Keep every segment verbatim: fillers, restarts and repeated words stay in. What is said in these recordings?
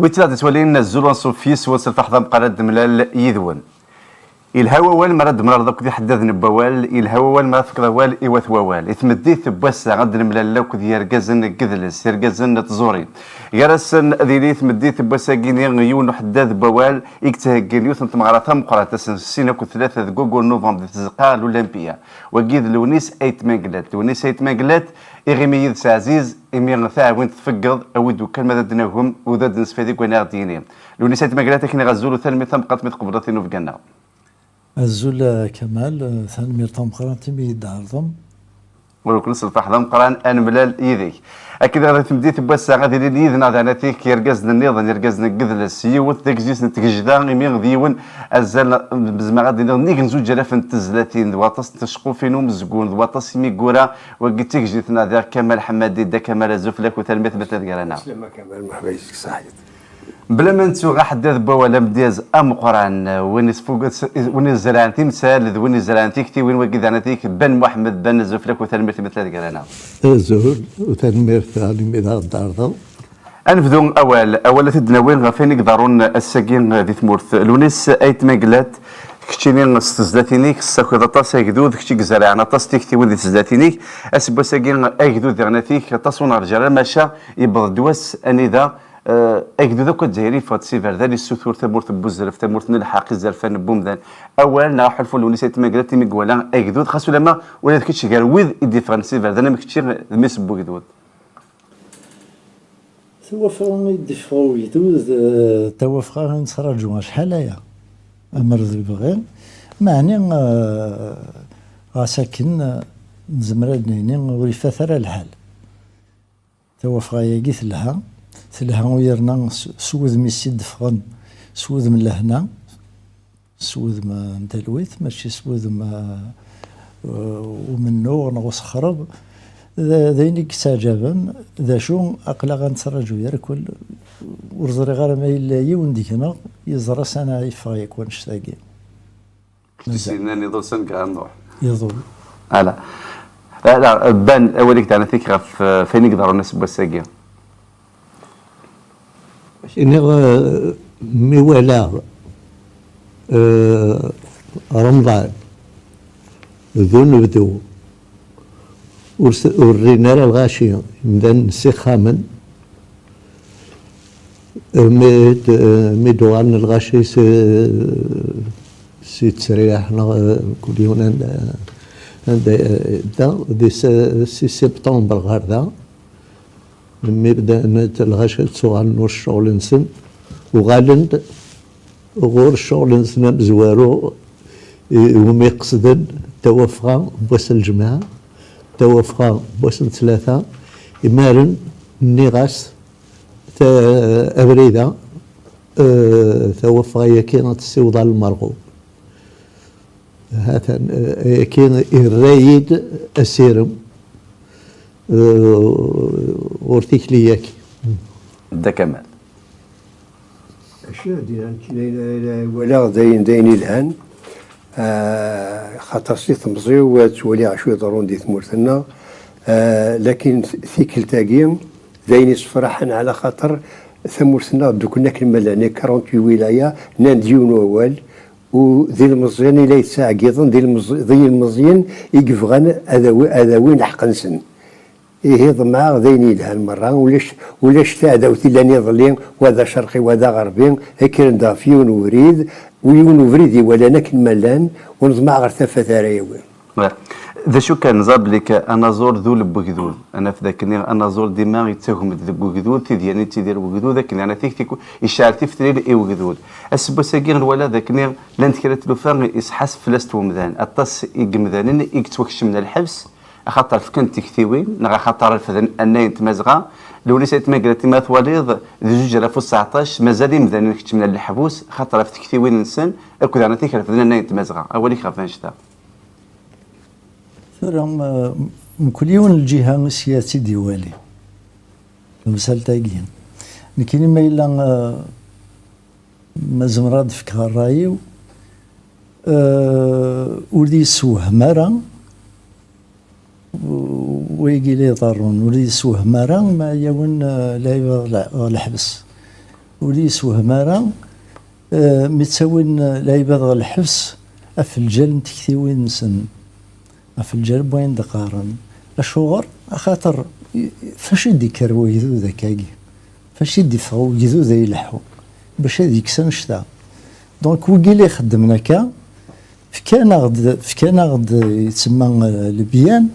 Wid tt-id-yettwalin, azul anṣuf yis-wen s lferḥ d ameqqran ad d-nemlal yid-wen. Yelha wawal mi ara d-temlaleḍ akked iḥeddaden n wawal, yelha wawal mi ara tefkeḍ awal i wat wawal. I tmeddit n wass-a ad d-nemlal akked yergazen n yedles, irgazen n tẓuri. Gar-asen ad yili i tmeddit n wass-agi-ni yiwen n uḥeddad n wawal i yettheggin yiwet n tmeɣra tameqqrant, ass n sin akked tlata deg waggur n nuvember di tzeqqa n l'Olympia. Wagi d Lewnis Ayt Mengellat. Lewnis Ayt Mengellat, iɣimi yid-s ɛziz, imi taɛwint tfeggeḍ, awi-d ukan ma d ad d-nagem u d ad d-nesfaydi deg wayen ara ɣ-d-yini. Lewnis Ayt Mengellat, ad k-iniɣ azul u tanemmirt tameqqrant mi tqebleḍ tinuga-nneɣ. Azul, a Kamal, tanemmirt tameqqrant imi i yi-d-tɛerḍem. Ur ken s lferḥ d ameqqran ad nemlal yid-k. Akken daɣen di tmeddit n wass-a ad ilin yid-neɣ daɣen atik yergazen nniḍen, yergazen n yedles, yiwet d agzis n tgejda, imi d yiwen azal n, zemreɣ ad iniɣ nnig n zuǧ alaf n tezlatin, d waṭas n tceqqufin umezgun, d waṭas imiggura, wagi d tigejdit-nneɣ diɣ Kamal Ḥemmadi, Dda Kamal, azul fell-ak u tanemmirt ma tella gar-aneɣ. Slama Kamal, merḥba yis-k, ṣaḥit. Bla ma nettu aḥeddad n wawal amedyaz ameqqran, win isfugen, win izerɛen timsal d win izerɛen tiktiwin, wagi d anatik Ben Muḥemmed. Ben, azul fell-ak u tanemmirt imi tella gar-aneɣ. Azul, u tanemmirt imi d aɣ-d-tɛerḍeḍ. Ad nebdu awal, awal ad t-id-nawi ɣef wayen i iḍerrun ass-agi di tmurt. Lewnis Ayt Mengellat, keččini s tezlatin-ik tessakiḍ aṭas agdud, kečč i izerɛen aṭas tiktiwin di tezlatin-ik. Aseggas-agi agdud diɣen atik aṭas ur nerǧa ara, maca yewweḍ-d wass anida Eh, agdud akk azzayri yeffeɣ-d s iberdan, yessutur tamurt n wuzref, tamurt n lḥeqq, izerfan n wumdan. Awal neɣ aḥulfu n Lewnis Ayt Mengellat imi iwala agdud, xas ulamma ula d kečč gar wid i d-iffɣen s iberdan am kečči d mmi-s n wegdud. Tawafra i d-iffeɣ ugdud, eh, tawafra i nettraǧu acḥal aya. Amer d lebɣi, meɛni, eh, ɣas akken, eh, nezmer ad d-nini ur ifat ara lḥal. Tawafɣa-yagi telha, telha u yerna s, s wudem-is i d-ffɣen, s wudem n lehna, s wudem, eh, n talwit, mačči s wudem, eh, eh, umennuɣ neɣ usexreb. D, d ayen i yesteɛǧaben, d acu, aql-aɣ ad nettraǧu yerkul, ur ẓriɣ ara ma yella yiwen deg-neɣ yeẓra s ana yeffeɣ yakk wannect-agi. Tis yennan iḍul s aneggar n Nuḥ. Iḍul. Ala. Ala, Ben, awal-ik daɣen atik ɣef, eh, ɣef wayen i iḍerrun ass n wass-agi. Iniɣ, eh, mi walaɣ, eh, Remḍan d unebdu, ur s-, ur rrin ara lɣaci, imdanen ssixxamen. Mi d-, mi d-uɣalen lɣaci si, si ttesriḥ neɣ, eh, mkul yiwen anda, anda yedda, di s-, si septembre ɣer da, mi bdan lɣaci ttuɣalen ur ccɣel-nsen, uɣalen-d ɣur ccɣel-nsen amezwaru, i, iwumi qesden tawafɣa n wass n lǧemɛa, tawafɣa n wass n ttlata, imaren nniɣ-as, ta-, abrid-a, eh, tawafɣa-yaki ad tessiweḍ ɣer lmerɣub. Hatan, eh, ayaki irra-yi-d asirem, eh, ɣur tikli-yaki. Dda Kamal. Acu ara d-iniɣ, nekk la, la, la walaɣ d ayen, d ayen ilhan, ah, xaṭer si temẓi-w ad ttwaliɣ acu iḍerrun di tmurt-nneɣ, ah, lakin t-, tikkelt-agi d ayen issefraḥen, ɛla xaṭer tamurt-nneɣ dduklen akken ma llan, i quarante-huit wilaya, nnan-d yiwen wawal, u d ilmeẓyen i la yettɛeggiḍen, d ilmeẓ-, d ilmeẓyen i yebɣan ad awi-, ad awin lḥeqq-nsen. Ihi ḍemɛeɣ d ayen yelhan merra, ulac, ulac taɛdawt illan iḍelli, wa d acerqi, wa d aɣerbi, kkren-d ɣef yiwen ubrid, u yiwen ubrid iwalan akken ma llan, u neḍmeɛ ɣer tafat ara yawi. D acu kan, neẓra belli k-, anaẓur d ul n wegdud. Ad naf d akken anaẓur dima yettagem-d deg wegdud, tidyanin yettidir wegdud, akken daɣen atik tik-, yecɛel tifetlil i wegdud. Aseggas-agi nwala d akken llant kra n tlufa isḥasef fell-asent wemdan. Aṭas n yemdanen i yettwakecmen ɣer lḥebs, axaṭer fkan tiktiwin, neɣ axaṭer refden annay n Tmazɣa. Lewnis Ayt Mengellat, ma twaliḍ, di zuǧ alaf u tseɛṭac, mazal imdanen keččmen ɣer leḥbus, axaṭer ɣef tektiwin-nsen, akked daɣen atik refden annay n Tmazɣa. Awal-ik ɣef wannect-a? Tura, m-, mkul yiwen lǧiha s yat tt-id-iwali. Tamsalt-agi. Nekkini ma yella, eh, ma zemreɣ ad d-fkeɣ ṛṛay-iw, eh, ur d-yessewhem ara, wigi la iḍerrun, ur d-yessewhem ara ma yawen, eh, lɛibad ɣer le-, ɣer leḥbes. ur yessewhem ara, eh, mi ttawin lɛibad ɣer lḥebs, afenǧal n tektiwin-nsen, afenǧal n wayen d-qqaren. Acuɣer? Axaṭer i-, fac i d-ikker wegdud akkagi? Fac i d-iffeɣ wegdud ay leḥḥu bac ad yekkes annect-a? Donc, wigi la ixeddmen akka, fkan-aɣ-d, fkan-aɣ-d, yettsemma, eh, lebyan,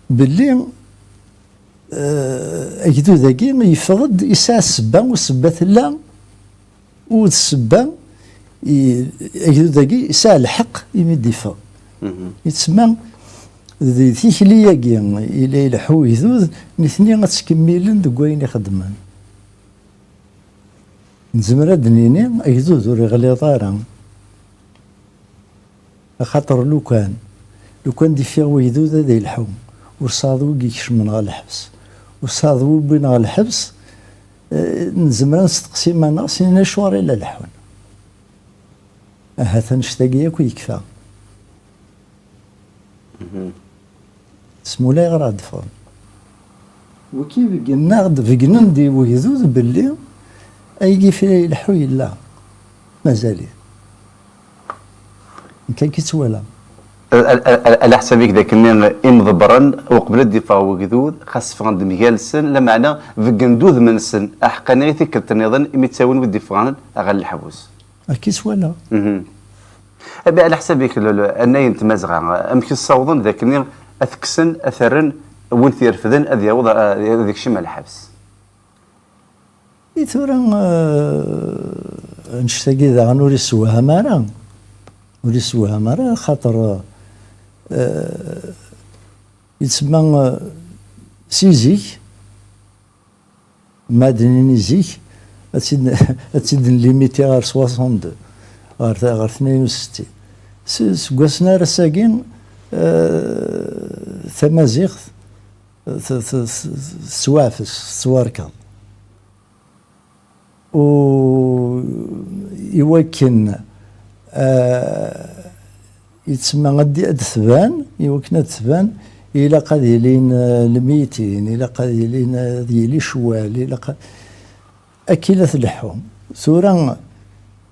belli, eh, agdud-agi yeffeɣ-d, yesɛa ssebba, u ssebba tella, u d ssebba, i-, agdud-agi yesɛa lḥeqq imi d-iffeɣ. Yettsemma d tikli-agi i la ileḥḥu ugdud, nitni ad ttkemmilen deg wayen i xeddmen. Nezmer ad d-nini agdud ur iɣliḍ ara. Axaṭer lukan, lukan d-iffeɣ wegdud ad ilḥu, ur tesɛiḍ wi ikecmen ɣer lḥebs, ur tesɛiḍ wi wwin ɣer lḥebs, eh, nezmer ad nesteqsi iman-nneɣ s nin acuɣer i la leḥḥun. Ahat annect-agi akk yekfa. Smula ayɣer ad d-ffɣen. Wiki beggnen-aɣ-d, beggnen-d i wegdud belli aygi fi la ileḥḥu yella. Mazal-it. Nekk akka i tt-walaɣ. Ala ḥsab-ik d akken imḍebbren uqbel ad d-iffeɣ wegdud, xas ffɣen-d mgal-sen, lameɛna beggen-d udem-nsen, aḥeqqani i tikkelt nniḍen imi ttawin wid d-iffɣen ɣer leḥbus. Akka i tt-walaɣ. Mhm. Abi, ala ḥsab-ik, l-, l-, annayen n Tmazɣa, amek i ssawḍen d akken ad t-kksen, ad t-rren, win t-irefden ad yaweḍ, a-, ad ikcem ɣer lḥebs? I tura, eh, annect-agi daɣen ur yessewham ara. Ur yessewham ara, xaṭer, eh, yettsemma, eh, si zik, ma ad d-nini zik, ad tt-id-, ad tt-id-nlimiti ɣer soixante-deux, ɣer, ɣer tnayen u settin. S-, seg wass-nni ar ass-agi, eh, tamaziɣt t-, t-, t-, tettwaɛfes, tettwarkeḍ. U iwakken, eh, yettsemma ad d-, ad d-tban, iwakken ad d-tban, ilaq ad ilin, eh, lmitin, ilaq ad ilin, eh, ad yili ccwal, ilaq a-, akka i la tleḥḥu. Tura,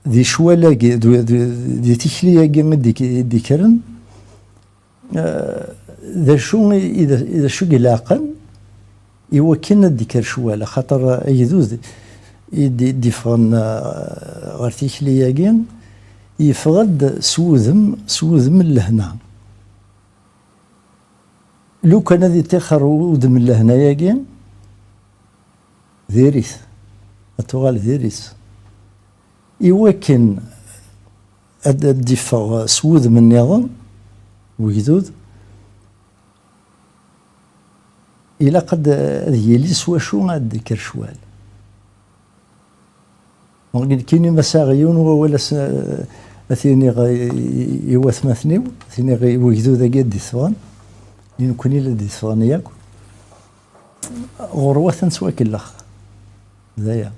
di ccwal-agi, d, d, di tikli-agi i d-ik-, i d-ikkren, eh, d acu i, i d, d acu i ilaqen iwakken ad d-ikker ccwal, axaṭer agdud i d-, i d-iffɣen, eh, ɣer tikli-agi, yeffeɣ-d s wudem, s wudem n lehna. Lukan ad iṭixer wudem n lehna-agi, diri-t. Ad tuɣal diri-t. Iwakken ad, ad d-iffeɣ s wudem nniḍen, wegdud, ilaq ad, ad yili s wacu ad d-ikker ccwal. Nekkini ma sɛiɣ yiwen wawal as-, ad t-iniɣ i, i, i watmaten-iw, ad t-iniɣ i wegdud-agi ad d-iffɣen, i nekkni la d-iffɣen yakk, ɣurwat ad nettwakellex. D aya.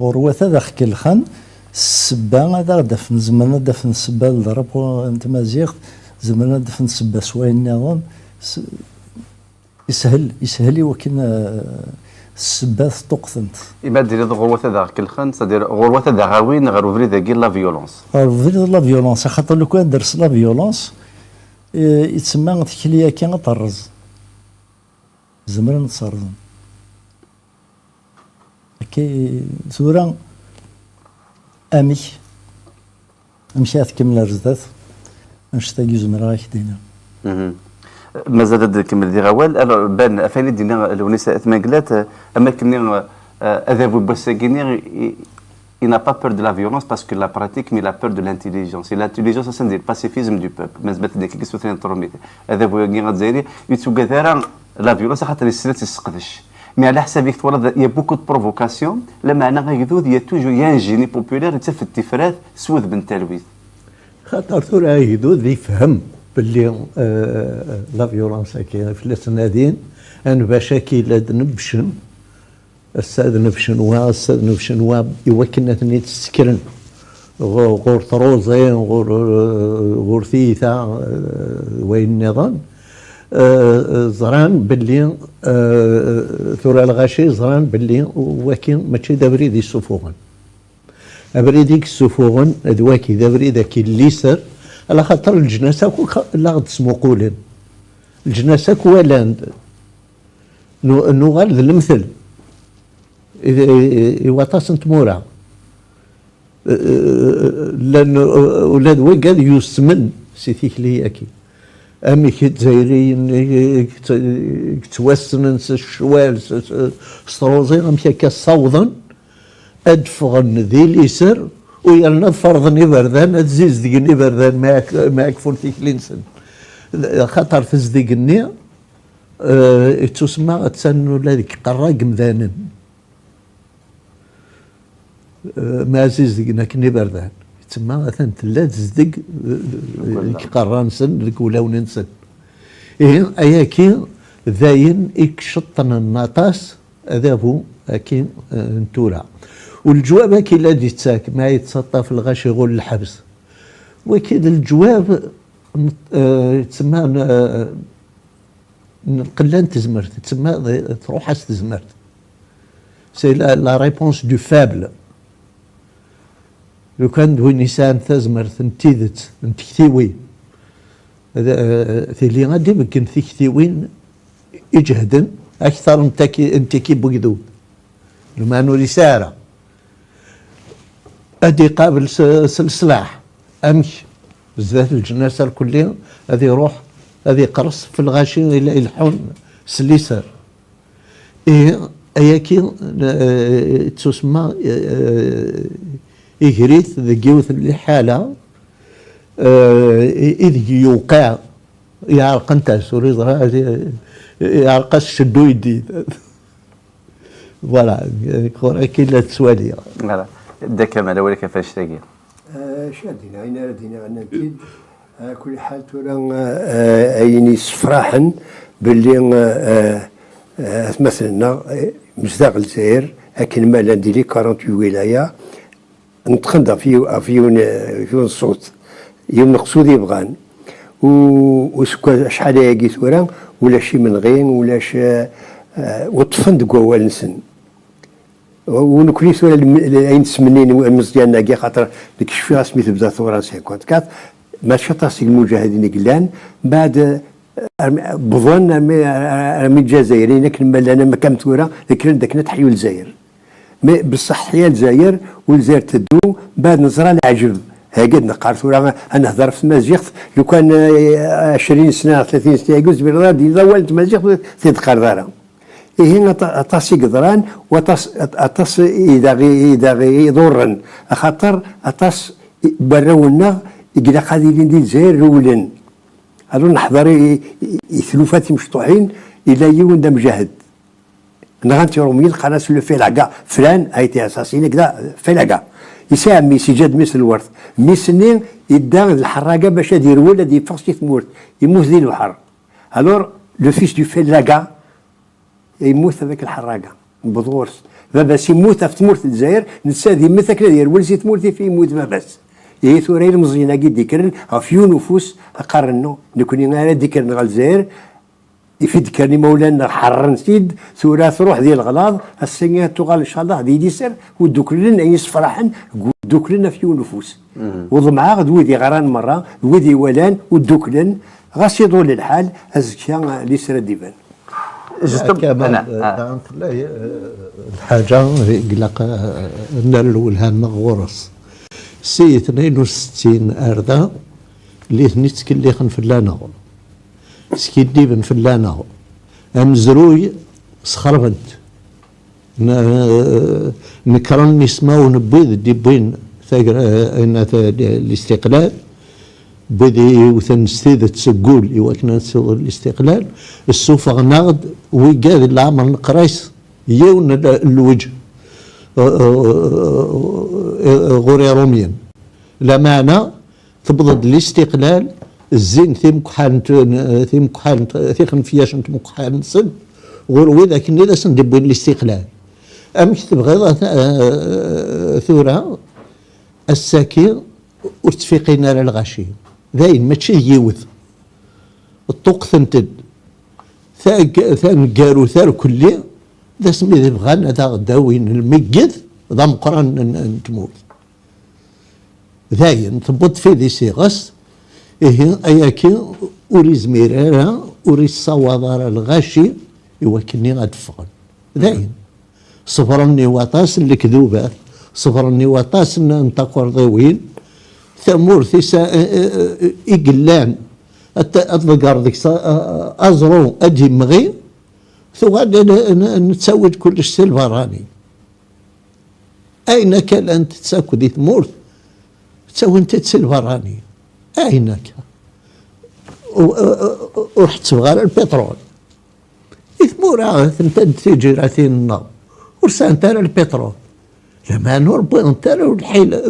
Ɣurwat ad aɣ-kellxen s ssebba, ad aɣ-d-afen, zemren ad d-afen ssebba d drapeau n tmaziɣt, zemren ad d-afen ssebba s wayen nniḍen. S-, yeshel, yeshel i wakken, eh, ssebba teṭṭuqtent. Imi ad d-tiniḍ ɣurwat ad aɣ-kellxen, c'est-à-dire ɣurwat ad aɣ-awin ɣer ubrid-agi n la violence. Ɣer ubrid n la violence, axaṭer lukan ad d-ters la violence, eh, yettsemma tikli-agi ad terreẓ. Zemren ad tt-rẓen. Akka i tura, amek? Amek ara tkemmel ar zdat? Annect-agi zemreɣ ad ak-d-iniɣ. Mhm. Mazal ad nkemmel diɣ awal. Alors, Ben, ɣef wayen i d-yenna Lewnis At Mengellat, eh, am akken-nni, eh, adabu n wass-agi-nni, i, il n'a pas peur de la violence parce que la pratique, mais il a peur de l'intelligence. Et l'intelligence, c'est le pacifisme du peuple. Mazal ad d-nekk s tutlayt n tṛumit. Adabu-agi azzayri, ur yettugad ara la violence, axaṭer yessen ad tt-yesseqdec. Mais ala ḥsab-ik twalaḍ, il y a beaucoup de provocation, lameɛna agdud, il y a toujours, il y a un génie populaire, yettaf-d tifrat s wudem n talwit. Xaṭer tura agdud yefhem belli, euh, la violence-agi fell-as nadin, anbac akka i la d-nebbcen, ass-a ad nebcen wa, ass-a ad nebcen wa, i wakken ad ten-id-ssekren. Ɣur, ɣur truẓi, ɣur, ɣur tiyita, euh, d wayen nniḍen. eh, ẓran belli, eh, tura lɣaci ẓran belli waki mačči d abrid yessufuɣen. Abrid i yessufuɣen d waki, d abrid akk n liser, ala xaṭer leǧnas akk la ɣ-d-smuqulen. Leǧnas akk walan-d. Nu-, nuɣal d lemtel i, i, i waṭas n tmura. Eh, llan, eh, ula d wigad yusmen si tikli-agi. Amek Izzayriyen i, i, i yettwassnen s ccwal, s, s, s truẓi, amek akka ssawḍen ad d-ffɣen di liser u yerna ad ferḍen iberdan, ad zizdigen iberdan ma ak-, ma akfun tikli-nsen. Xaṭer tezdeg-nni, eh, yettusemma attan ula deg iqerra n yemdanen. Eh, ma zizdigen akken iberdan. Yettusemma atan tella tezdeg, eh, deg iqerra-nsen, deg wulawen-nsen. Ihi, ayagi d ayen i iceṭṭnen aṭas adabu-agi, eh, n tura. U leǧwab-agi la d-yettak, ma yettaṭṭaf lɣaci ɣur lḥebs. Wagi d leǧwab n, eh, yettsemma n, eh, n lqella n tezmert, yettsemma d, truḥ-as tezmert. C'est la, la réponse du faible. Lukan d win yesɛan tazmert n tidet, n tektiwin, ad, eh, tili ad d-ibeggen tiktiwin iǧehden akter n taki-, n tiki n wegdud. Lmeɛna ur yesɛi ara. Ad iqabel s, s leslaḥ. Amek? Zdat lǧennas alkulli, ad iruḥ, ad iqerres f lɣaci i la ileḥḥun s liser. Ihi, ayagi, eh, yettusemma, eh, iger-it deg yiwet n liḥala, eh, i, ideg yewqeɛ, yeɛreq-as, ur yeẓri, yeɛreq-as cceddu yeddid. Voilà, ɣur-k i la tettwali. Voilà. Dda Kamal, awal-ik ɣef annect-agi. Eh, acu ad d-iniɣ? Ayen ara d-iniɣ, nnan-t-id. Ɛla kulli ḥal, tura, eh, ayen yessefraḥen belli, eh, eh, atmaten-nneɣ, eh, mezdaɣ Lezzayer, akken ma llan di les quarante-huit wilaya, neṭqen-d ɣef yiw-, ɣef yiwen, ɣef yiwen ṣṣut, yiwen n uqsud i bɣan. U, u seg acḥal ayagi tura, ulac imenɣi, ulac, eh, eh, weṭṭfen deg wawal-nsen. U nekkni tura lem-, l-, ayen ttmennin Imeẓyanen-agi, xaṭer nekk cfiɣ asmi tebda tura cinquante-quatre, mačči aṭas seg lmuǧahidin i yellan, mbeɛd, eh, armi, wwḍen armi, armi Lezzayer, akken ma llan am, am tura, kkren-d akken ad teḥyu Lezzayer. Mais beṣṣeḥ teḥya Lezzayer, u Lezzayer teddu, mbeɛd neẓra leɛǧeb. Hagi ad neqqar tura, ad nehder ɣef tmaziɣt, lukan, eh, ɛecrin sna, tlatin sna, yagi ur zmireḍ ara ad d-tiniḍ awal n tmaziɣt, ur t-id-teqqareḍ ara. Ihi aṭa-, aṭas i yeḍran, u aṭas, aṭas i d aɣ-, i d aɣ-, iḍurren, axaṭer aṭas i, warraw-nneɣ i ilaq ad ilin di Lezzayer rewlen. Alors neḥḍer i, i, i tlufa timecṭuḥin, yella yiwen d amjahed. Nɣan-t Iṛumyen, qqaren-as le Félaga. Flan a été assassiné, kda, Félaga. Yesɛa mmi-s, yeǧǧa-d mmi-s n lwert. Mmi-s-nni yedda d lḥerraga bac ad irwel, ad yeffeɣ si tmurt. Yemmut di lebḥer. Alors, le fils du Félaga yemmut avec lḥerraga. Newweḍ ɣur-s. Baba-s yemmut ɣef tmurt n Lezzayer, netta ad yemmet akken ad yerwel si tmurt ifi yemmut baba-s. Ihi tura ilmeẓyen-agi d-ikkren ɣef yiwen ufus, qqaren, nekkni ara d-ikkren ɣer Lezzayer, ifi d-kkren imawlan-nneɣ ḥerren-t-id, tura truḥ di leɣlaḍ, ass-agi ad tuɣal, ncallah, di liser, u dduklen, ayen yessefraḥen, deg dduklen ɣef yiwen ufus. U ḍemɛeɣ d wid iɣran merra, d wid iwalan, u dduklen, ɣas iḍul lḥal, azekka, eh, liser ad d-iban. Justement, Kamal, ana, eh, ah. Daɣen tella, eh, lḥaǧa i ilaq, eh, ad nerr lwelha-nneɣ ɣur-s. Si tnayen u settin ar da, nitni ttkellixen fell-aneɣ. Skiddiben fell-aneɣ. Amezruy sxerben-t. N-, nekren ismawen n wid d-iwwin tagra-, ayen, ta-, listiqlal, n wid iwten s tidet seg wul i wakken ad nsiweḍ listiqlal, ssufɣen-aɣ-d wigad leɛmer neqra-s yiwen n l-, lweǧ, eh, eh, eh, ɣur Iṛumyen. Lameɛna, tewweḍ-d listiqlal, zzin timekḥal n t-, n, timekḥal n t-, tixenfyas n tmekḥal-nsen ɣur wid akken i d asen-d-iwwin listiqlal. Amek tebɣiḍ a t-, eh, tura, ass-agi ur ttfiqin ara lɣaci. Dayen, mačči d yiwet. Ṭṭuqqtent-d. tag- taneggarut ar kulli, d asmi d bɣan ad aɣ-d-awin lmeyyet d ameqqran n, n tmurt. Dayen, tewweḍ tfidi s iɣes, ihi ayaki ur izmir ara, ur issawaḍ ara lɣaci i wakken ad d-ffɣen. Dayen, ṣebren i waṭas n lekdubat, ṣebren i waṭas n, n takurḍiwin, tamurt is- i, i, i yellan ad t- ad tḍegger deg-s a- a- aẓru ad d-imɣi, tuɣal n- n- nettawi-d kullec si lberrani. Ayen akka llant akk di tmurt, ttawint-tt si lberrani. Ayen akka. U- u- u- ur ḥettbeɣ ara lpiṭrul. I tmura tenta-d tijiratin-nneɣ ur sɛant ara lpiṭrul. Lameɛna ur wwiḍent ara ur lḥila-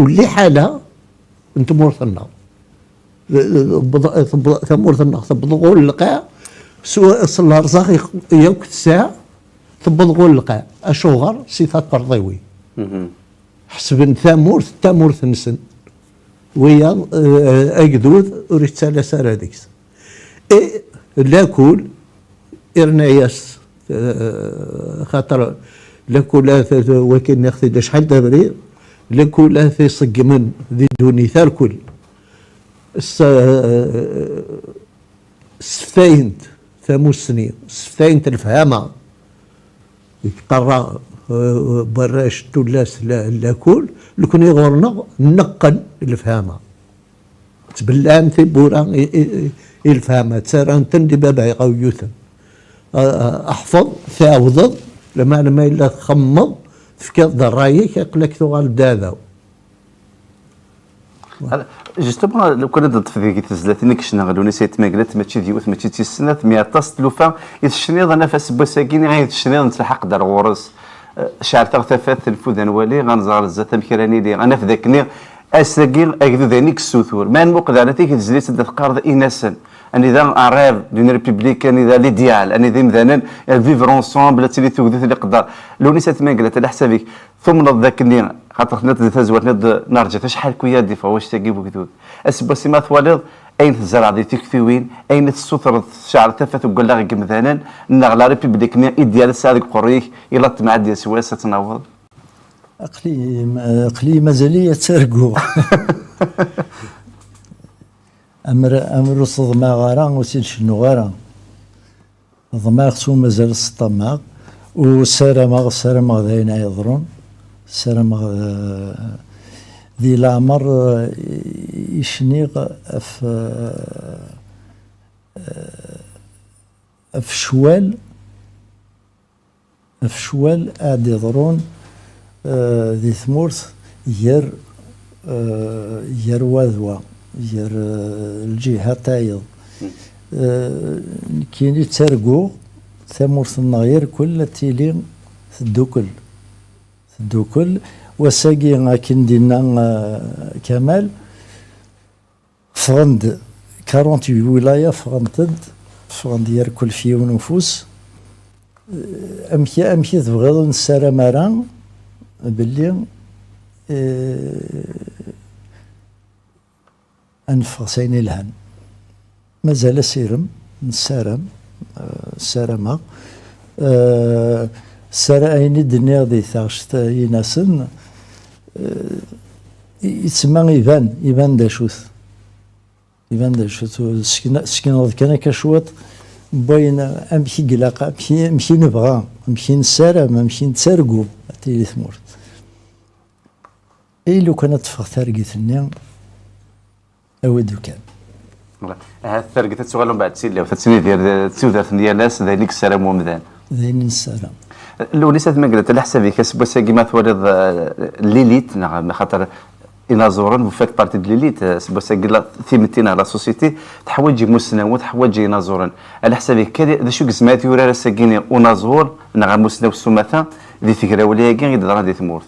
ur liḥala n tmurt-nneɣ. Tewweḍ- tewweḍ- tamurt-nneɣ tewweḍ ɣur lqaɛ, s s lerẓaq yakk tesɛa, tewweḍ ɣur lqaɛ. Acuɣer? Si takerḍiwin. Ḥesben tamurt d tamurt-nsen. Wiyaḍ, eh, agdud ur yettalas ara deg-s. E lakul irna-yas, eh, xaṭer lakul-a t- t- waki nniɣ-t-id acḥal d abrid, lakul-a t-iṣeggmen di ddunit arkul. S- eh, sseftayent tamussni, sseftayent lefhama. Yeqerra, eh, warrac tullas la- lakul, nekni ɣur-neɣ neqqen lefhama. Ttbellɛen tiwwura i, i, i, i lefhama, ttarran-ten di baba iɣawyuten. A- a- Ḥfeḍ, tɛawdeḍ, lameɛna ma yella txemmeḍ, tefkiḍ-d ṛṛay-ik, aql-ak tuɣal d aɛdaw. Justement, lukan ad neṭṭef deg tezlatin i yecna Lewnis Ayt Mengellat, mačči d yiwet, mačči d tis snat, mi aṭas tlufa i tecniḍ, ad naf aseggas-agi i tecniḍ, netlaḥaq-d ar ɣur-s. Eh, ceɛlet-aɣ tafat, nfud ad nwali, ad nẓer ar zdat amek ara nili, ad naf d akken ass-agi agdud ayen i yessutur. Ma nmuqel daɣen atik i tezlit, ad teqqareḍ in-asen. Anida un rêve d'une république, anida l'idéal, anida imdanen, eh, vivre ensemble, ad tili tugdut liqder. Lewnis Ayt Mengellat, ala ḥsab-ik, tumneḍ d akken, xaṭer tenniḍ di tazwart-nni d-, nerǧa-t acḥal kuya ad d-iffeɣ wacc-agi n ugdud. Aseggas-a ma twaliḍ ayen tzerɛeḍ di tiktiwin, ayen i tessutreḍ tceɛleḍ tafat deg wallaɣ n yemdanen, neɣ la république-nni idéal tesɛa deg uqerruy-ik, ila ṭṭmeɛ ad d-yas wass ad tt-naweḍ? Aql-i, aql-i mazal-iyi ad ttarguɣ. Amer, amer ur tt-ḍemɛeɣ ara, ur tt-id-cennuɣ ara. Ḍemɛeɣ-tt u mazal tt-ṭṭamaɣ, u ssarameɣ, ssarameɣ d ayen ay yeḍrun, ssarameɣ, eh, di leɛmer, eh, i cniɣ ɣef, eh, ɣef ccwal, ɣef ccwal ad d-iḍrun, eh, di tmurt gar, eh, gar wa d wa, gar, eh, lǧiha tayeḍ. Eh, nekkini ttarguɣ tamurt-nneɣ irkel ad tili teddukel. Teddukel. Wass-agi, akken d-inna, eh, Kamal, ffɣen-d quarante-huit wilaya, ffɣent-d, ffɣen-d irkel f yiwen ufus. Eh, amek, amek i tebɣiḍ ur nessaram ara belli, eh, ad neffeɣ s ayen ilhan? Mazal asirem, nessaram, eh, ssarameɣ. Eh, ssara-, ayen i d-nniɣ di taɣect-in-asen, eh, i-, yettma iban, iban d acu-t. Iban d acu-t, sekna-, sekneḍ kan akka cwiṭ n wayen, amek i ilaq, amek i, amek i nebɣa, amek i nessaram, amek i nettargu ad tili tmurt. I lukan ad teffeɣ targit-nni, awi-d ukan. Voilà. Ahat targit ad tuɣal umbeɛd d tilawt, ad tinidir d, d tudert n yal ass, d ayen i yessaram umdan. D ayen i nessaram. Lewnis At Mengellat, ala ḥsab-ik, aseggas-agi ma twaliḍ, eh, l'élite, neɣ xaṭer inaẓuren, vous faites partie de l'élite, eh, aseggas-agi la, timetti neɣ la société teḥwaǧ imussnawen, teḥwaǧ inaẓuren. Ala ḥsab-ik, d acu i yezmer ad yurar ass-agi unaẓur neɣ amussnaw s umata di tegrawla-agi i d-teḍra di tmurt?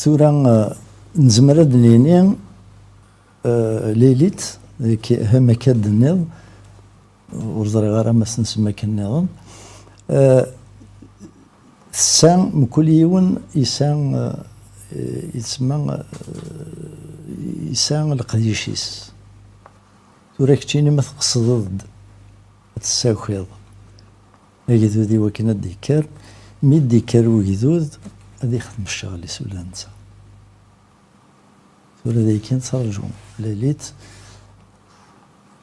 Tura, eh, nezmer ad d-nini, eh, l'élite, k-, am akka d-tenniḍ, ur ẓriɣ ara ma s-nsemma akken nniḍen, eh, tessa, mkul yiwen yesɛa, eh, yettsemma, eh, yesɛa leqdic-is. Tura keččini ma tqesdeḍ-d ad tessakiḍ agdud i wakken ad d-ikker, mi d-ikker ugdud ad ixdem ccɣel-is ula netta. Tura d ayen kan ttraǧu. Lalit,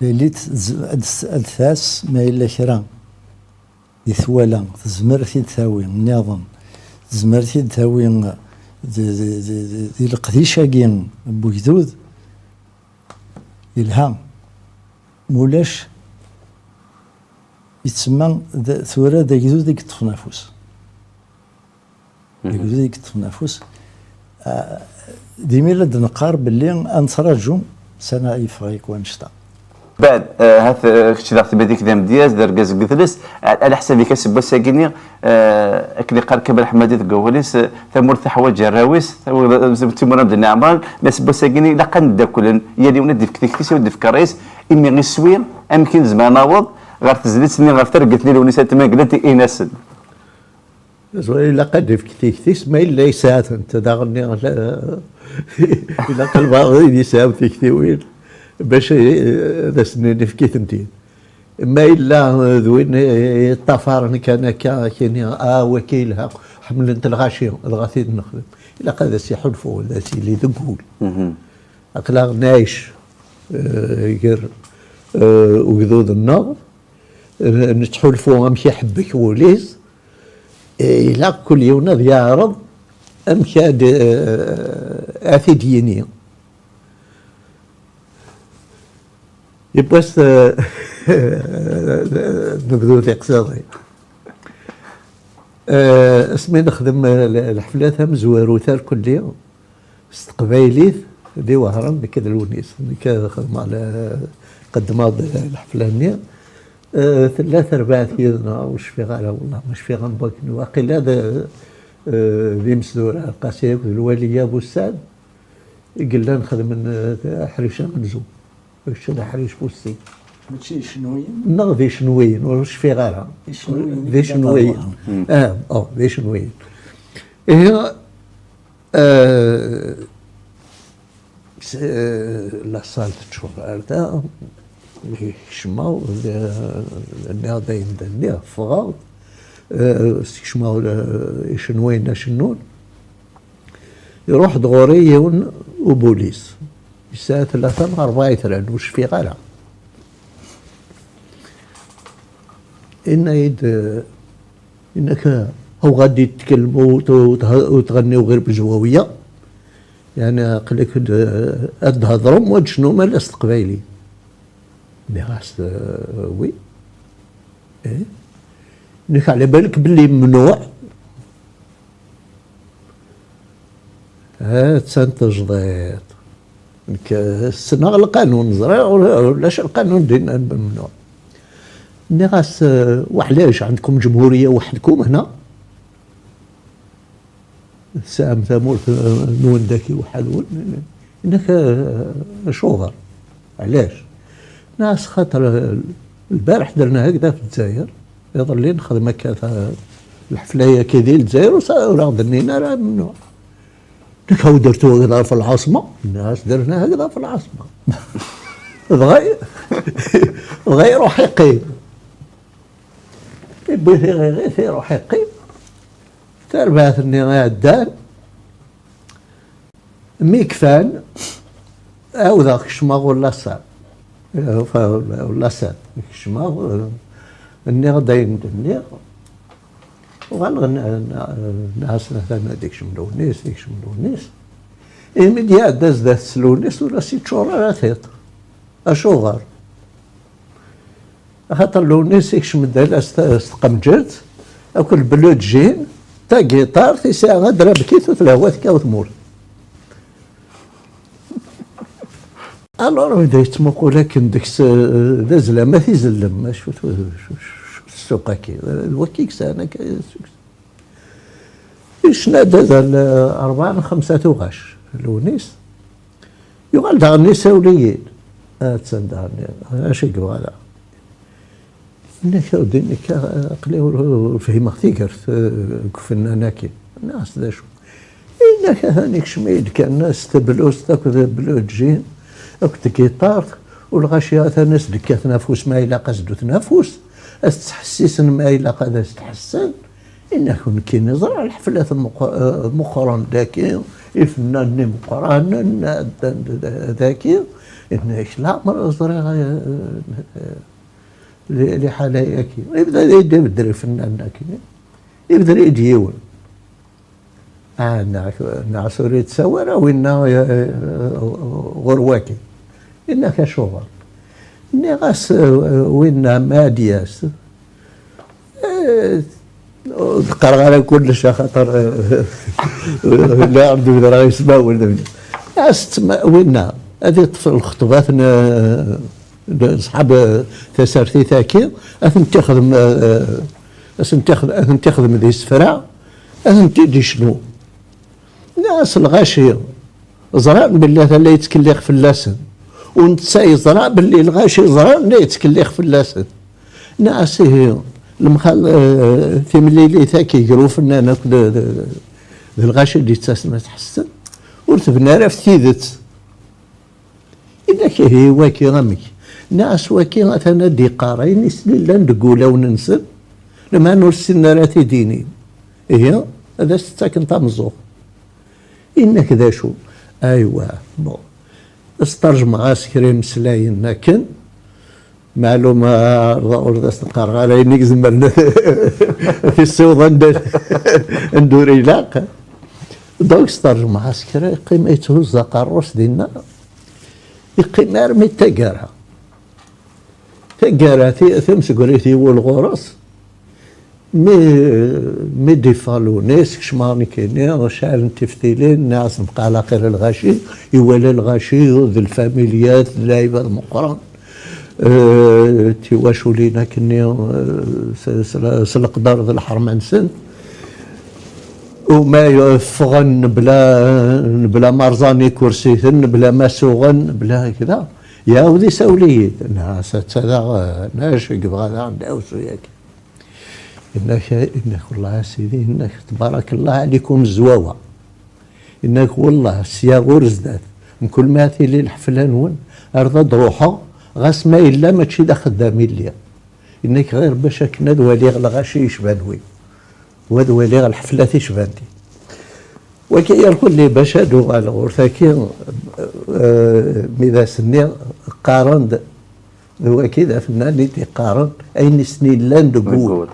lalit tz- ad s- ad tas ma yella kra di twala, tezmer ad t-id-tawi nniḍen, tezmer ad t-id-tawi d- d- d- d- di leqdic-agi n ugdud, yelha. Mulac, yettsemma d- tura d agdud i yeṭṭfen afus. Deg ubrid i yeṭṭfen afus. Ah, d imi la d-neqqar belli ad nettraǧu sani yeffeɣ-ik wannect-a. Beɛd, eh, hat, eh, kečč daɣ tebɛed-ik d amedyaz, d argaz deg tles, a- ala ḥsab-ik aseggas-agi-nni, eh, akken iqqar Kamel Ḥemmadi deg wawal-is, eh, tamurt teḥwaǧ arraw-is, tamurt d timura n Dda Ɛemran, ma aseggas-agi-nni ilaq ad ddaklen, yal yiwen ad d-ifk tikti-s, ad d-ifk ṛṛay-is, imi iswi, amek i nezmer ad naweḍ ɣer tezlit-nni, ɣer targit-nni n Lewnis At Mengellat i in-asen. Ẓriɣ ilaq ad d-ifk tikti-s, ma yella yesɛa-tent, daɣen la- ilaq lbaɛḍ ad yesɛu tiktiwin bac i- ad asen-nini efk-itent-id. Ma yella d win yeṭṭafaren kan akka, ad k-yini, ah, wagi yelha, ḥemmlent lɣaci, dɣa t-id-nexdem. Ilaq ad as-iḥulfu, ad as-yili deg wul. Aql-aɣ nɛic, eh, gar, eh, ugdud-nneɣ, eh, nettḥulfu amek iḥebbek wul-is, eh, ilaq kul yiwen ad yeɛreḍ amek ad, eh, ad t-id-yini. Yiwwas, eh, nebdu tiqsiḍin. Eh, asmi nexdem, eh, l- lḥefla tamezwarut ar kulli, s teqbaylit di Wehran, nekk d Lewnis. Nekk ad xedmeɣ la- qeddmeɣ-d lḥefla-nni. Eh, tella terbaɛt yid-neɣ, ur cfiɣ ara, wellah, ma cfiɣ am wakken. Waqila d, eh, d imesdurar, Qasi akked Lwali Abussan, i yellan xedmen, eh, aḥric amenzu. Kečč d aḥric bu sin. Mačči d icenwiyen? Neɣ d icenwiyen, ur cfiɣ ara. Icenwiyen d i icenwiyen. Ah, oh, d icenwiyen. Ihi, eh, s- eh, la salle teččur ar da, kecmeɣ, d- nniɣ-d ayen d-nniɣ, ffɣeɣ, eh, skecmeɣ, eh, icenwiyen acennun. Iruḥ-d ɣur-i yiwen ubulis. Yesɛa tlata neɣ rebɛa yetran, ur cfiɣ ara. Inna-yi-d, eh, inna-k, eh, aw ɣad d-ttkellem u t- u tɣenniw ɣir Bezwawiya. Yeɛni, aql-ak d- ad d-thedrem, u ad tecnum ala s teqbaylit. Nniɣ-as, eh, wi. Eh? Nekk ɛla balek belli memnuɛ. Ha-tt-an tejdiṭ. Nekk, eh, ssneɣ lqanun, ẓriɣ ula- ulac lqanun d-yennan memnuɛ. Nniɣ-as, eh, weɛlac, عندكم جمهورية وحدكم هنا؟ Tesɛam tamurt, eh, nwen daki weḥd-wen? Inna-k, eh, acuɣer? Ɛlac? Nniɣ-as xaṭer, eh, lbariḥ drna hagda f Lezzayer, iḍelli nexdem akka ta- lḥefla-yaki di Lezzayer, ur s- ur aɣ-d-nnin ara memnuɛ. Nekk aw dertu hagda f lɛaṣma? Nniɣ-as drna hagda f lɛaṣma. Dɣa, dɣa iruḥ iqqim. Iwwi tiɣiɣit, iruḥ iqqim. Tarbaɛt-nni iɛeddan, mi kfan, ɛawdeɣ kecmeɣ ɣur laṣal. Ɣur laṣal. Kecmeɣ, eh, nniɣ-d ayen d-nniɣ. Uɣaleɣ n- n- nniɣ-asen atan ad ikcem Lewnis, ikcem Lewnis. Imi d-iɛedda zdat-s Lewnis, ur as-iččur ara tiṭ. Acuɣer? Axaṭer Lewnis ikcem-d ala s t- s tqemǧert akked bleu de jean, tagiṭart, yesɛa adrabkit u telha tekkaw tmurt. Alors, yebda yettmuqul akken deg-s, eh, d azlam, ad t-izellem. Acu t- acu- acu- ssuq-agi? D wagi i yesɛan akka ssuq. Yecna-d azal, eh, rebɛa neɣ xemsa tuɣac, Lewnis. Yuɣal daɣen isawel-iyi-d. Attan daɣen, acu i yebɣa daɣen? Nniɣ-as, a wdi, nekk, aql-i ur, ur fhimeɣ tigert, eh, deg ufennan-agi. Nniɣ-as, d acu? Yenna-k, atan ikcem-iyi-d kan s teblust akked bleu de jean akked tgiṭart, U lɣaci atan as-d-kkaten afus ma ilaq as-d-uten afus, as-ttḥessisen ma ilaq ad as-d-ḥessen. Inna-k nekkini ẓriɣ lḥeflat meqqren daki, ifennanen imeqqranen ɛeddan daki. Inna-k leɛmer ẓriɣ, eh, li-, liḥala-yaki. Ibda ibder ifennanen akkin. Ibder-iyi-d yiwen. Ah, nniɣ-as ur yettsawa ara winna, eh, ɣur waki. Inna-k acuɣer? Nniɣ-as, eh, winna ma ad d-yas, eh, ur d-qqareɣ ara kullec axaṭer, eh, la d-bedreɣ ismawen. As-ttma-, winna ad iṭṭef lxeṭbat n, eh, d-, ṣṣḥab, eh, tasertit-agi, ad tent-ixdem, eh, ad tent-ixd-, ad tent-ixdem d isefra, ad tent-id-icnu. Nniɣ-as lɣaci ẓran belli atan la yettkellix fell-asen, u netta yeẓra belli lɣaci ẓran la yettkellix fell-asen. Nniɣ-as ihi lemxal, eh, timlilit-agi gar ufennan akked d, d, d lɣaci d-yettasen ad ḥessen, ur tebni ara ɣef tidet. Inna-k ihi waki amek? Nniɣ-as waki atan ad d-iqqar ayen i sen-illan deg wulawen-nsen, lameɛna ur ssinen ara ad t-id-inin. Ihi ad as-ttaken tameẓẓuɣt. Inna-k d acu? Aywa, bon. Sṭerjmeɣ-as kra imeslayen akken, meɛlum, ah, ur d as-d-qqareɣ ara ayen i izemren ad t-issiweḍ anda, anda ur ilaq. Donc sṭerjmeɣ-as kra, yeqqim yetthuzz aqerru-s dinna, yeqqim armi d taggara. Taggara ti-, tamsegrit iwul ɣur-s, mi, mi d-iffeɣ Lewnis, kecmeɣ nekkini, ceɛlent tiftilin, nniɣ-as mqal axir lɣaci, iwala lɣaci d lfamilyat, d lɛibad meqqren, eh, tiwaculin akkenni, eh, s, s, s leqder d lḥerma-nsen. Uma ffɣen bla, bla ma rẓan ikursiten, bla ma suɣen, bla kda. Iɛawed isawel-iyi-d. Nniɣ-as atta daɣ, eh, nac, i yebɣa daɣ dawsu-yagi. Inna-k, inna-k, wellah a sidi, inna-k, tbarakallah ɛlikum zzwawa. Inna-k, wellah, sya ɣur zdat, mkul ma tili lḥefla-nwen, ar d ad ruḥeɣ, ɣas ma yella mačči d axeddam i lliɣ. Inna-k, ɣir bac akken ad waliɣ lɣaci yecban wi, u ad waliɣ lḥeflat yecban ti. Wagi irkelli bac ad uɣaleɣ ɣur taki, eh, mi d as-nniɣ, qqaren-d, d wagi d afennan i d-iqqaren ayen i sen-illan deg wul.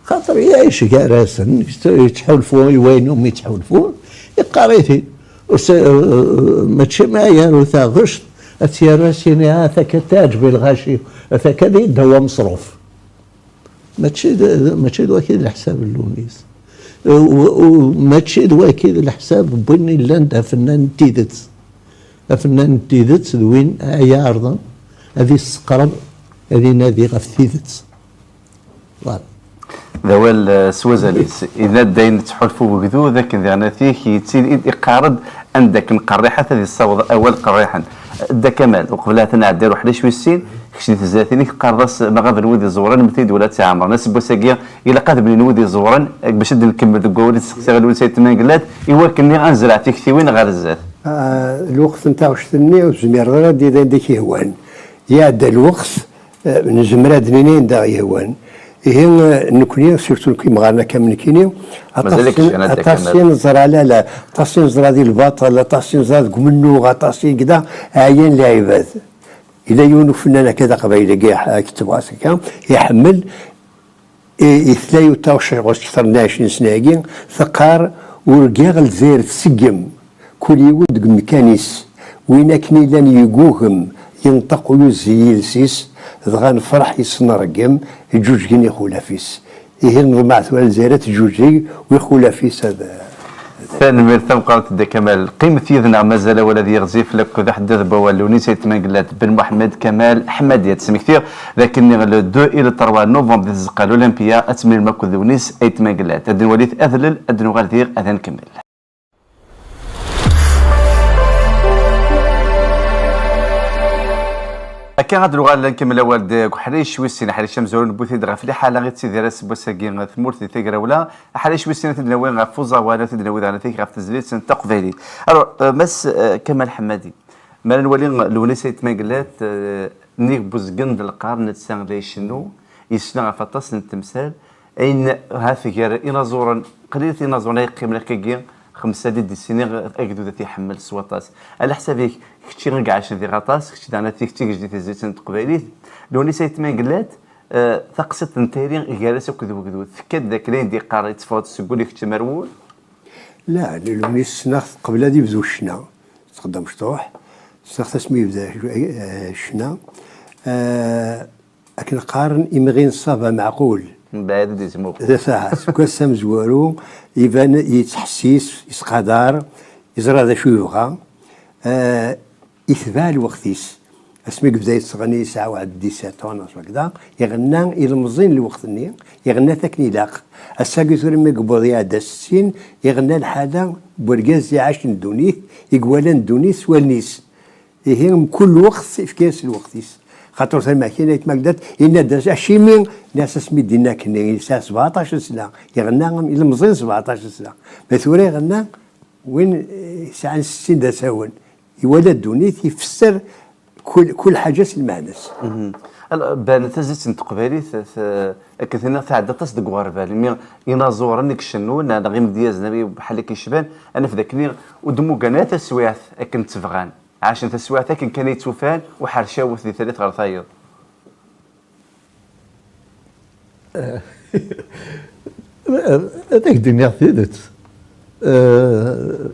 Xaṭer iɛic gar-asen, yettḥulfu i wayen umi ttḥulfun, iqqar-it-id. Ur s-, eh, mačči ma yaru taɣect, ad tt-yerr as yini, "Ah, taka teɛǧeb i lɣaci, taka d yedda wameṣruf." Mačči d, mačči d waki d leḥsab n Lewnis. U, u, mačči d waki d leḥsab n win illan d afennan n tidet. Afennan n tidet d win ay iɛerḍen ad isseqreb, ad inadi ɣef tidet. Voilà. D awal, eh, s wazal-is. Yenna-d ayen tettḥulfu wegdud, akken diɣen atik yettili, iqqar-d anda akken qerriḥet ad yessaweḍ awal qerriḥen. Dda Kamal, uqbel ad nɛeddi ar uḥric wis sin, kečč di tezlatin-ik teqqareḍ-as ma ɣaben wid iẓewren, mmten-d wala ad tt-iɛemren. Aseggas-agi, ilaq ad bnin wid iẓewren, eh, bac ad nkemmel deg wawal i testeqsiɣ Lewnis Ayt Mengellat, i wakken ad nezreɛ tiktiwin ɣer zdat. Ah, lweqt n taɣect-nni ur tezmireḍ ara ad d-id anda i k-yehwan. Iɛedda lweqt, eh, nezmer ad d-nini anda i yehwan. Ihi, eh, nekkni, surtout nekk imɣaren akka am nekkini, aṭas mazal-ik i, aṭas i neẓra, la, la, aṭas i neẓra di lbaṭel, aṭas i neẓra deg umennuɣ, aṭas i gda, ɛyan lɛibad. Yella yiwen ufennan akka d aqbayli, akka yeḥ-, akka tebɣa akka, iḥemmel, i, i tlayu taɣect ɣur-s kter n ɛecrin sna-agi, teqqar, "Urgaɣ Lezzayer tseggem, kul yiwen deg umkan-is, win akken illan yegugem, yenṭeq uyuzzi yiles-is, dɣa nefreḥ yesnergem, ǧǧuǧgen ixulaf-is." Ihi neḍmeɛ tura Lezzayer ad teǧǧuǧeg, u ixulaf-is ad, Tanemmirt tameqqrant, Dda Kamal. Qqimet yid-neɣ, mazal awal ad yiɣzif, lakked aḥeddad n wawal Lewnis Ayt Mengellat, Ben Mohamed Kamal Ḥmadi. Ad d-smektiɣ d akken le deux et le trois novembre di tzeqqa l'Olympia ad temlilem akked Lewnis Ayt Mengellat. Ad nwali adlel, ad nuɣal diɣ ad nkemmel. Akka ad nuɣal ad nkemmel awal deg uḥric wis sin, aḥric amezwaru newwi-t-id ɣef liḥala i tettidir aseggas-agi tmurt di tagrawla. Aḥric wis sin ad t-id-nawi ɣef uẓawan, ad t-id-nawi daɣen ɣef tezlit n teqbaylit. Alors, euh, Mass, euh, Kamal Ḥemmadi, Mi ara nwali Lewnis Ayt Mengellat, eh, nnig n uzgen d lqern netta la icennu, yecna ɣef aṭas n temsal, ayen ɣef gar inaẓuren, qlilet inaẓuren ay yeqqimen akkagi, xemsa d-id-issini agdud ad t-iḥemmel s waṭas. Ala ḥsab-ik, kečči i iɛacen diɣ aṭas, kečči daɣen ad t-tigejdi tizlit n teqbaylit. Lewnis Ayt Mengellat, eh, taqsiṭ n tayri gar-as akked wegdud, tekka-d dakken ayen d-iqqar yetteffeɣ-d seg wul ikeččem ar wul? La, Lewnis ssneɣ-t qbel ad ibdu ccna, txeddem cṭuḥ. Ssneɣ-t asmi yebda, eh, ccna. Eh, akken qqaren, imɣi n ṣṣaba meɛqul. Mbeɛd ur d-izmuq. D asaha, seg wass amezwaru, iban yettḥessis, yesqadar, yeẓra d acu yebɣa. Eh, itbeɛ lweqt-is. Asmi yebda yettɣenni, yesɛa waḥed dix-sept ans, neɣ s wakda, iɣenna ilemẓi n lweqt-nni, iɣenna-t akken ilaq. Ass-agi tura mi yewweḍ iɛedda settin, iɣenna lḥala n wergaz iɛacen ddunit, i iwalan ddunit s wallen-is. Ihi, mkul lweqt ifka-yas lweqt-is. Xaṭer ur terma kra, Ayt Mengellat, yenna-d acimi, nniɣ-as asmi d-yenna akken, yesɛa sebɛeṭac n sna, iɣenna ilemẓi n sebɛeṭac n sna. Ma tura iɣenna win, eh, yesɛan settin d asawen. Iwala ddunit, ifesser kul, kul ḥaǧa s lmeɛna-s. Ala, ban tazlit n teqbaylit, t-, akken tenniḍ, tɛedda aṭas deg uɣerbal, imi inaẓuren i icennun, neɣ imedyazen, ami bḥal akka yecban, ad naf d akken ur d-mmugen ara taswiɛt akken tt-bɣan. Ɛacen taswiɛt akken kan ay tt-ufan, uḥercawet di tallit ɣer tayeḍ. Ad ak-d-iniɣ tidet. Eh,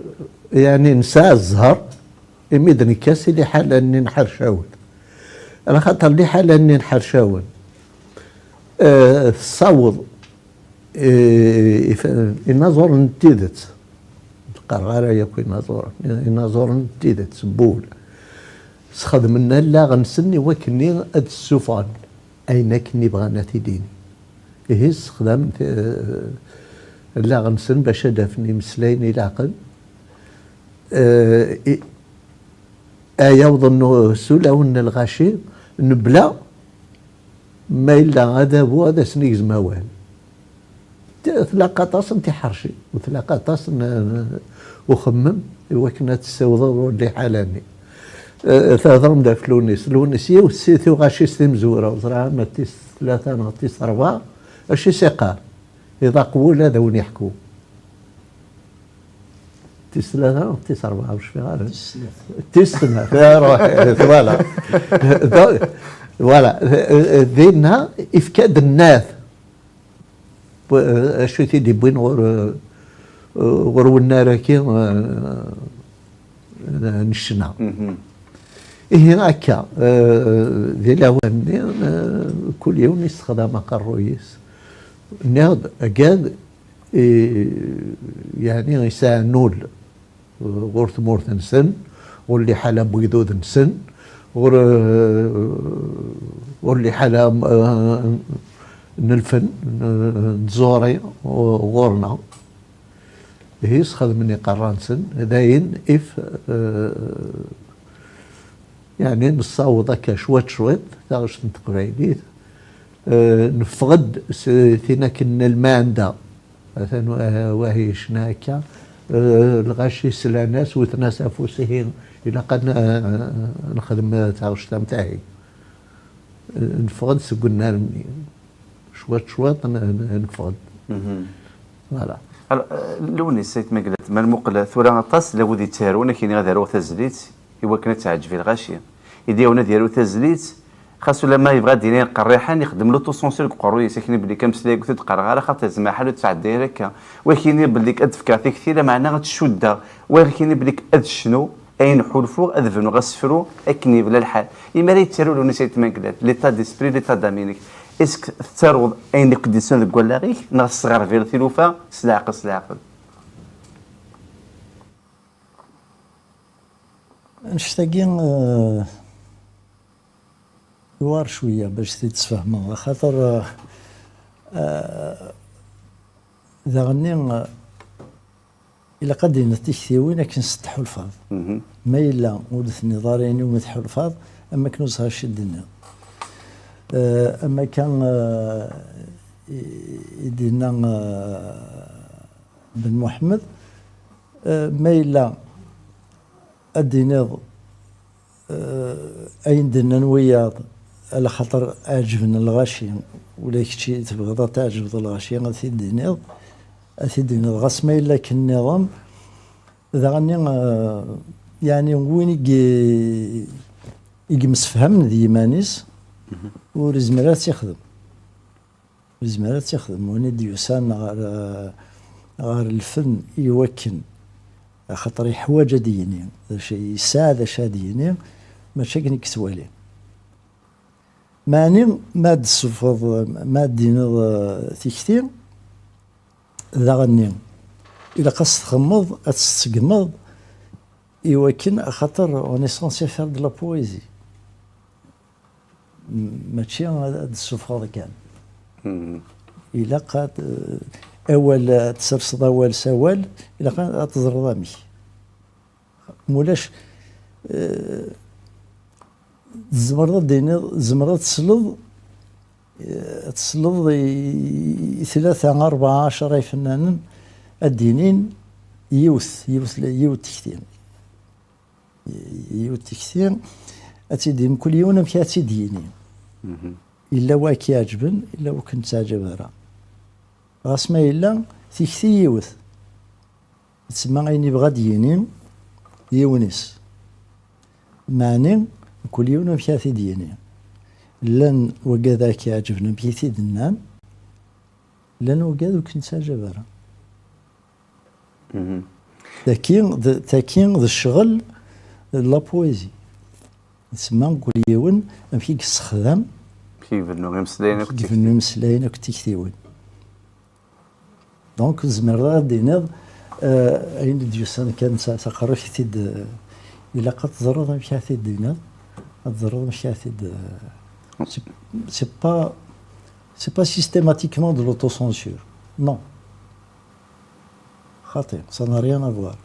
yeɛni nesɛa zzher imi d-nekka si liḥala-nni n ḥercawen. Ala xaṭer liḥala-nni n ḥercawen, eh, tessaweḍ, eh, if-, inaẓuren n tidet. Ur qqareɣ ara yakk inaẓuren. Inaẓuren n tidet, n wul. Sxedmen allaɣ-nsen i wakken ad d-ssufɣen ayen akken i bɣan ad t-id-inin. Ihi ssexdamen, eh, allaɣ-nsen bac ad d-afen imeslayen ilaqen. Eh, i-, ay awḍen s ulawen n lɣaci, mebla ma yella adabu ad asen-igzem awal. T-, tlaq aṭas n tiḥerci, u tlaq aṭas n, n uxemmem i wakken ad tessiwḍeḍ ɣur liḥala-nni. Eh, thedrem-d ɣef Lewnis. Lewnis, yiwet si tuɣac-is timezwura, ur ẓriɣ ma d tis tlata neɣ d tis rebɛa, acu i s-iqqar? Iḍaq wul ad awen-iḥku. Tis tlata neɣ tis rebɛa, ur cfiɣ ara. Tis snat. Tis snat, eh, ruḥ, eh, voilà. Donc, voilà, eh, eh, dinna ifka-d nnat. Acu i t-id-iwwin ɣur, ɣur wennar-agi, eh, n ccna. Ihi akka, eh, di lawan-nni, eh, kul yiwen yessexdam aqerruy-is. Nniɣ-d, agad, i, yeɛni yesɛan ul ɣur tmurt-nsen, ɣur liḥala n wegdud-nsen, ɣur, ɣur liḥala, eh, n lfen, n, n tẓuri, ɣur-neɣ. Ihi sxedmen iqerra-nsen, d ayen if, eh, yeɛni nessaweḍ akka cwiṭ cwiṭ taɣect n teqbaylit, eh, neffeɣ-d s tin akken n lmanda. Atan wa-, wahi yecna akka, eh, lɣaci slan-as, wten-as afus, ihi ilaq ad n-, eh, nexdem taɣect am tahi. Eh, neffeɣ-d seg unnar-nni. Cwiṭ, cwiṭ, n-, n-, neffeɣ-d. Voilà. Alors, eh, Lewnis Ayt Mengellat, ma nmuqel tura aṭas n wid yettarun, akken ad aruɣ tazlit, i wakken ad teɛǧeb i lɣaci. Idi yawen ad yaru tazlit, xas ulamma yebɣa ad d-yini qerriḥen, ixdem l'autocensuré deg uqerruy-is, akni belli ameslay-agi ur t-id-qqareɣ ara, xaṭer yezmer lḥal ur tesɛedday ara akka. Wakini belli ad d-fkeɣ tikti, lameɛna ad tt-cuddeɣ. Wakini belli ad cnuɣ, ayen ḥulfuɣ, ad bnuɣ asefru, akken yebla lḥal. Imi ara yettaru Lewnis Ayt Mengellat, l'état d'esprit, l'état d'âme-inek, est-ce que tettaruḍ ayen i k-d-yessan deg wallaɣ-ik, neɣ tesɣerbiḍ tilufa s leɛqel, s leɛqel? Annect-agi, eh, yewɛer cwiya bac t-id-sfehmeɣ, axaṭer, eh, eh, daɣenni, eh, ilaq ad d-tiniḍ tiktiwin akken s-tḥulfaḍ. Ma yella ur d-tenniḍ ara ayen umi tḥulfaḍ, am wakken ur ẓriɣ acu i d-tenniḍ. Eh, am akka, eh, i, i d-yenna, eh, Ben Muḥemmed, eh, ma yella ad d-tiniḍ Eh, ayen d-nnan wiyaḍ, ala xaṭer ɛeǧben lɣaci, ula kečči tebɣiḍ ad tɛeǧbeḍ lɣaci, ad t-id-tiniḍ, ad t-id-tiniḍ, ɣas ma yella akken nniḍen, daɣenni, eh, yeɛni win i g-, i yemsefhamen d yiman-is, ur izmir ad tt-ixdem. Ur izmir ad tt-ixdem. Win i d-yusan ɣer, eh, ɣer lfen i wakken, axaṭer yeḥwaǧ ad d-yini, d acu, yesɛa d acu ad d-yini, mačči akken i yettwali. Meɛni, ma d-tessufɣeḍ, ma d-tiniḍ, eh, tikti, daɣenni, ilaq ad s-txemmeḍ, ad tt-tseggmeḍ, i wakken, axaṭer on est censé faire de la poésie. M-, mačči ad, ad d-tessufɣeḍ kan. Ilaq ad, eh, awal, ad tserseḍ awal s awal, ilaq ad, ad teẓreḍ amek. Mulac, eh, tzemreḍ ad d-tiniḍ, tzemreḍ ad tesleḍ, eh, ad tesleḍ i, i tlata, rebɛa, ɛecra ifennanen ad d-inin yiwet, yiwet, yiwet tekti. Yiwet tekti, ad tt-id-, mkul yiwen amek ad tt-id-yini. Yella wa i k-iɛeǧben, yella wa ur ken-tettaɛǧab ara. Ɣas ma yella, tikti yiwet. Tsemma ayen yebɣa ad d-yini yiwen-is. Meɛni, mkul yiwen amek ad t-id-yini. Llan wagad ara k-iɛeǧben amek i t-id-nnan, llan wagad ur ken-ttaɛǧab ara. Taki d, taki d ccɣel n la poésie. Tsemma mkul yiwen amek i yessexdam, amek i ibennu imeslayen akk d tiktiwin. Donc, tzemreḍ ad d-tiniḍ, eh, ayen i d-yusan kan s, s aqerru-k, t-id, eh, ilaq ad teẓreḍ amek ara t-id-tiniḍ, ad teẓreḍ amek ara t-id, eh, c'est, c'est pas, c'est pas systématiquement de l'autocensure. Non. Xaṭi, ça n'a rien à voir.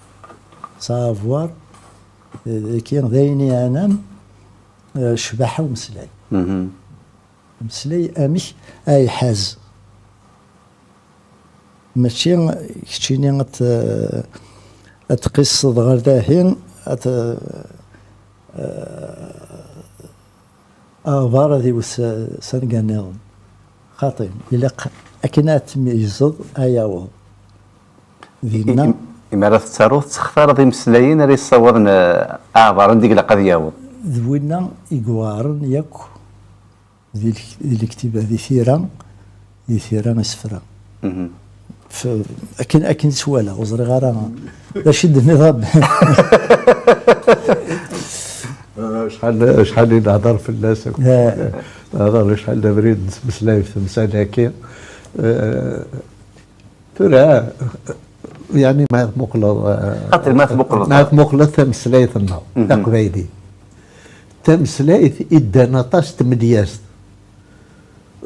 Ça a à voir, eh, d ayen yeɛnan, eh, ccbaḥa umeslay. Ameslay amek ay iḥaz. Mačči keččini ad t-, ad tqisseḍ ɣer dahi, ad t-, aɣbar ad iwet s, s anga nniḍen. Xaṭi, ilaq akken ad tmeyyzeḍ ayaweḍ. Dinna, imi ara tettaruḍ, ttextareḍ imeslayen ara yessawaḍen, eh, aɛbar anda i ilaq ad yaweḍ. D winna i iweɛren yakk di lek-, di lektiba, di tira, di tira, isefra. F-, akken, akken ttwalaɣ, ur ẓriɣ ara d acu i d-tenniḍ a Ben. Acḥal, acḥal i nehder fell-as akk. Nehder acḥal d abrid, nettmeslay f temsal-agi. Eh, tura, yeɛni ma tmuqleḍ, eh, xaṭi, ma tmuqleḍ, ma tmuqleḍ tameslayt-nneɣ taqbaylit, tameslayt i ddan aṭas n tmedyazt.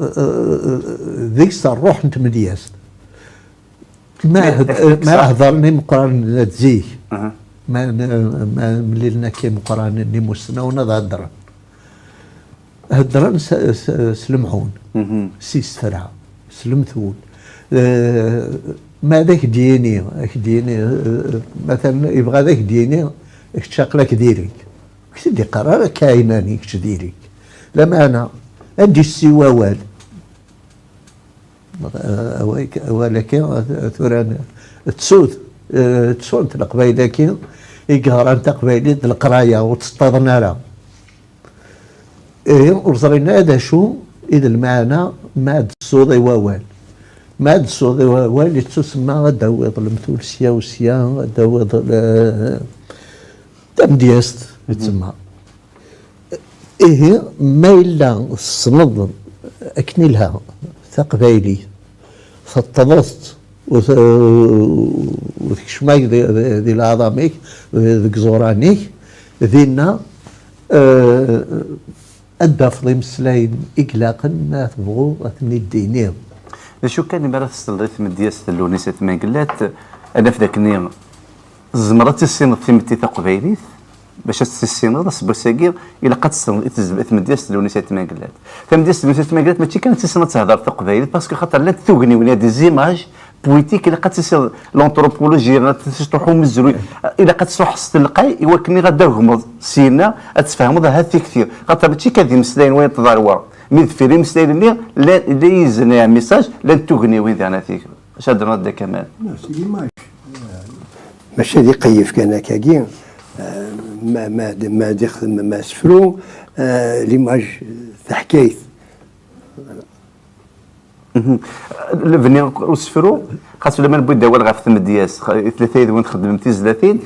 Eh, eh, deg-s ṛṛuḥ n tmedyazt. Ma, ma hedren imeqqranen n zik, ma, ma mlilen akka imeqqranen n imusnawen ad hedren. Heddren s, s, s lemɛun, s isefra, s lemtul. Eh, ma ad ak-d-yini, ak-d-yini, eh, matalan, yebɣa ad ak-d-yini, kečč aql-ak diri-k. Ur k-t-id-iqqar ara akka ɛinani, kečč diri-k. Lameɛna, ad d-issi wawal. Eh, awal-, awal-agi, eh, tura n-, ttut, eh, ttunt Leqbayel-agi i yeɣran taqbaylit d leqraya, ur tt-ṭṭaḍen ara. Ihi, ur ẓrin ara d acu i d lmeɛna ma ad d-tessuḍ i wawal. Ma ad d-tessuḍ i wawal, yettusemma ad d-tawiḍ lemtul sya u sya, ad d-tawiḍ, eh, tamedyazt, yettsemma. Ihi, ma yella tessneḍ akken ilha taqbaylit, teṭṭḍeḍ-tt, u te-, u tekcem-ak di, di, di leɛḍam-ik, di, deg iẓuran-ik, dinna, eh, ad d-tafeḍ imeslayen i ilaqen ma tebɣuḍ ad ten-id-tiniḍ. D acu kan, imi ara tesleḍ i tmedyazt n Lewnis At Mengellat, ad naf d akken tzemreḍ ad tissineḍ timetti taqbaylit, bac ad tt-tissineḍ, aseggas-agi, ilaq ad tessneḍ i tezm-, i tmedyazt n Lewnis At Mengellat. Tamedyazt n Lewnis At Mengellat mačči kan ad tissineḍ ad tehder taqbaylit, parce que xaṭer llant tugniwin, il y a des images Politique, ilaq ad tisiḍ l'anthropologie, ilaq ad tisiḍ truḥ umezruy, ilaq ad truḥ s telqay i wakken ad d-agmeḍ syenna ad tfehmeḍ ahat tikti. Xaṭer mačči kan d imeslayen wayen tḍerwa, mi deffir imeslayen-nni la, la yizan message, llant tugniwin diɣen atik. Acu ad d-tenniḍ Dda Kamal? Maca d iqeyyef kan akkagi, ma, ma, ma, d ixdem, ma sefru, l'image, taḥkayt. Lebni usefru, xas ulamma newwi-d awal ɣef tmedyazt, i tlata yid-wen txeddmem tizlatin,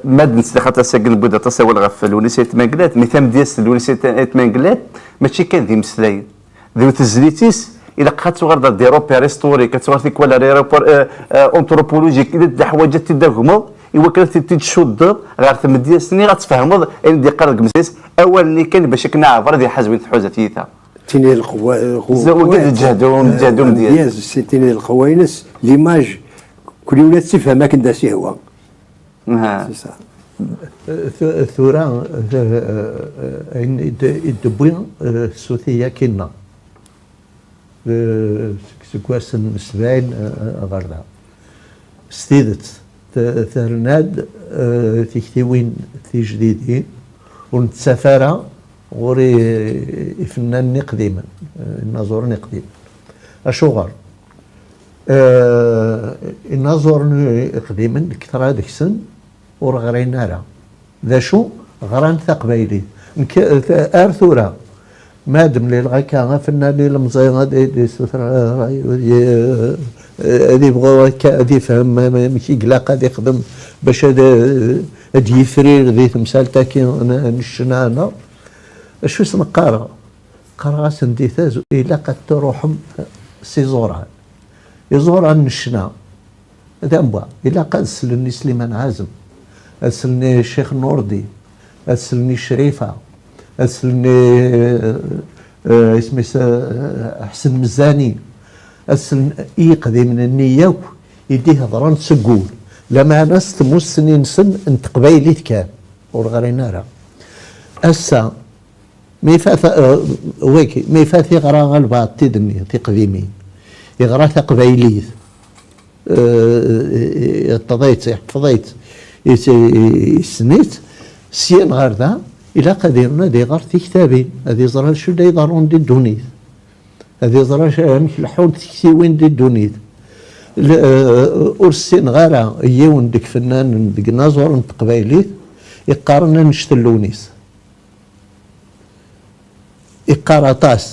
ma d-nesla xaṭer ass-agi newwi-d aṭas awal ɣef Lewnis Ayt Mengellat, mi tamedyazt n Lewnis Ayt Mengellat mačči kan d imeslayen, d tezlit-is, ilaq ad tuɣal d des repères historiques, ad tuɣal tikwal d repères anthropologiques, d leḥwayeǧ ad t-id-tagmeḍ i wakken ad t-id-tcuddeḍ ɣer tmedyazt-nni, ad tfehmeḍ ayen d-iqqar deg umezruy-is, awal-nni kan bac akken aɛbar ad iḥaz win tḥuza tyita. Tini d lqewwa, lqewwa, lqewwa, lqewwa, lqewwa, lqewwa, lqewwa, lqewwa, l'image, kul yiwen ad tt-ifhem akken d as-ihwa. Aha. Tura, ayen i d-tewwi tsuti-agi-nneɣ seg wass n sebɛin ɣer da, s tidet terna-d tiktiwin tijdidin ur nettaf ara ɣur ifennanen iqdimen, inaẓuren iqdimen. Acuɣer? Inaẓuren iqdimen, kter deg-sen ur ɣrin ara. D acu? Ɣran taqbaylit. Ar tura, ma ad mlileɣ akka afennan ilemẓi ad d-isuter ṛṛay, ad yebɣu akka ad ifhem amek i ilaq ad ixdem bac ad d-yifrir di temsalt-agi n ccna, neɣ acu i sen-qqareɣ? Qqareɣ-asen di tazwara ilaq ad truḥem s iẓuran. Iẓuran n ccna d anwa? Ilaq ad slen i Sliman Ɛazem, ad slen i Ccix Nurdin, ad slen i Crifa, ad slen i isem-is, Ḥsen Mzani, ad slen i yiqdimen-nni yakk i d-ihedṛen seg wul, lameɛna s tmussni-nsen n teqbaylit kan, ur ɣrin ara. Ass-a, Mi fat, wagi, mi fat iɣra albaɛḍ tid-nni tiqdimin, iɣra taqbaylit, iṭṭeḍ-itt, iḥfeḍ-itt, issen-itt, syin ɣer da, ilaq ad irnu ad iɣer tiktabin, ad iẓer acu la iḍerrun di ddunit, ad iẓer amek leḥḥunt tektiwin di ddunit. Ur ssineɣ ara yiwen deg ifennanen deg inaẓuren n teqbaylit iqqaren annect n Lewnis. Iqqar aṭas.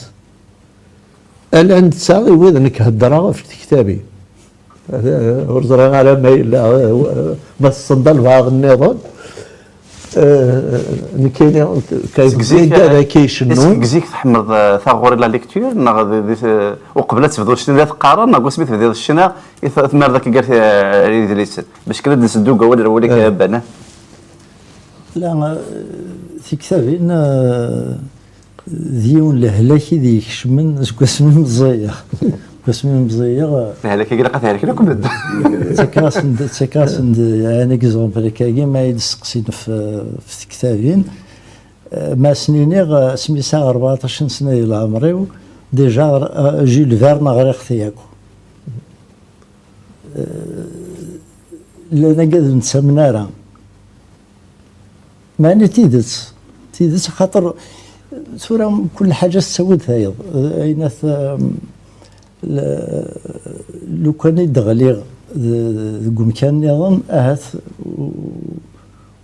Ala netta i wid nekk heddreɣ ɣef tektabin. Ur ẓriɣ ara ma yella, ma tessneḍ albaɛḍ nniḍen. Nekkini, ad k-icennu. Seg zik tḥemmleḍ taɣuri, la lecture, neɣ uqbel ad tebduḍ ccna la teqqareḍ, neɣ wasmi tebdiḍ ccna i tmerrḍ akka gar yidlisen? Bac kan ad d-nseddu deg wawal ar wawal-ik a Bana. La, tiktabin d yiwen lehlak i d-ikecmen seg wasmi meẓẓiyeɣ. Seg wasmi meẓẓiyeɣ. Lehlak-agi ilaq ad t-helken akk medden. Ttakeɣ-asen-d, ttakeɣ-asen-d, yeɛni, exemple akkagi, ma i d-steqsin ɣef tektabin. Ma asen-iniɣ, asmi sɛiɣ rbeɛṭac n sna di leɛmer-iw, déjà Jules Verne ɣriɣ-t yakk. Llan agad ur nettamen ara. Meɛni tidet, tidet, axaṭer tura mkul ḥaǧa tettawi-d tayeḍ. Ayen at, lukan i d-ɣliɣ deg umkan nniḍen, ahat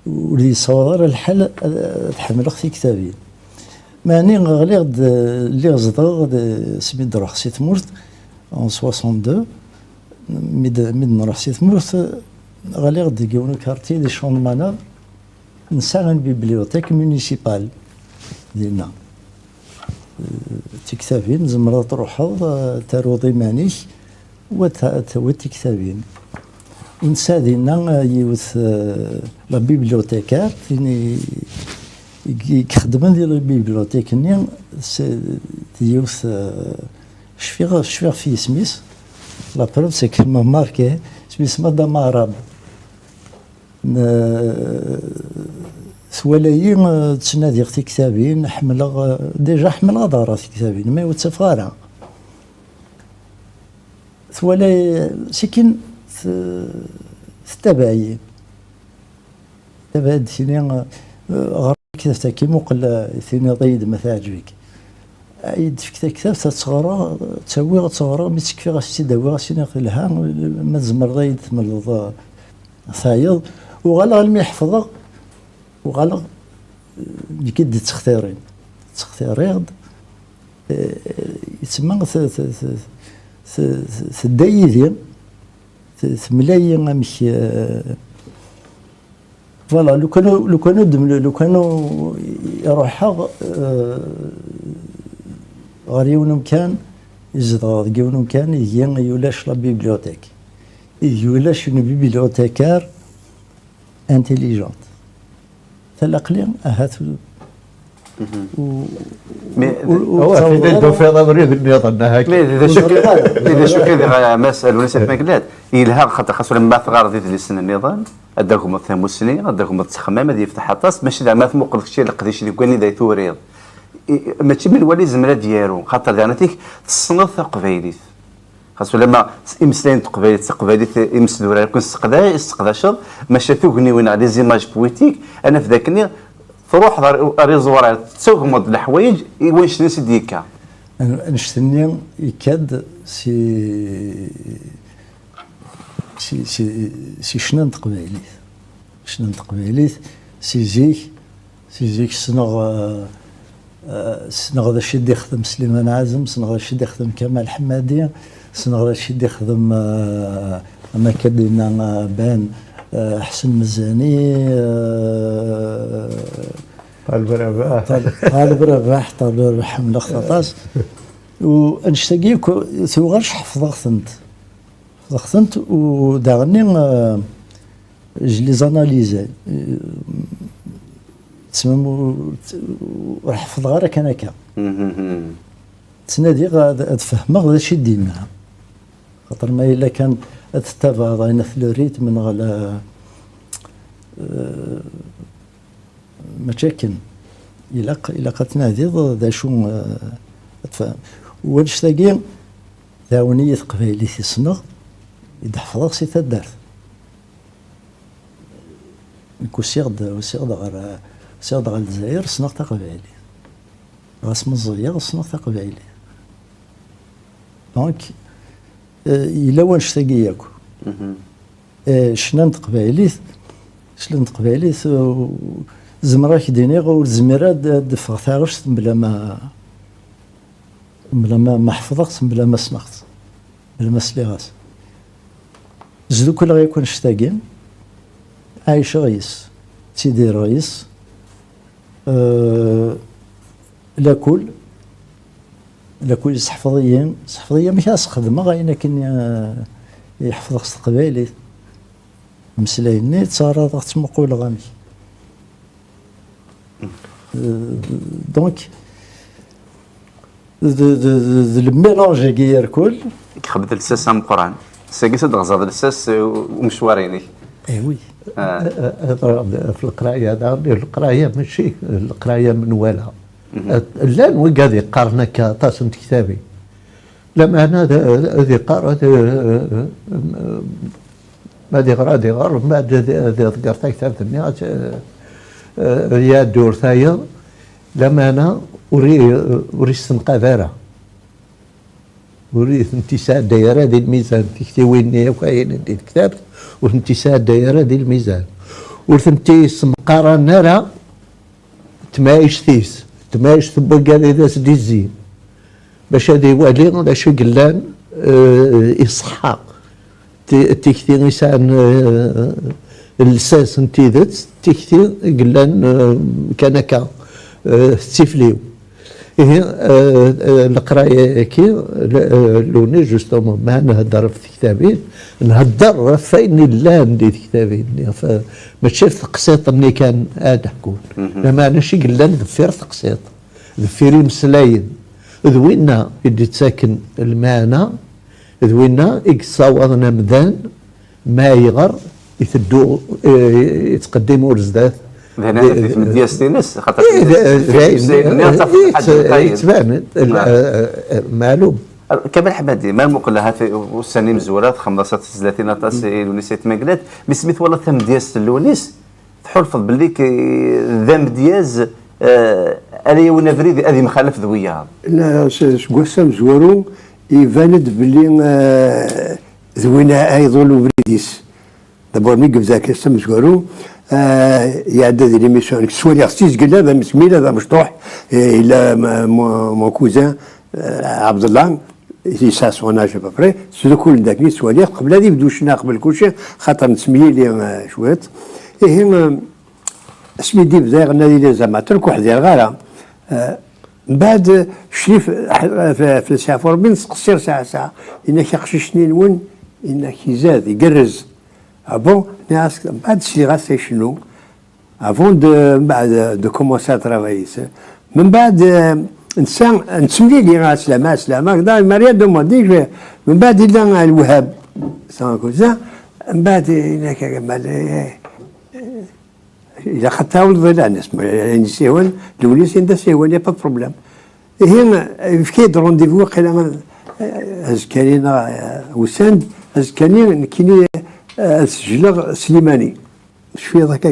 ur d-yessawaḍ ara lḥal ad ḥemmleɣ tiktabin. Meɛni ɣliɣ-d, lliɣ zedɣeɣ asmi d-ruḥeɣ si tmurt, en soixante-deux, mi d-nruḥ si tmurt, ɣliɣ-d deg yiwen ukarti di Champ de Manabre, nesɛa une bibliothèque municipale dinna. Tiktabin, tzemreḍ ad truḥeḍ, ad taruḍ iman-ik, u ad tawiḍ tiktabin. U nesɛa dinna yiwet, la bibliothécaire, tin i ixeddmen di la bibliothèque-nni, d yiwet, cfiɣ, cfiɣ ɣef yisem-is, la preuve c'est que ma marqué, isem-is Madame Arabe. Twala-yi ttnadiɣ tiktabin, ḥemmleɣ, déjà ḥemmleɣ ad ɣreɣ tiktabin, mais ur ttafeɣ ara. Wala, sikin t-, tettabaɛ-iyi. Tettabaɛ-d tini, eh, ɣer kitabt-agi, muqel, eh, tiniḍ-iyi-d ma teɛǧeb-ik. Ad iyi-d-tefk taktabt, ad tt-ɣreɣ, ad tt-awiɣ, ad tt-ɣreɣ, mi tt-kfiɣ, ad s-tt-id-awiɣ, ad s-iniɣ telha, ma tzemreḍ ad iyi-d-temleḍ, eh, tayeḍ. Uɣaleɣ almi ḥefḍeɣ, uɣaleɣ, eh, nekk i d-ttextirin. Ttextiriɣ-d, eh, yettma t-, t-, t-, t-, t-, tedda yid-i, t-, temla-yi amek, eh, voilà, lukan, lukan ur d-, lukan ur i ruḥeɣ, eh, ɣer yiwen umkan, i zedɣeɣ deg yiwen umkan, ideg ulac la bibliothèque, ideg ulac une bibliothécaire intelligente. Tala aql-i, ahat, u-, u-, Mais, ur, ur Awa, ttawḍeɣ fina ara. d-tufiḍ abrid nniḍen, aha. Mais d acu kan, mais d acu kan, dɣa, Mass Lwennas At Maglad, yelha xaṭer xas ulamma teɣɣareḍ idlisen nniḍen, ad d-tagmeḍ tamussni, ad d-tagmeḍ ttexmam, ad yefteḥ aṭas, mačči d ama tmuqleḍ kečči leqdic deg wayen i d ay turiḍ. I, mačči menwala yezmer ad d-yaru, xaṭer daɣen atik tessneḍ taqbaylit. Xas ulamma s-, imeslayen n teqbaylit, s teqbaylit imesdurar akk nesseqda-, nesseqdaceḍ, maca tugniwin neɣ les images poétiques, ad naf d akken truḥeḍ ar, ar iẓuran, tettagmeḍ leḥwayeǧ i wannect-nni s d-yekka. An-, annect-nni yekka-d si, si, si, si ccna n teqbaylit. Ccna n teqbaylit, si zik, si zik ssneɣ, eh, eh, ssneɣ d acu i d-ixdem Sliman Ɛazem, ssneɣ d acu i d-ixdem Kamal Ḥemmadi, ssneɣ d acu i d-ixdem, eh, am akka d-yenna, eh, Ben, eh, Ḥsen Mezani, eh, Ṭaleb Rabaḥ. Ṭal-, Ṭaleb Rabaḥ, Ṭaleb Rabaḥ ḥemmleɣ-t aṭas. U annect-agi akk tuɣac ḥefḍeɣ-tent. Ḥefḍeɣ-tent u daɣenni, eh, je les analyse. Eh, tsemam u-, ur ḥefḍeɣ ara kan akka. Ttnadiɣ ad, ad fehmeɣ d acu i d-yenna. Xaṭer ma yella kan ad tettabaɛeḍ ayen at le rythme neɣ la, eh, mačči akken. Ilaq, ilaq ad tnadiḍ d acu, eh, ad tfehmeḍ. U annect-agi tɛawen-iyi teqbaylit i ssneɣ, i d-ḥefḍeɣ si taddart. Nekk usiɣ-d, usiɣ-d ɣer, usiɣ-d ɣer Lezzayer, ssneɣ taqbaylit. Ɣas meẓẓiyeɣ, ssneɣ taqbaylit. Donc, eh, yella wannect-agi yakk. Eh, ccna n teqbaylit, ccna n teqbaylit, eh, zemreɣ ad k-d-iniɣ, ur zmireɣ ad, ad d-ffeɣ taɣect mebla ma, mebla ma, ma ḥefḍeɣ-tt, mebla ma ssneɣ-tt, mebla ma sliɣ-as. Sdukleɣ yakk annect-agi, ɛiceɣ yis, ttidireɣ yis, eh, lakul, lakul yesseḥfeḍ-iyi, yesseḥfeḍ-iyi amek ara sxedmeɣ ayen akken, eh, i ḥefḍeɣ s teqbaylit. Ameslay-nni ttɛaraḍeɣ-t, muquleɣ amek. Eh, donc, d, d, d, d le mélange-agi yerkul. Yexbed lsas ameqqran. Sagi s ad d-ɣẓeḍ lsas, eh, umecwar-inek. Eh oui. Ah. Ɣef leqraya, daɣen leqraya mačči leqraya menwala. Llan wigad yeqqaren akka aṭas n tektabin. Lameɛna ad, ad iqqar, ad, ad iɣer, ad iɣer, mbeɛd ad, ad iḍegger taktabt-nni, ad, ad iɛeddi ur tayeḍ, lameɛna ur i, ur istenqad ara. Ur i tent-isɛedday ara di lmizan, tiktiwin-nni akk ayen di tektabt, ur tent-isɛedday ara di lmizan. Ur tent-issemqaran ara tmaɛict-is, tmaɛict n wigad i d as-d-izzin, bac ad iwali d acu i yellan, eh, iṣeḥḥa. Ti-, tikti i sɛan, eh, llsas n tidet, tikti i yellan, eh, kan akka, eh, tettifliw. Ihi, eh, eh, leqraya-agi, l-, eh, luni, justement, ma nhedder ɣef tektabin, nhedder ɣef wayen yellan di tektabin, ɣef, mačči ɣef teqsiṭ-nni kan ad ḥkun. Lameɛna acu i yellan deffir teqsiṭ, deffir imeslayen, d winna i d-ittaken lmeɛna, d winna i yessawaḍen amdan ma ayɣer iteddu, eh, yettqeddim ur zdat. D hna i tmedyast-ines, xaṭer tmedyast-nni ad tafeḍ lḥaǧa lqayen. Yettban-d, eh, eh, meɛlum. Kamal Ḥmadi, ma muqel ahat ussan imezwura, txedmeḍ-as tezlatin aṭas i Lewnis Ayt Mengellat, mi s-, mi twalaḍ tamedyazt n Lewnis, tḥulfaḍ belli k-, d amedyaz, eh, ara yawin abrid ad yemxalaf d wiyaḍ? La, s-, seg wass amezwaru, iban-d belli, eh, d win a, a iḍul ubrid-is. D'abord, mi yebda akka s amezwaru, eh, iɛedda di l'émission, nekk ttwaliɣ s tizgella, d amesmil, d amecṭuḥ, eh, yella m-, m-, mon cousin, eh, Abdallah, yesɛa son âge à peu près, sdukul d akken i ttwaliɣ, qbel ad yebdu ccna, qbel kulci, xaṭer nettemyili, eh, cwiṭ. Ihi, eh, asmi d-ibda iɣenna di les amateurs, ur k-ḥdireɣ ara. Eh, mbeɛd, eh, Crif, eh, f-, f-, Saɛid Fuṛebbi, nettqeṣṣir saɛa, saɛa. Yenna-k aqcic-nni-nwen, yenna-k izad, igerrez. Ah bon? Nniɣ-as, mbeɛd sliɣ-as icennu. Avant de, de, de commencer à travailler. Mbeɛd, eh, netta, nettemlili, ɛeslama, ɛeslama, kda, il m'a rien demandé, je, mbeɛd yella Lwehab, c'est un cousin, mbeɛd yenna-k a Kamal, eh, eh, ilaq ad tɛawleḍ i leɛnas, ma ayen isiwan, Lewnis anda siwan, y a pas de problème. Ihi, yefka-yi-d rendez-vous, waqila, eh, azekka-nni neɣ, eh, usan-d, azekka-nni nekkini, eh, ad sejleɣ Slimani. Tecfiḍ akka?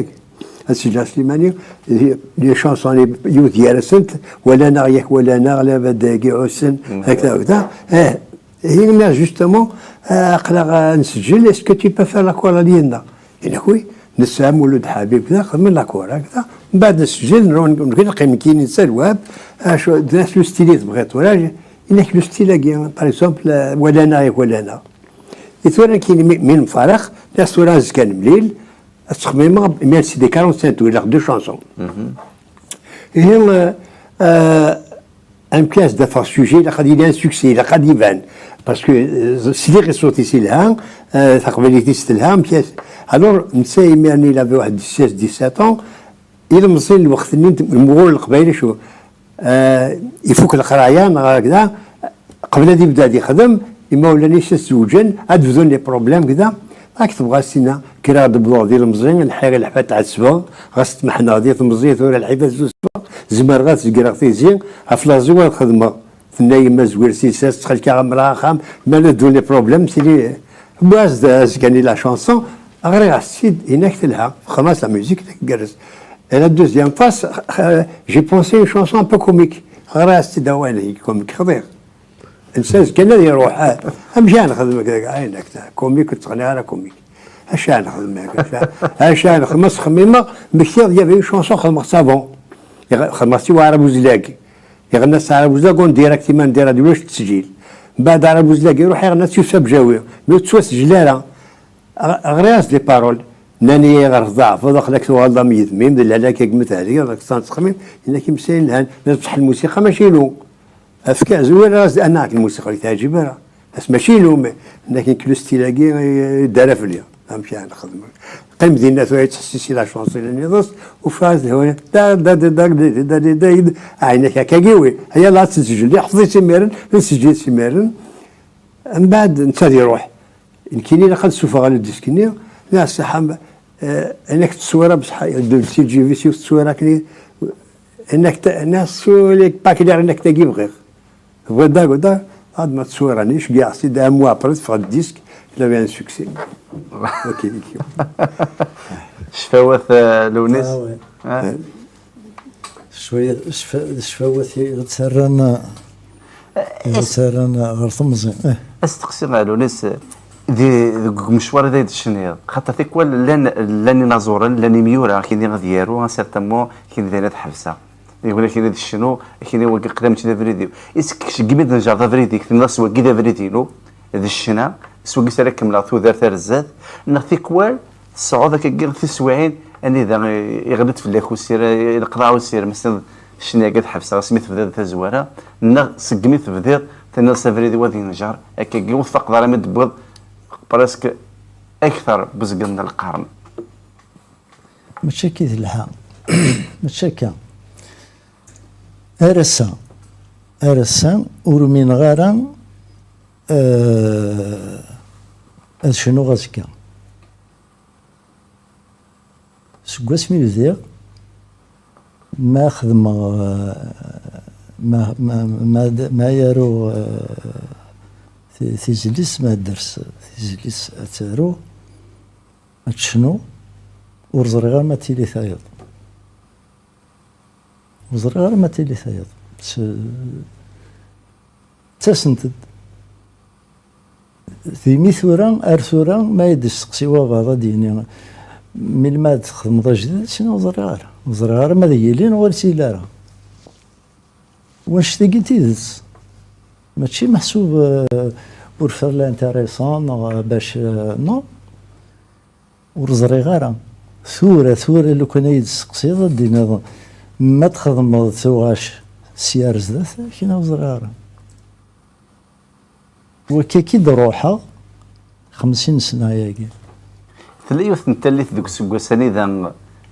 Ad sejleɣ Slimani, les chansons, yiwet gar-asent, Walan-aɣ yak walan-aɣ, la badagi ɛussen, hakda, hakda. Eh, ihi, nniɣ, justement, eh, aql-aɣ, eh, nseǧǧel, est-ce que tu peux faire la chorale yid-neɣ? Yenna-k, oui, nesɛa Mulud Ḥabib, da, xedmen la chorale, da. Mbeɛd nseǧǧel, nruḥ, nekk neqqim nekkini netta Lwehab, acu, d acu le style i tebɣiḍ tura? Yenna-k le style-agi, par exemple, eh, Walan-aɣ yak walan-aɣ. I tura nekkini mi, mi nfareq, nniɣ tura azekka nemlil, ad ttxemmimeɣ, imir c'est des quarante-cinq tours, ilaq deux chansons. Ihi, eh, eh, amek ara s-d-afeɣ sujet, ilaq ad yili un succès, ilaq ad iban. Parce que, eh, sliɣ i ṣṣut-is ilha, eh, taqbaylit-is telha, amek ara s-, alors, netta imir-nni, il avait waḥed dix-six, dix-sept ans, ilemẓi n lweqt-nni, n, n wuɣur n Leqbayel, acu, eh, ifuk leqraya, neɣ hekda, qbel ad yebda ad yexdem, imawlan-is ad zewǧen, ad bdun les problèmes, kda. Ad k-tebɣa s-tinna, kkreɣ-d wwḍeɣ d ilemẓi, lḥiɣ lḥfa tɛettbeɣ, ɣas tmeḥneɣ di temẓi, tura lḥif ad susfeɣ, zemreɣ ad zegreɣ tizi, ɣef laẓi-w ad xedmeɣ. Tenna yemma zwir si lsas, ttxil-k aɣ-mreɣ axxam, ma la ddun les problèmes, tili, wwiɣ-as-d azekka-nni la chanson, ɣriɣ-as-tt-id, inak telha, xedmeɣ-as la musique, tgerrez. Et la deuxième fois, euh, j'ai pensé une chanson un peu comique. Ɣriɣ-as-tt-id awal comique, xḍiɣ. Netta azekka ad iruḥ, ah, amek ara nexdem akka, ayen akka, comique ur ttɣenni ara comique. Acu ara nexdem akka, acu ara, acu ara nexdem, ma sxemmimeɣ, mektiɣ, il y avait une chanson xedmeɣ-tt avant. Xedmeɣ-tt i Waɛrab Uzlag. Iɣenna-tt Aɛrab Uzlag, on direct, iman dira d ulac tesjil. Mbeɛd Aɛrab Uzlag iruḥ iɣenna-tt Yusef Bjawi, mi ur tettwasjil ara. Ɣ-, ɣriɣ-as des paroles. Nnan-iyi ɣer tḍeɛfeḍ, aql-ak tuɣaleḍ am yedmi-m, d lehlak-agi ma tehliḍ, aqsan ttxemmim, yenna-k imsayen lhan, d ṣṣeḥ lmusiqa mačči inu. Efk-, zwireɣ-as-d, annaɣ lmusiqa ur teɛǧib ara. As mačči inu, mais, yenna-k nekk le style-agi, eh, dara fell-i. Amek ara nexdem? Qqim dinna tura yettḥessis i la chanson-nni iḍes, ufiɣ-as d hwa, da, da, da, da, da, da, da, da, da, ɛinak akkagi, wi. Yalla ad tt-nsejjel, ḥfeḍ-itt imiren, nsejjel-itt imiren. Mbeɛd, netta ad iruḥ. Nekkini ilaq ad ssufɣeɣ le disque-nni, la saḥam, eh, ayen ak ttṣwira, bṣeḥ, d T G V s yiwet ttṣwira akken, ayen ak ta-, ayen ak suli, pas clair, ayen ak tagi bɣiɣ. Bɣiɣ da, da, ad ma ttṣwira-nni, ceggeɣ-tt-id, un mois après, teffeɣ-d disque, il avait un succès. Ok. Cfawat, eh, Lewnis? Ah, ouais. Ah. Eh. Cwiya, cfa-, d cfawat i ɣ-ttarran, i ɣ-ttarran ɣer temẓi. Eh. Asteqsi a Lewnis, di, deg umecwar i d ay d-tecniḍ, xaṭer tikwal llan, llan inaẓuren, llan imyura, kini ad yaru, un certain moment, kini d ayen ad ḥebseɣ. Iwala kini d ccnu, kini wagi qla mačči d abrid-iw. Is-, kečč segmi d-njerḍ abrid-ik, tenniḍ-as wagi d abrid-inu, d ccna, s wagi s ara kemmleɣ tudert ar zdat, neɣ tikwal tesɛuḍ akkagi tiswiɛin anida i, iɣelli-d fell-ak usirem, i leqḍaɛ usirem, s ccna-agi ad ḥebseɣ asmi tebdiḍ tazwara, neɣ segmi tebdiḍ tenniḍ-as abrid-iw ad yenjer, akkagi ur tfaqeḍ ara mi d-tewwiḍ presque akter n uzgen n lqern. Mačči akka i telha. Mačči akka. Ar ass-a, ar ass-a, ur umineɣ ara, eh, ad cnuɣ azekka. Seg wasmi bdiɣ, ma xedmeɣ, eh, ma, ma, ma, ma yaruɣ, eh, Tizlit ma ad ters, tizlit ad taru, ad tecnu, ur ẓriɣ ara ma tili tayeḍ. Ur ẓriɣ ara ma tili tayeḍ. S-, ttasent-d. Dimi tura, ar tura, ma i d-isteqsi wabeɛḍ ad d-yini, "Melmi ad txedmeḍ ajdid?" Sin ur ẓriɣ ara. Ur ẓriɣ ara ma ad yili neɣ ur ttili ara. Wanect-agi d tidet. Mačči meḥsub, euh, pour faire l'intéressant, neɣ bac, euh, non. Ur ẓriɣ ara. Tura, tura, lukan ay d-testeqsiḍ, ad d-tiniḍ, "Ma txedmeḍ tuɣac sya ar zdat?" Akken ur ẓriɣ ara. Wakka-k-id ruḥeɣ xemsin sna-agi. Tella yiwet n tallit deg useggas anida,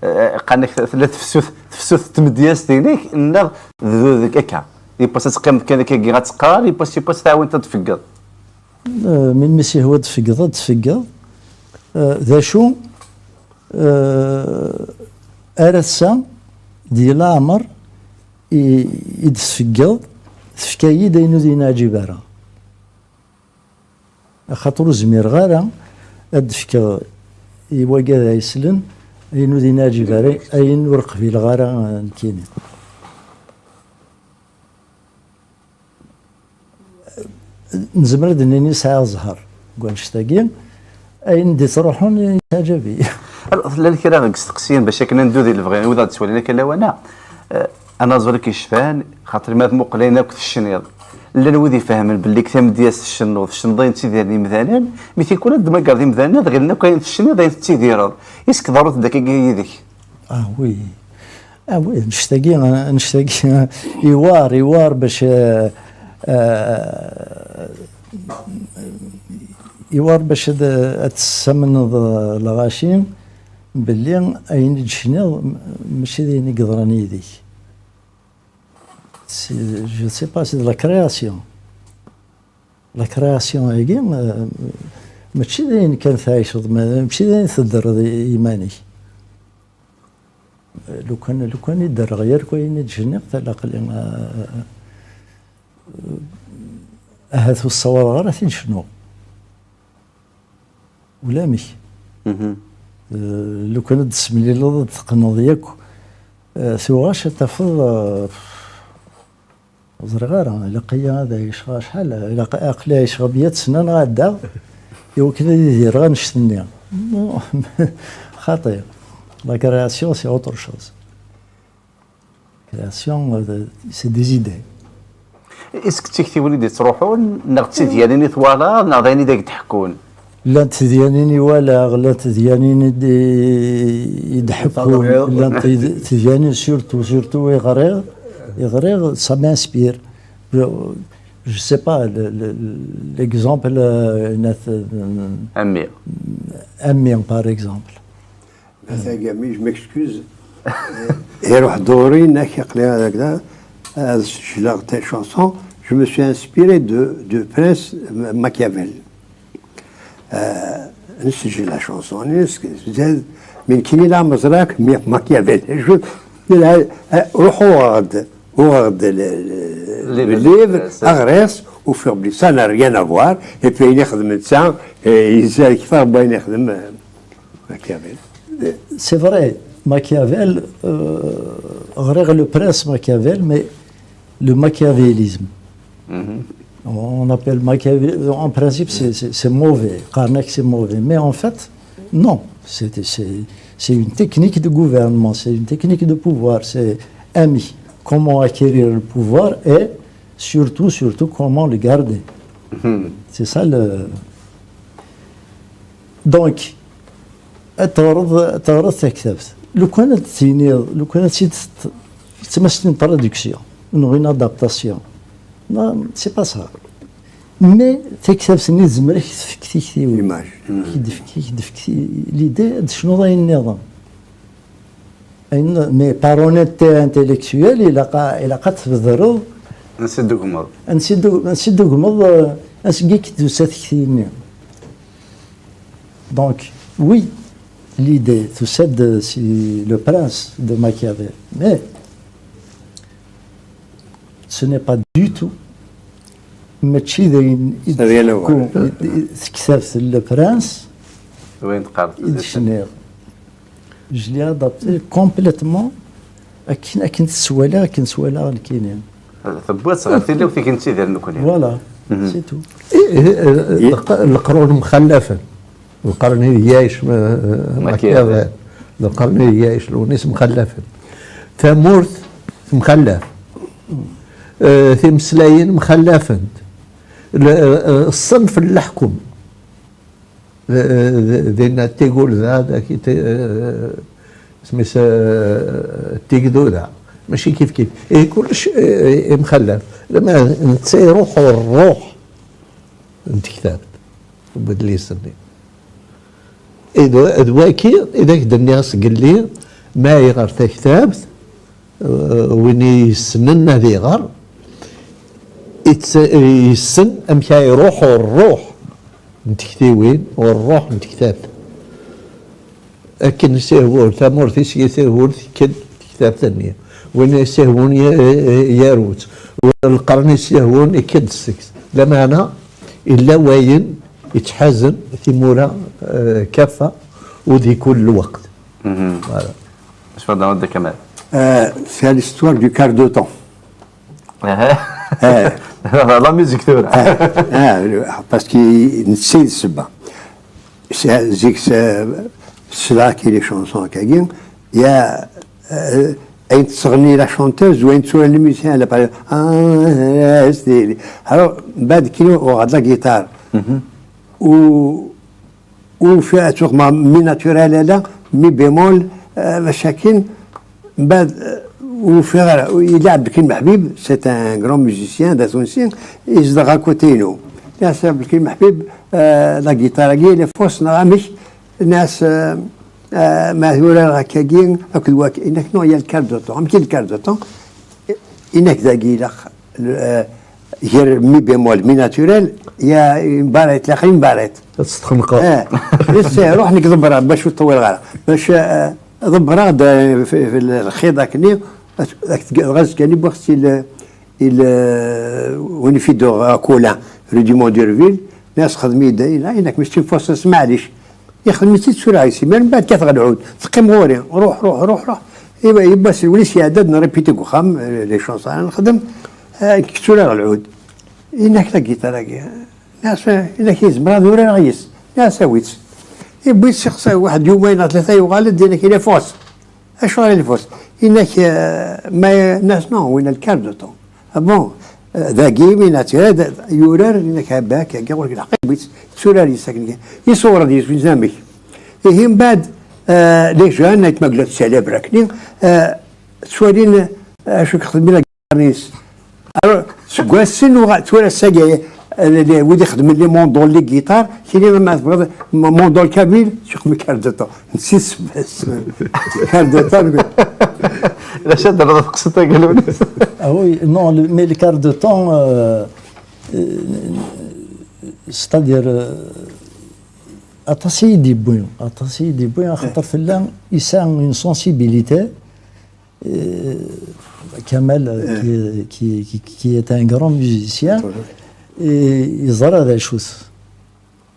eh, qqaren-ak tella tefsut, tefsut n tmedyazt-inek, neɣ d, d, d, akka. Yiwwas ad teqqimeḍ kan akkagi ad teqqar, yiwwas, yiwwas tɛawint ad tfeggeḍ. Eh, melmi s-ihwa ad tfeggeḍ, ad tfeggeḍ. Eh, d acu, eh, ar ass-a, di leɛmer i, i d-tfeggeḍ, tefka-yi-d ayen ur d-yenɛǧib ara. Axaṭer ur zmireɣ ara ad d-fkeɣ i wagad ay yeslen ayen ur d-yenɛǧib ara, ayen ur qbileɣ ara, eh, nekkini. Nezmer ad d-nini sɛiɣ zzher deg wannect-agi, ayen d-ittruḥun yettaɛǧab-iyi. Alors, llan kra n yisteqsiyen bac akken ad neddu di lebɣi n wid aɣ-d-ttwalin akka lawan-a. Eh, anaẓur i k-yecfan, xaṭer ma tmuqel ayen akk tecniḍ. Llan wid ifehmen belli deg tamedyazt tcennuḍ, tecneḍ ayen ttidiren yimdanen, mi tikwal ad d-tmagreḍ imdanen, ad ɣilen akk ayen tecniḍ, ayen tettidireḍ. Is-k ḍerrut-d akkagi yid-k? Ah, oui. Ah, oui, annect-agi, annect-agi, iwar, iwar bac, eh, eh, iwar bac ad, ad tessamneḍ, eh, lɣaci belli ayen i d-tecniḍ m-, mačči d ayen i yeḍran yid-k. C'est, je sais pas, c'est de la création. La création-agi, eh, mačči d ayen kan tɛiceḍ, ma-, mačči d ayen teddreḍ i, i iman-ik. Lukan, lukan i d-rreɣ yark wayen i d-cniɣ, talaqli, eh, ahat ur ssawaḍeɣ ara ad t-id-cnuɣ. Ulamek. Mhm. Eh, lukan ad d-tessemlileḍ, ad d-teqqneḍ yakk, eh, tuɣac ad tafeḍ, eh, ur ẓriɣ ara, ilaq-iyi ad ɛiceɣ acḥal, ilaq, aql-i ɛiceɣ meyya sna neɣ ɛeddaɣ, i wakken ad idireɣ annect-nni. Xaṭi. La création, c'est autre chose. Création, euh, c'est des idées. Est-ce que d tiktiwin i d-yettruḥun, neɣ d tidyanin i twalaḍ, neɣ d ayen i d ak-d-ḥekkun? Llant tedyanin i walaɣ, llant tedyanin i d-, i d-ḥekkun, llant tid-, tedyanin surtout, surtout i ɣriɣ, i ɣriɣ, ça m'inspire. Je, je sais pas, le, le, l'exemple, euh, net, euh, Ami. Ami, par exemple. Ata Gami, je m'excuse. Iruḥ duri, nak aql-i hagda, ad sejleɣ telle chanson. Je me suis inspiré de, de Prince Machiavel. Euh, nsejjel la chanson, nis-, zad, min kini la mazrak, mi Machiavel. Je, la, euh, ruḥ uɣeɣ-d, uɣeɣ-d le, le, le livre, aɣriɣ-t, ufiɣ belli ça n'a rien à voir, et puis ayen ixdem netta, eh, yezzer kter n wayen ixdem, euh, Machiavel. C'est vrai, Machiavel, euh, ɣriɣ Le Prince Machiavel, mais le machiavélisme. Mhm. On appelle Machiavel, en principe, c'est, c'est, c'est mauvais. Qqaren-ak c'est mauvais. Mais en fait, non. C'est, c'est, c'est une technique de gouvernement, c'est une technique de pouvoir. C'est amek, comment acquérir le pouvoir et surtout, surtout comment le garder. Mhm. C'est ça le. Donc, ad teɣreḍ, ad teɣreḍ taktabt. Lukan ad d-tiniḍ, lukan ad tt-id-, yettmassen traduction, neɣ une adaptation. Non, c'est pas ça. Mais taktabt-nni tezmer ad k-tefk tiktiwin. Image. Ad k-d-tefk, ad k-d-tefk ti-, l'idée ad tecnuḍ ayen nniḍen. Ayen, mais par honnêteté intellectuelle, ilaq a-, ilaq ad tbedreḍ. Ansi d-tugmeḍ? Ansi d-, ansi d-tugmeḍ, euh, ansi i k-d-tusa tekti-nni? Donc, oui, l'idée, tusa-d si Le Prince de Machiavel, mais ce n'est pas du tout Mačči d ayen i d-tekku tektabt n Le Prince i d-cniɣ. Je l'ai adapté complètement akken, akken tt-ttwaliɣ, akken ttwaliɣ nekkini. Tewwiḍ-tt ɣer tilawt i k-nettidir nekkni. Voilà, c'est tout. Leqrun mxallafen. Leqrun ideg yeɛyec Machiavel. Leqrun ideg yeɛyec Lewnis mxallafen. Tamurt temxallaf. Eh, timeslayin mxallafent. Ṣṣenf n leḥkem. Dinna tigulda, daki, isem-is, eh, tigduda. Mačči kif kif. Ihi kullec, eh, imxallaf. Lama netta iruḥ ɣer ṛṛuḥ n tektabt, wedlis-nni. D waki i d ak-d-nniɣ sgelli, ma iɣer taktabt, eh, win i yessnen ad iɣer, yessen amek ay iruḥ ɣer ṛṛuḥ n tektiwin, ɣer ṛṛuḥ n tektabt. Akken sihwul, tamurt-is i sihwul, tekk-d tektabt-nni. Win i sihwun, yaru-tt. Lqern i sihwun, ikk-d seg-s. Lameɛna, illa wayen yettḥazen timura, eh, kaffa, u di kul lweqt. Voilà. C'est l'histoire du quart de temps. La musique tura. Parce que netta d ssebba. Zik, c'est là que les chansons, il y a, euh, ayen tesseɣni la chanteuse, ou ayen tesseɣni le musicien, la, par exemple, ah, c'est, alors, بعد كي on la guitare. Ou ufiɣ tuɣma mi naturel ala, mi bémol, euh, macakin, mbaɛd, euh, ufiɣ ara, ilɛeb Belkrim Ḥbib, c'est un grand musicien, d atunsi, yezdeɣ à côté-inu. Nniɣ-as a Belkrim Ḥbib, euh, la guitare-agi, elle est fausse, neɣ amek? Nniɣ-as, euh, euh, ma urareɣ akkagi, akked wak-, inak, non, il y a le quart de temps. Amek i le quart de temps? Inak dagi ilaq, euh, gar mi bémol, mi naturel, il y a une barrette, la une barrette. Ad tt-txenqeḍ. Eh, issa, ruḥ nekk ḍebbreɣ, bac ur ṭṭewwileɣ ara. Bac, eh, ḍebbreɣ-d, eh, fi, fi lxiḍ akkenni, ad, ad, ad azekka-nni wwiɣ-tt i l-, i l-, win i fidduɣ, eh, Colin, rue du Mont d'Urville, nniɣ-as xdem-iyi-d ayen, ayen akk, mais c'est une fausse, maɛlic. Ixdem-itt-id tura, yis imir, mbaɛd kkateɣ lɛud. Teqqim ɣur-i, ruḥ, ruḥ, ruḥ, ruḥ. Iba, yiwwas lwin-is iɛedda-d, nripiti deg uxxam, eh, les chansons ara nexdem, eh, kturaɣ lɛud. Inak la guitare-agi. Nniɣ-as, eh, inak yezmer ad urareɣ yis. Nniɣ-as awi-tt. Iwwi-tt, ixṣa waḥed yumayen neɣ tlata, yuɣal-d, inak il est fausse. Acuɣer il est fausse? Inak, eh, ma, nniɣ-as non, win le quart de temps. Ah bon, euh, dagi, mi naturel, yurar, inak, ah, bak, agi, ɣur-k lḥeqq, iwwi-tt, turar yis akken kan. Iṣewwer-d yis, win zamek. Ihi, mbaɛd, euh, les jeunes, ayt ma glat célèbre akkenni, euh, ttwalin, euh, acu k-xedmen la guitare-is. Alors, seg wassen, uɣa-, tura ass-agi, euh, les, wid ixedmen les mandolins, les guitares, kini ma tebɣiḍ, m-, mandole kabyle, tu xedm quart de temps. Nsiɣ ssebba-s. Quart de temps. D acu ad d-rreḍ teqsiṭ-agi, Lewnis? Ah oui, non, le, mais le quart de temps, euh, euh, c'est-à-dire, euh, aṭas i yi-d-yewwi, aṭas i yi-d-yewwi, axaṭer tella, yesɛa une sensibilité, euh, Kamal, euh, qui, qui, qui, qui est un grand musicien, et yeẓra d acu-t.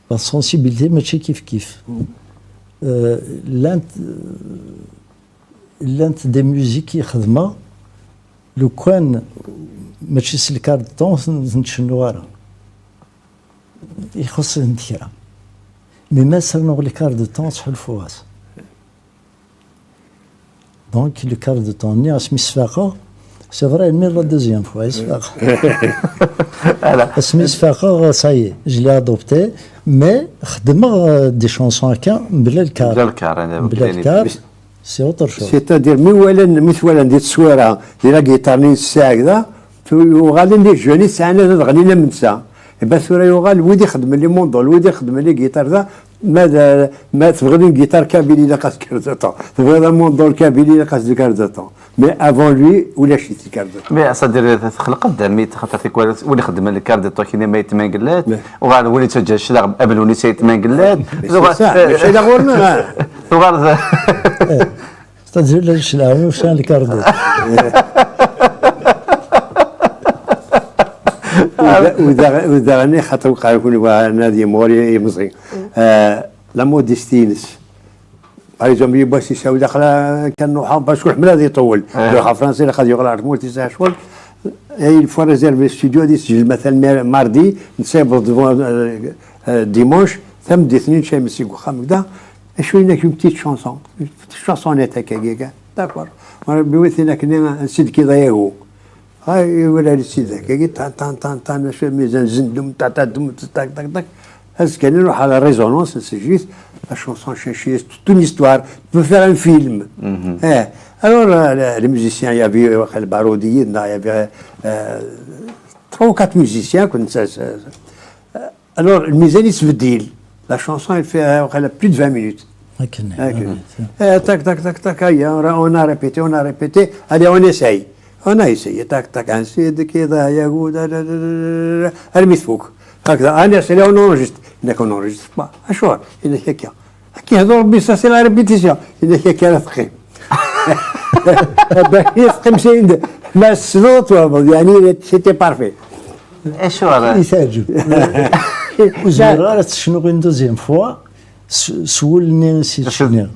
La sensibilité mačči kif kif. Euh, llant, llant des musiques i xedmeɣ, lukan mačči s le quart de temps, ur tent-cennuɣ ara. Ixuṣṣ-itent kra. Mais ma s-rnuɣ le quart de temps, ttḥulfuɣ-as. Donc, le quart de temps-nni, asmi sfaqeɣ, c'est vrai, mais la deuxième fois, i sfaqeɣ. Asmi sfaqeɣ, ça y est, je l'ai adopté, mais xedmeɣ, euh, des chansons akka, mebla lkar. Mebla lkar, c'est autre chose. C'est-à-dire, mi walan, mi t-walan di teswira, di la guitare-nni yesɛa da, tu-, uɣalen les jeunes i sɛan ad ɣnin am netta. Et ben, tura yuɣal, wid ixedmen les mandoles, wid ixedmen les guitares da, Ma d, ma tebɣiḍ une guitare kabyle, ilaq-as quart de temps. Tebɣiḍ un mandole kabyle, ilaq-as du quart de temps. Mais avant lui, ulac-it le quart de temps. Mais c'est-à-dire, texleq-d, mi xaṭer tikwal, win ixeddmen le quart de temps, kini ma yetmangellat, uɣal win yettaǧǧa cclaɣ, abel win yettaǧǧa yetmangellat. Mais c'est ça, mačči d ɣur-neɣ, ah. Tuɣal d C'est-à-dire, la cclaɣ, ulac le quart de temps. Udaɣ-, udaɣ-nni xaṭer waqeɛ kun wa nadi mɣur imẓi. Euh, la modestie-ines. Par exemple, yiwwas yessawel daxel kan nruḥ, parce que ḥemmel ad iṭewwel. Iruḥ ɣer Fransa, ilaq ad yuɣal ɣer tmurt, yesɛa ccɣel. Et il faut réserver studio, ad isejjel matalan mer-, mardi, nsiweḍ devant, euh, euh, dimanche, tameddit-nni nečča imensi deg uxxam, da. Acu yenna-k, une petite chanson, une petite chansonnette akka, akka. D'accord. Rebbi wit-in akken, ansi d-kiḍ ayagu. Ay, wala li sidak, agi, tan, tan, tan, tan, acu, mizan zendum, ta, ta, dum, tak, tak, tak. Azekka-nni nruḥ à la résonance, c'est juste, la chanson chercheuse, toute une histoire, tu peux faire un film. Eh, alors, euh, le, le musicien, il y avait, euh, le Baroudi, il y avait, euh, trois ou quatre musiciens, comme ça, ça, ça. Alors, le mizan yettbeddil. La chanson, elle fait, euh, elle a plus de vingt minutes. Akken. Akken. Eh, tac, tac, tac, tac, aïe, on a, on a répété, on a répété. Allez, on essaye. On a essayé, tac, tac, ainsi de que, da, ya, gou, da, da, da, da, da, da, da, armi tfuk. Tac, da, allez, c'est là, on enregistre. Il n'y a qu'on enregistre pas. Acuɣer? Il n'y a qu'un. Qui adore, mais ça, c'est la répétition. Il n'y a qu'un, la frère. Ben, il y a comme c'est une, mais c'est l'autre, يعني, c'était parfait. Acuɣer? I teɛǧeb. Ur zmireɣ ara ad tecnuɣ une deuxième fois s, s wul-nni s yeččni.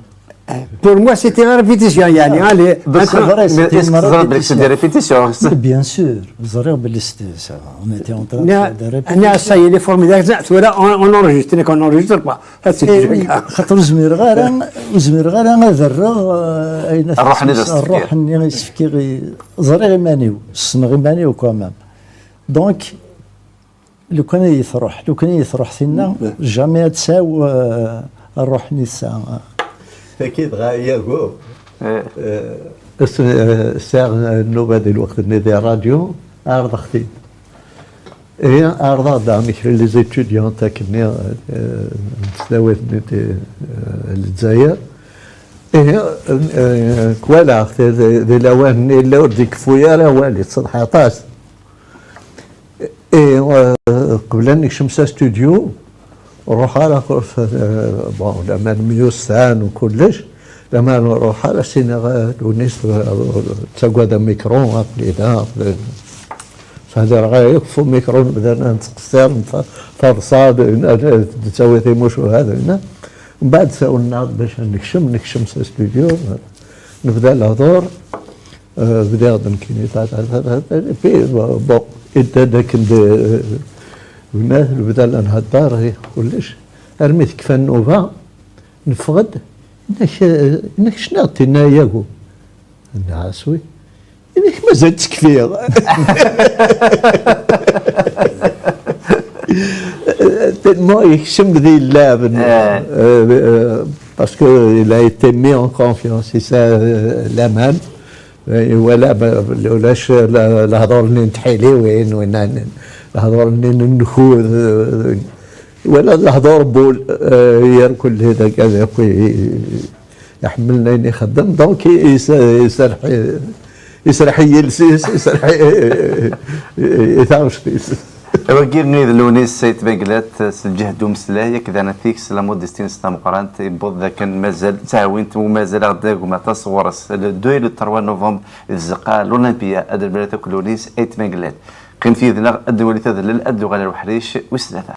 Pour moi, c'était la répétition, يعني, allez, بس entre vrai, mais c'était est-ce une que تزرب بالك c'est des répétitions? Répétitions. Mais bien sûr, ẓriɣ belli c'était ça. On était en train de faire des répétitions. أنا ça y est, les formes d'exact, voilà, on, on enregistre, qu'on enregistre pas. Eh oui, xaṭer ur zmireɣ ara, ur zmireɣ ara ad rreɣ, euh, ayen, الروح-nni d as-tefkiḍ. الروح-nni i s-fkiɣ i, ẓriɣ iman-iw, ssneɣ iman-iw quand même. Donc, lukan ay truḥ, lukan ay truḥ tinna, jamais ad tsaw, euh, الروح-nni tesɛa. Tagi dɣa yagu, eh, as-, eh, sɛiɣ nnuba di lweqt-nni di ṛṛadyu, ɛerḍeɣ-t-id. Ihi, ɛerḍeɣ-d daɣen kra les étudiants akkenni, eh, n tesdawit-nni di, eh, Lezzayer. Ihi, eh, kwalaɣ-t di, di lawan-nni yella ur d-ikeffu ara awal, yettṣeḍḥi aṭas. Ihi, eh, qbel ad nekcem s astudyu, ruḥ ara, eh, bon, laman myussan u kullec, laman ruḥ ara s-iniɣ, eh, Lunis, eh, ttagad amikru, aql-i da, eh, s-hdireɣ, eh, ɣef umikru, nebda nettqessir, nfa-, taḍsa, d-, d-, d-, tettawi timucuha, d-, mbeɛd sawlen-aɣ-d bac ad nekcem, nekcem s astudyu, nebda lehdur. Eh, bdiɣ-d nekkini, ta, ta, ta, ta, ta, et puis, bon, idda-d akken d, eh, gma, nebda la nhedder, eh, kullec. Armi tekfa nnuba, neffeɣ-d, inna-k, eh, inna-k cniɣ-d tinna yagu. Nniɣ-as wi. Inna-k mazal ttekfiɣ. Tellement yekcem di llab, eh, eh, parce que il a été mis en confiance, yesɛa, eh, laman. Eh, wala, ma, ulac la-, lehdur-nni n tḥiliwin, winna n-, lehdur-nni n nkud, eh, wala lehdur n wul, eh, yerkul d akka, d akk i, iḥemmlen ayen ixeddem, donc i, i, iserreḥ, iserreḥ i yiles-is, iserreḥ i, i, i taɣect-is. Wagi-nni d Lunis Ayt Menglet, s lǧehd umeslay, akked Anna Tiks, la modestie-ines tameqqrant, yewweḍ d akken mazal ttɛawint u mazal aɣ-d agem aṭas ɣur-s. Le deux et le trois novembre, di tzeqqa n l'Olympia, ad nwalit akk Lunis Ayt Menglet. Qqimet yid-neɣ, ad nwali tadlel, ad d-uɣal ar uḥric wis tlata.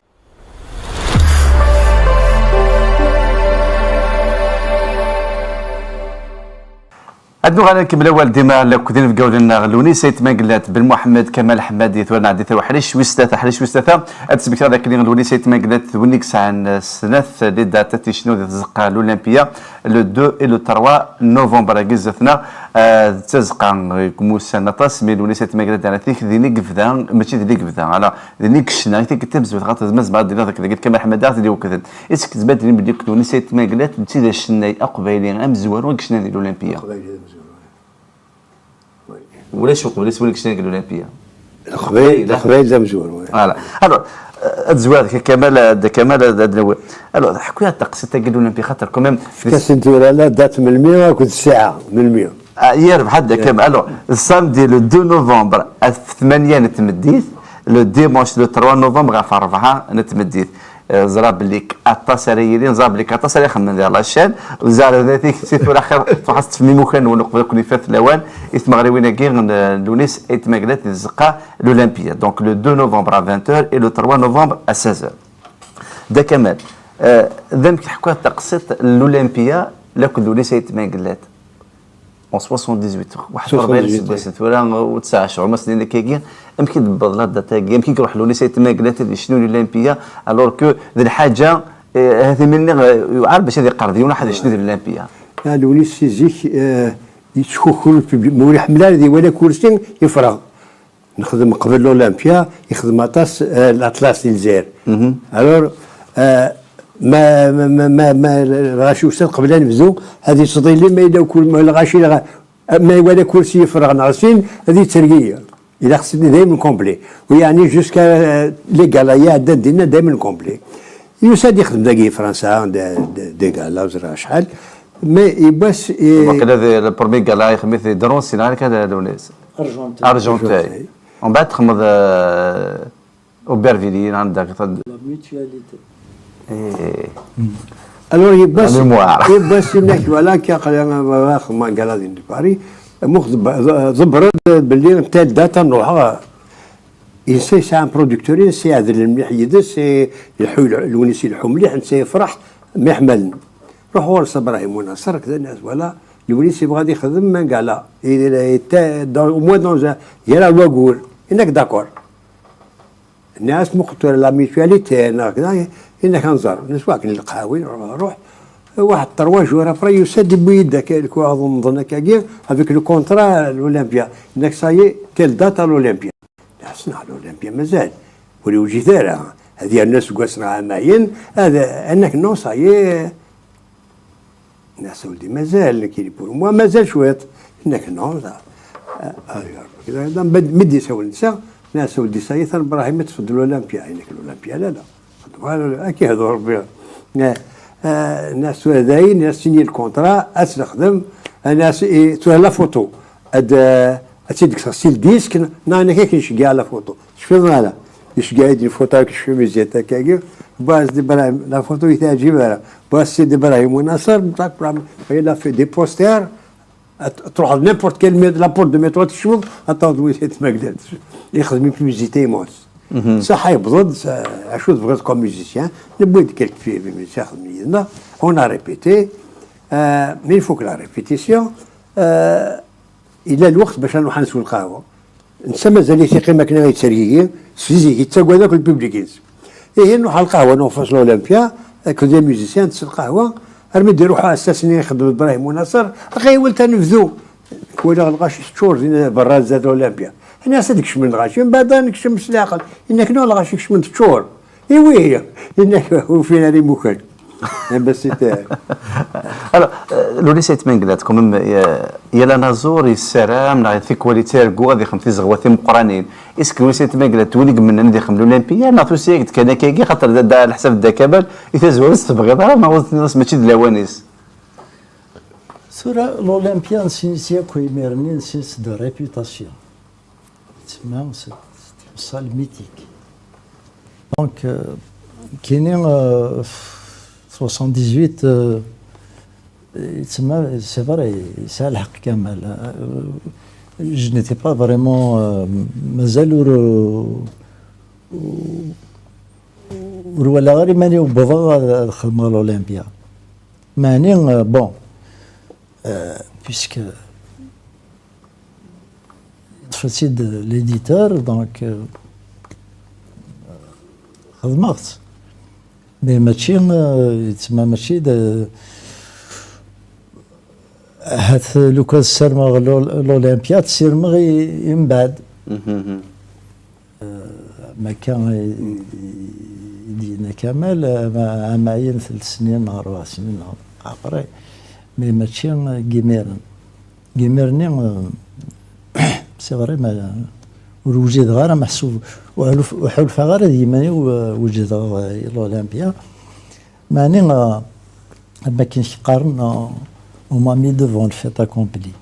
Ad nuɣal ad nkemmel awal dima lakk d inebgawlen-nneɣ Lunis Ayt Menglet, Ben Muḥemmed, Kamal Ḥemmadi, tura nɛeddi taweḥrict wis tlata, ḥrict wis tlata, ad d-smektiɣ dakken Lunis Ayt Menglet d win i yesɛan, eh, snat les dates ad icnu di tzeqqa n l'Olympia, le deux et le trois novembre-agi zdat-neɣ, eh, d tazeqqa, eh, deg umussan aṭas, mi Lunis Ayt Menglet d Anna Tiks din i yebda, mačči din i yebda, ala, din i yecna, i tikkelt tamezwarut, xaṭer ma zemreɣ ad d-iniɣ dakken dagi d Kamal Ḥemmadi ara t-id-iwekkden. Est-ce que tzemreḍ ad d-tiniḍ belli Lunis Ayt Menglet d acennay aqbayli amezwaru i yecnan di l'Olympia? Aqbayli d amezwaru. Ulac uqbel-is win i yecnan deg l'Olympia. Leqbayel, leqbayel d amezwaru, ouais. Voilà. Alors, euh, ad zwireɣ deg Kamal, ad Kamal ad, ad nawi. Alors, ḥku-yaɣ-d taqsiṭ-agi n l'Olympia, xaṭer quand même. Efk-asen tura la date melmi akked ssaɛa, melmi. Ah, yerbeḥ a Dda Kamal. Alors, samedi le deux novembre, ɣef tmanya n tmeddit, le dimanche le trois novembre, ɣef rebɛa n tmeddit. Eh, ẓriɣ belli aṭas ara yilin, ẓriɣ belli aṭas ara ixemmen di la chaîne. Ur ẓriɣ d acu si tura xir, tṛuḥ ad teṭṭfem imukan-nwen uqbel ad ken-ifat lawan i tmeɣriwin-agi n, n Lewnis Ayt Mengellat di tzeqqa n l'Olympia. Donc le deux novembre à vingt heures et le trois novembre à seize heures. Dda Kamal, eh, d amek teḥkiḍ taqsiṭ n l'Olympia lakked Lewnis Ayt Mengellat? En soixante-dix-huit, waḥed u rebɛin iseggasen tura, u tesɛa cɛuma snin akkagi, amek i d-tewweḍ la date-agi? Amek i iruḥ Lewnis Ayt Mengellat ad yecnu l'Olympia, alors que d lḥaǧa, eh, ahat imir-nni, eh, yuɛer bac ad iqerreb yiwen ad yecnu di l'Olympia? Ah, Lewnis si zik, eh, yettkukrun public, ma ur iḥemmel ara ad iwali akursi, yefreɣ. Nexdem qbel l'Olympia, yexdem aṭas, eh, l'Atlas di Lezzayer. Alors, eh, ma, ma, ma, ma, ma lɣaci usan qbel ad nebdu, ad yettḍilli ma yella ukur-, ma lɣaci, lɣa-, ma iwala akursi yefreɣ neɣ sin, ad yettergigi. Ilaq s-, daymen complet. U yeɛni jusqu'à, eh, les galas iɛeddan dinna daymen complet. Yusa-d yexdem dagi i Fransa, de, de, des galas, ur ẓriɣ acḥal. Mais yiwwas, eh, waqila d le premier gala ixdem-it di Drôme, si neɣ kan Lewnis. Argenteuil. Argenteuil. Mbeɛd txedmeḍ, eh, Aubervilliers, neɣ anda? La Mutualité. Eh. Alors, yiwwas, la mémoire. Yiwwas, inna-k, voilà, kya qala, ma, ma, ma, gala di Paris, mux ḍebbren belli telle date ad nruḥ. Yensa yesɛa un producteur, yensa iɛedlen mliḥ yid-s, eh, ileḥḥu, Lewnis ileḥḥu mliḥ, netta yefreḥ, myeḥmalen. Ruḥ ɣur-s Ibrahim Unaṣer, kda, nniɣ-as, voilà, Lewnis yebɣa ad yexdem un gala. Il est, dans, au moins dans un, gar-aɣ wayyur. Yenna-k d'accord. Nniɣ-as, muqel tura la Mutualité, neɣ kda, yenna-k ad nẓer. Neswa akken lqahwi, nruḥ, nruḥ. Waḥed trois jours après, yusa-d, yewwi-yi-d akka, lkuɣaḍ umḍen akkagi, avec le contrat à l'Olympia. Yenna-k, ça y est, telle date à l'Olympia. Nniɣ-as, neɣ l'Olympia mazal. Ur yewjid ara. Ad yernu aseggas neɣ ɛamayen, ad, yenna-k, non, ça y est. Nniɣ-as, a weldi, mazal, nekkini pour moi, mazal cwiṭ. Yenna-k, non, ça. Ah, ah, ya Rebbi. Mi d-yessawel netta, nniɣ-as, a weldi, ça y est, Ibrahim, ad tfeḍ l'Olympia. Yenna-k, l'Olympia, la, la. Voilà, ad k-yehdu Rebbi. Eh, eh, nniɣ-as, tura dayen, nniɣ-as, signer le contrat, ad tt-nexdem. Nniɣ-as, eh, tura la photo. Ad, eh, ad tt-id-kkseɣ si le disque, neɣ nekk ad k-nceggeɛ la photo. Tecfiḍ neɣ ala? Iceggeɛ-iyi-d une photo avec chemisette akkagi. Baz Ibrahim, la photo i teɛǧib ara. Baz Sidi Ibrahim Unaṣer, il a fait des posters. Ad truḥeḍ n'importe quelle mé-, la porte de métro, ad tecnuḍ, ad taweḍ Lewnis Ayt Mengellat. Ixdem publicité immense. Saḥa yewweḍ-d, sa-, acu tebɣiḍ comme musicien? Newwi-d quelques musiciens xedmen yid-neɣ. On a répété. Euh, mi nfuk la répétition, euh, yella lweqt bac ad nruḥ ad neswa lqahwa. Netta mazal-it yeqqim akken i yettergigi, si zik yettagad akk le public-ines. Ihi nruḥ ɣer lqahwa, nuɣ face l'Olympia, akked les musiciens, ntess lqahwa, armi d-iruḥ ass-nni ixeddem Ibrahim Unaṣer, ɣiwel ad nebdu. Walaɣ lɣaci teččur din berra zdat l'Olympia. Nniɣ-as ad kecmen lɣaci, mbeɛd ad nekcem s leɛqel. Yenna-k non, lɣaci kecmen teččur. Iwi, yenna-k ur fin ara imukan. Eh ben, c'était Alors, euh, Lewnis Ayt Mengellat, quand même, euh, yal anaẓur yessaram neɣ tikwal yettargu ad ixdem tizeɣwa timeqqranin. Est-ce que Lewnis Ayt Mengellat d win i yemnen ad ixdem l'Olympia, neɣ tusa-yak-d kan akkagi, xaṭer da, da, leḥsab Dda Kamal, i tazwara ur tt-tebɣiḍ ara, neɣ ur tenniḍ-as mačči d lawan-is? Tura, l'Olympia, nessin-itt yakk imir-nni, nessin-tt de réputation. Tsemma, c'est, c'est une salle mythique. Donc, euh, kini, euh, soixante-dix-huit, euh, tsemma, c'est vrai, yesɛa lḥeqq Kamal. Euh, je n'étais pas vraiment, euh, mazal ur, ur, ur walaɣ ara iman-iw wwḍeɣ ad, ad xedmeɣ l'Olympia. Meɛni, euh, bon, euh, puisque yeṭṭef-itt-id l'éditeur, donc, euh, xedmeɣ-tt. Mais mačči, euh, yettma mačči d, ahat lukan ssarmeɣ l'Ol-, l'Olympia, ad tt-ssirmeɣ i, i mbeɛd. Euh, ma akka i, i, i d-yenna Kamal, euh, ama, ama ayen telt snin neɣ rebɛ snin neɣ après, mais mačči, euh, deg imiren. Deg imir-nni, euh, c'est vrai, ma, ur wjideɣ ara, meḥsub, ur ḥulf-, ur ḥulfaɣ ara d yiman-iw, euh, wejdeɣ, euh, i l'Olympia. Meɛni, euh, am wakken qqaren, euh, on m'a mis devant le fait accompli.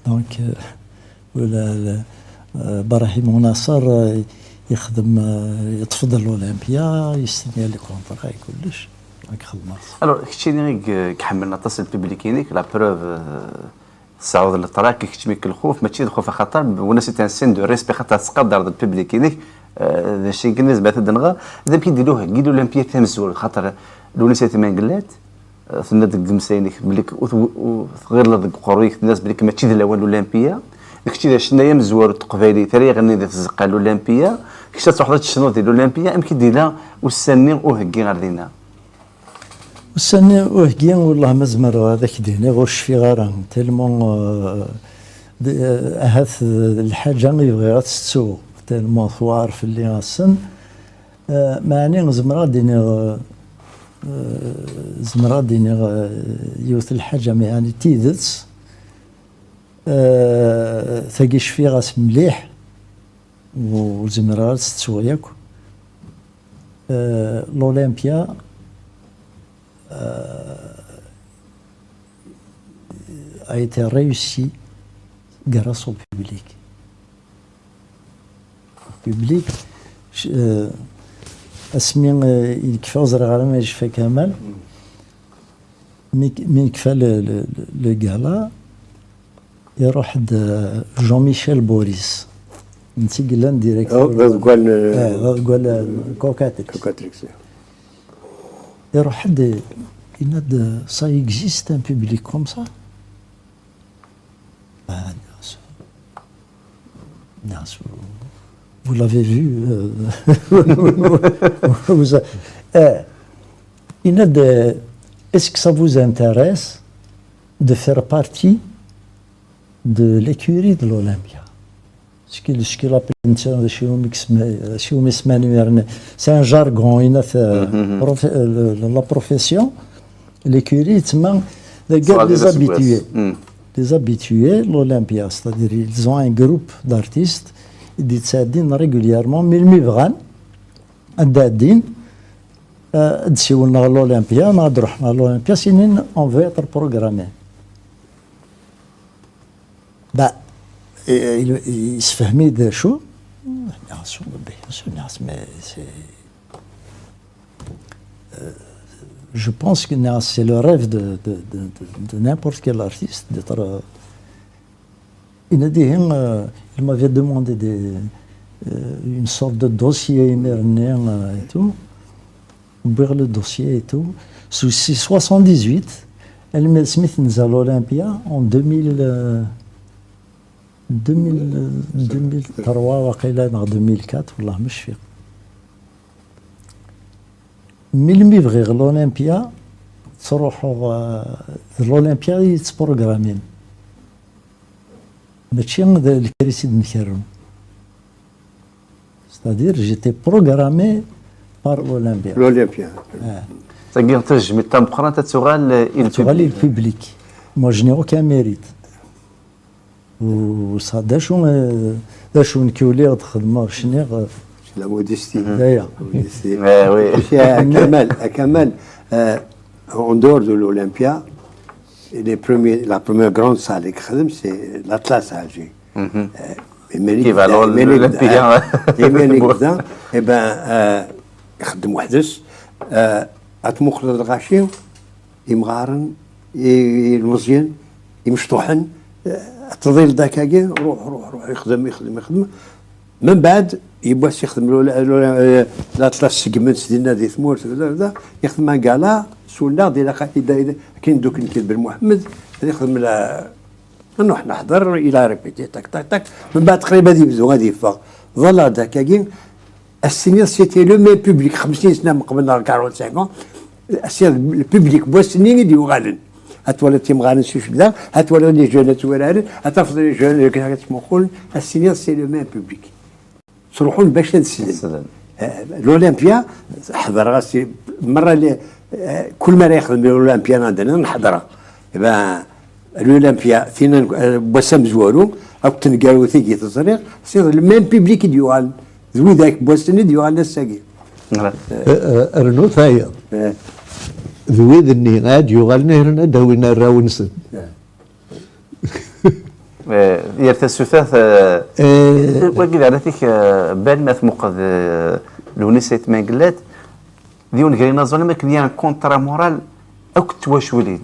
Donc, euh, ula, euh, Brahim Unaṣer, euh, yexdem, eh, yeṭṭef-d l'Olympia, yestenna les contrats et kullec. Ad xedmeɣ. Alors, keččini i iḥemmlen aṭas le public-inek, la preuve, eh, tesɛuḍ le trac, kečč mi k-lxuf, mačči d lxuf, axaṭer, win-as, c'est un signe de respect, xaṭer tettqadareḍ le public-inek, eh, d acu i nezmer ad d-nɣer, d amek i d-yella uheggi l'Olympia tamezwarut, xaṭer Lewnis Ayt Mengellat, eh, tenna-d deg umsayen-ik belli k-, ur t-, ur tɣileḍ deg uqerruy-ik, tenna-d belli mačči d lawan l'Olympia, d kečč i d acennay amezwaru n teqbaylit ara iɣennin di tzeqqa n l'Olympia, kečč ad truḥeḍ ad tecnuḍ di l'Olympia, amek i d-yella ussan-nni uheggi ɣer dinna? Ussan-nni uheggi, wellah ma zemreɣ ad ak-d-iniɣ, ur cfiɣ ara, tellement, euh, d-, euh, ahat d lḥaǧa i bɣiɣ ad tt-ttuɣ, tellement tewɛer fell-i assen. Euh, meɛni zemreɣ ad d-iniɣ, euh, euh, zemreɣ ad d-iniɣ, euh, yiwet n lḥaǧa, meɛni d tidet, euh, tagi cfiɣ-as mliḥ, ur zmireɣ ad tt-ttuɣ yakk. Euh, l'Olympia, euh, a été réussi grâce au public. Le public, euh, asmi, euh, i nekfa, ur ẓriɣ ara ma yecfa Kamal, mi, mi nekfa le, le, le, le gala, iruḥ-d, euh, Jean-Michel Boris, netta i yellan directeur. D aḍeggal n, eh, d aḍeggal n Cocatrix. Cocatrix, ya. Iruḥ-d, yenna-d, ça existe un public comme ça? Ah, bien sûr. Bien sûr. Vous l'avez vu, euh, vous a-, eh, yenna-d, est-ce que ça vous intéresse de faire partie de l'écurie de l'Olympia? Ce qui, ce qu'il appelle, netta, d acu iwumi isma-, d acu iwumi isman imir-nni. C'est un jargon, yenna-t, euh, prof-, euh, le, le, la profession, l'écurie, yettma, les habitués. Les habitués, l'Olympia, c'est-à-dire ils ont un groupe d'artistes, i d-yettɛeddin régulièrement, melmi bɣan, ad d-ɛeddin, euh, ad d-siwlen ɣer l'Olympia, neɣ ad d-ruḥen ɣer l'Olympia, sinin, on veut être programmé. Bah, i-, i-, yessefhem-iyi-d d acu. Nniɣ-as, bien sûr, nniɣ-as, mais c'est, euh, je pense que, nniɣ-as, c'est le rêve de, de, de, de, de n'importe quel artiste d'être, euh, il a dit, hein, euh, il m'avait demandé des, euh, une sorte de dossier imir-nni, euh, et tout. Wwiɣ le dossier et tout. Sous, c'est soixante-dix-huit, almi asmi tenza l'Olympia en deux mille, euh, deux mille, euh, deux mille trois, waqila, neɣ deux mille quatre, wallah ma cfiɣ. Melmi bɣiɣ l'Olympia, ttruḥuɣ, euh, d l'Olympia i yettprogrammin. Mačči d lkar i s-id-nkerrem. C'est-à-dire, j'étais programmé par l'Olympia. L'Olympia. Ah. Tagi tajmilt tameqqrant ad tuɣal i le public. Moi, je n'ai aucun mérite. U ça, d acu, euh, d acu nekk uliɣ-d xedmeɣ, cniɣ, euh, c'est la modestie. Aya. Modestie. Eh oui. Tu sais, à Kamal, à Kamal, euh, en dehors de l'Olympia, les premiers, la première grande salle i yexdem, c'est l'Atlas à Alger. Mhm. Euh, iman-ik qui va l'Olympia. Iman-ik da, eh ben, euh, ixeddem weḥd-s, euh, ad tmuqleḍ lɣaci, imɣaren, i-, ilmeẓyen, imecṭuḥen, euh, ad tḍilleḍ akkagi, ruḥ, ruḥ, ruḥ, ixdem, ixdem, ixdem. Mbeɛd, yiwwas ixdem l'Oly-, l'Oly-, eh, l'Atlas, seggmen-t dinna di tmurt, da, da, ixdem un gala, s unnaɣ-d, ilaq ad t-id-, akken dukk nekk d Ben Muḥemmed, ad ixdem la, nruḥ neḥḍer, il a répété, tak, tak, tak. Mbeɛd, qrib ad yebdu, ad yeffeɣ. Ḍalleɣ-d akkagi, ad s-tiniḍ, c'était le même public, xemsin sna meqbel neɣ quarante-cinq ans, c'est le public n wass-nni i d-yuɣalen. Ad twaliḍ timɣarin s ucegda, ad twaliḍ les jeunes ad ttwararen, ad tafeḍ les jeunes, ad ttmuqulen, ad s-tiniḍ, c'est le même public. Ttruḥun bac ad slen. Slen. Eh, l'Olympia, ḥeḍreɣ-as i, merra li, eh, kul mi ara yexdem l'Olympia, anda nniḍen ḥeḍreɣ. Eh ben, l'Olympia, tin n, eh, n wass amezwaru, akked tneggarut-agi teẓriɣ, c'est le même public i d-yuɣalen. D widak n wass-nni d-yuɣalen ass-agi. Voilà. Eh, eh, rnu tayeḍ. Eh. D wid-nni ad d-yuɣalen, yerna ad d-awin arraw-nsen. Eh. Eh, yal tasuta, eh, wagi d aɛratik, eh, bal ma tmuqed, eh, Lewnis Ayt Mengellat, d yiwen gar inaẓuren, am akken il y a un contrat moral akk d twaculin,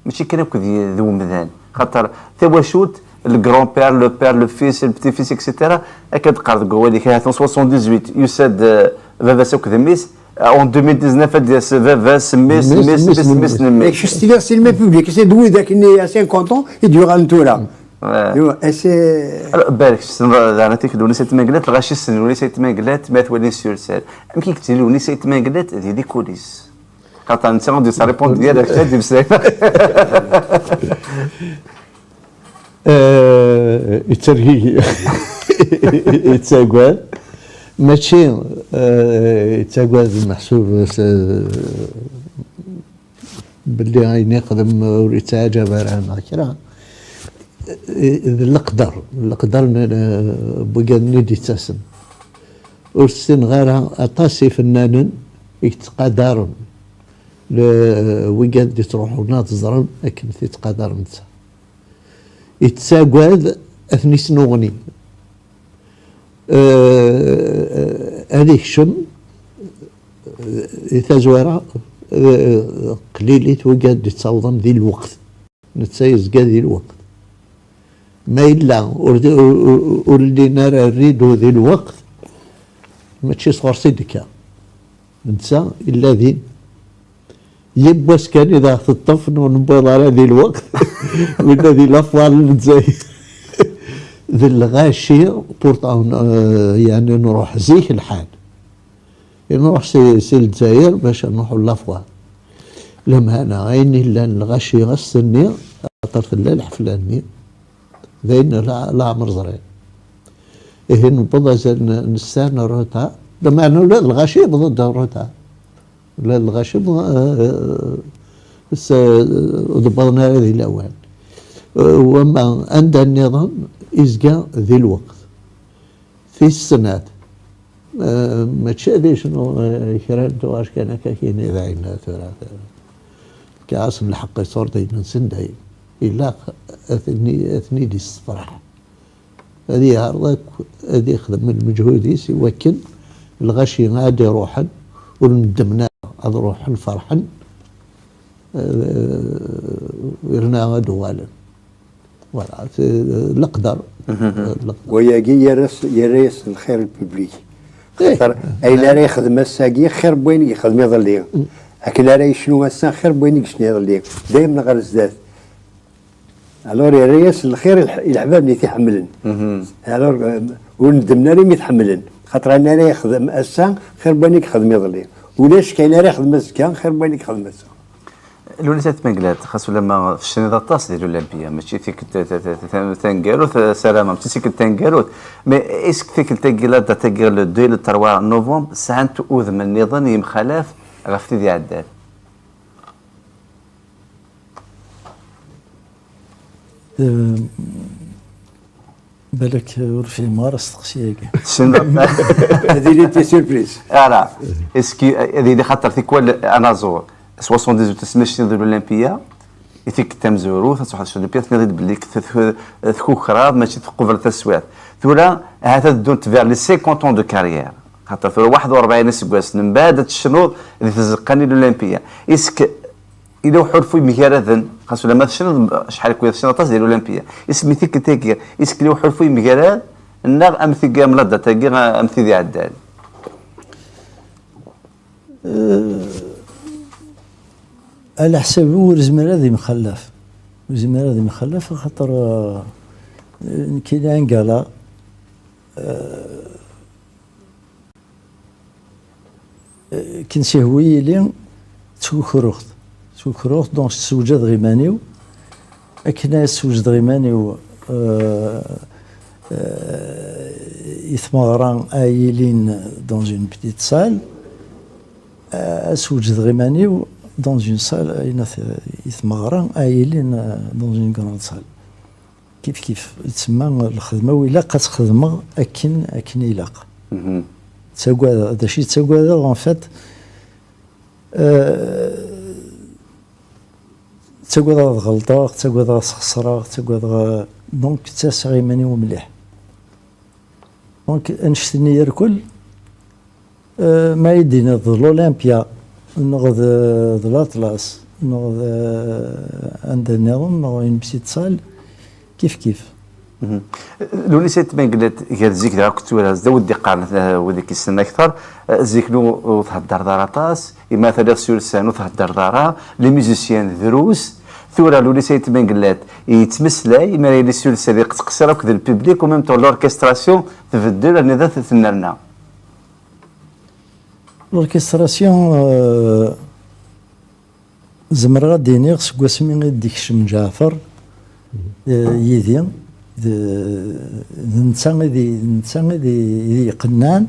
mačči kan akk d, d umdan. Xaṭer tawacult, le grand-père, le père, le fils, le petit-fils, et cetera, akka d-qqar deg wawal-ik, ahat en soixante-dix-huit, yusa-d, eh, baba-s akked mmi-s, eh, en deux mille dix-neuf, ad d-yas baba-s, mmi-s, mmi-s, mmi-s, mmi-s, mmi-s. Kečč tiliḍ si le même public, c'est de widak-nni à cinquante ans i d-yuɣalen tura. Ouais. Iwa, et c'est Alors, balek, tessneḍ daɣen atik Lewnis Ayt Mengellat, lɣaci ssnen Lewnis Ayt Mengellat, ma t-walin sur scène. Amek i yettili Lewnis Ayt Mengellat di les coulisses? Xaṭer netta ur d-yesripund gar kečč ad d-imeslay. Eh, yettergigi. Yettagad. Mačči, eh, yettagad meḥsub s-, belli ayen ixdem ur yettaɛǧab ara neɣ kra. Eh, d leqder, leqder n, n, n wigad-nni d-yettasen. Ur ssineɣ ara aṭas ifennanen i yettqadaren le-, wigad d-yettruḥun ad ẓren akken t-yettqadar netta. Yettagad ad ten-isnuɣni. Eh, ad ikcem, eh, i tazwara, eh, qlilit wigad d-yettawḍen di lweqt. Netta yezga di lweqt. Ma yella ur, ur, ur, ur llin ara rridu di lweqt, mačči sɣur-s i d-tekka. Netta yella din. Yiwwas kan i d aɣ-teṭṭef, ur newwiḍ ara di lweqt, winna di la foire n Lezzayer. D lɣaci, pourtant, euh, yeɛni nruḥ zik lḥal. I nruḥ si, si Lezzayer bac ad nruḥ la foire. Lameɛna, ayen illan lɣaci ass-nni, axaṭer tella lḥefla-nni, d ayen la-, leɛmer ẓriɣ. Ihi newweḍ azal n, n ssaɛa n retard. Lameɛna ula d lɣaci yewweḍ-d retard. Ula d lɣaci, eh, eh, s-, ur d-wwiḍen ara di lawan. Eh, wama anda nniḍen, izga di lweqt. Tis snat, eh, mačči ad icnu, eh, kra n tuɣac kan akka kini d ayen tura. Fkiɣ-asen lḥeqq iṣurdiyen-nsen dayen. Ilaq ad ten-, ad ten-id-issefreḥ. Ad yeɛreḍ akk ad ixdem lmeǧhud-is i wakken lɣaci ad d-iruḥen, ur neddmen ara, ad ruḥen ferḥen, eh, yerna ad d-uɣalen. Voilà, c'est, euh, leqder. Mhm. Euh, leqder. Wayagi yerra-s, yerra-yas lxir i lpiblik. Eh. Xaṭer ayen ara yexdem ass-agi xir n wayen i yexdem iḍelli. Mm. Akken ara yecnu ass-a xir n wayen i yecna iḍelli. Dayem ɣer zdat. Alors yerra-yas lxir i lḥ-, i leḥbab-nni i t-iḥemmlen. Mhm. Alors, euh, ur neddmen ara imi t-ḥemmlen. Xaṭer ayen ara yexdem ass-a xir n wayen i yexdem iḍelli. Ulac kayen ara yexdem azekka xir n wayen i yexdem ass-a. Lewnis Ayt Mengellat, xas ulamma tecniḍ aṭas di l'Olympia, mačči tikkelt ta-, ta-, ta-, ta-, taneggarut, eh, ssarameɣ, mačči tikkelt taneggarut, mais est-ce que tikkelt-agi, la date-agi, le deux, le trois novembre, sɛant udem nniḍen yemxalaf ɣef tid iɛeddan? Eh, Balak ur fhimeɣ ara asteqsi-agi. Tessneḍ? Ad ilint des surprises. Ara, est-ce que, ad yili xaṭer tikwal anaẓur, soixante-dix-huit asmi cniḍ di l'Olympia, i tikkelt tamezwarut, ad truḥeḍ cniḍ l'Olympia, tenniḍ-id belli k-, t-, t-, tkukraḍ, mačči tqubleḍ taswiɛt. Tura, ahat ad ddunt vers les cinquante ans de carrière. Xaṭer tura waḥed u rebɛin iseggasen, mbeɛd ad tecnuḍ di tzeqqa-nni l'Olympia. Est-ce que Yella uḥulfu yemgaraden, xas ulamma tecniḍ acḥal n wiyaḍ tecniḍ aṭas di l'Olympia. Isem-, tikkelt-agi, est-ce que yella uḥulfu yemgarad, neɣ am tigi, am la date-agi, am tid iɛeddan? Eh, ala ḥsab-iw ur yezmir ad yemxallaf. Ur yezmir ad yemxallaf, axaṭer, eh, nekkini anga la, eh, Akken s-ihwa yili, ttkukruɣ-t. Ttkukruɣ-t, donc, ssewjadeɣ iman-iw. Akken ad ssewjdeɣ iman-iw, euh, euh, i tmeɣra ay yilin dans une petite salle, euh, ad ssewjdeɣ iman-iw dans une salle, ay nat-, i tmeɣra ay yilin, euh, dans une grande salle. Kif kif, tsemma lxedma-w ilaq ad tt-xedmeɣ akken, akken ilaq. Mhm. Ttagadeɣ, d acu i ttagadeɣ, en fait, euh, Ttagadeɣ ad ɣelṭeɣ, ttagadeɣ ad sxeṣreɣ, ttagadeɣ, euh, donc ttaseɣ iman-iw mliḥ. Donc annect-nni yerkel, euh, ma i d-tiniḍ d l'Olympia, neɣ d, d l'Atlas, neɣ d, euh, anda nniḍen, neɣ une petite salle, kif kif. Lewnis Ayt Mengellat, gar zik dɣa akked tura, zdaw d-iqqaren, eh, wid i k-yessnen akteṛ, eh, zik ur theddereḍ ara aṭas, imi atan iḍ s yulsan ur theddereḍ ara, les musiciens drus, tura Lewnis Ayt Mengellat yettmeslay, imi ara yili s yulsan yettqeṣṣir akked lpiblik, u même temps l'orchestration tbeddel, anida tennerna. L'orchestration, euh, zemreɣ ad d-iniɣ seg wasmi i d-ikcem Ǧaɛfer, eh, yid-i, d, d netta i d, d netta i d, i d-iqennan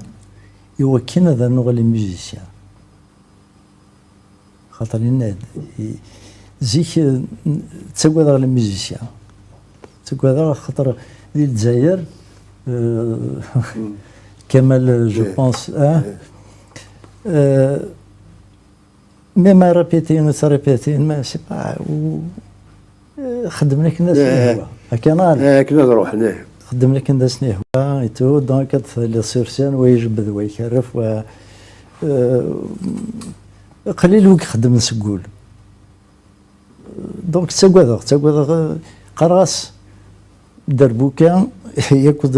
i wakken ad rnuɣ les musiciens. Xaṭer yenna-d, i, zik, eh, ttagadeɣ les musiciens. Ttagadeɣ xaṭer di Lezzayer, eh, Kamal, je pense, hein, eh, même à répéter, à répéter, mais c'est pas, ou, eh, xeddmen akken d as-yehwa. Akken ad, eh, akken ad ruḥen, eh. Xeddmen akken d as-yehwa et tout, donc ad tiliḍ sur scène, wa ijebbed, wa ikerref, wa, eh, qlil wi ixeddmen seg wul. Donc ttagadeɣ, ttagadeɣ, eh, qqareɣ-as, Derbuka, yakk d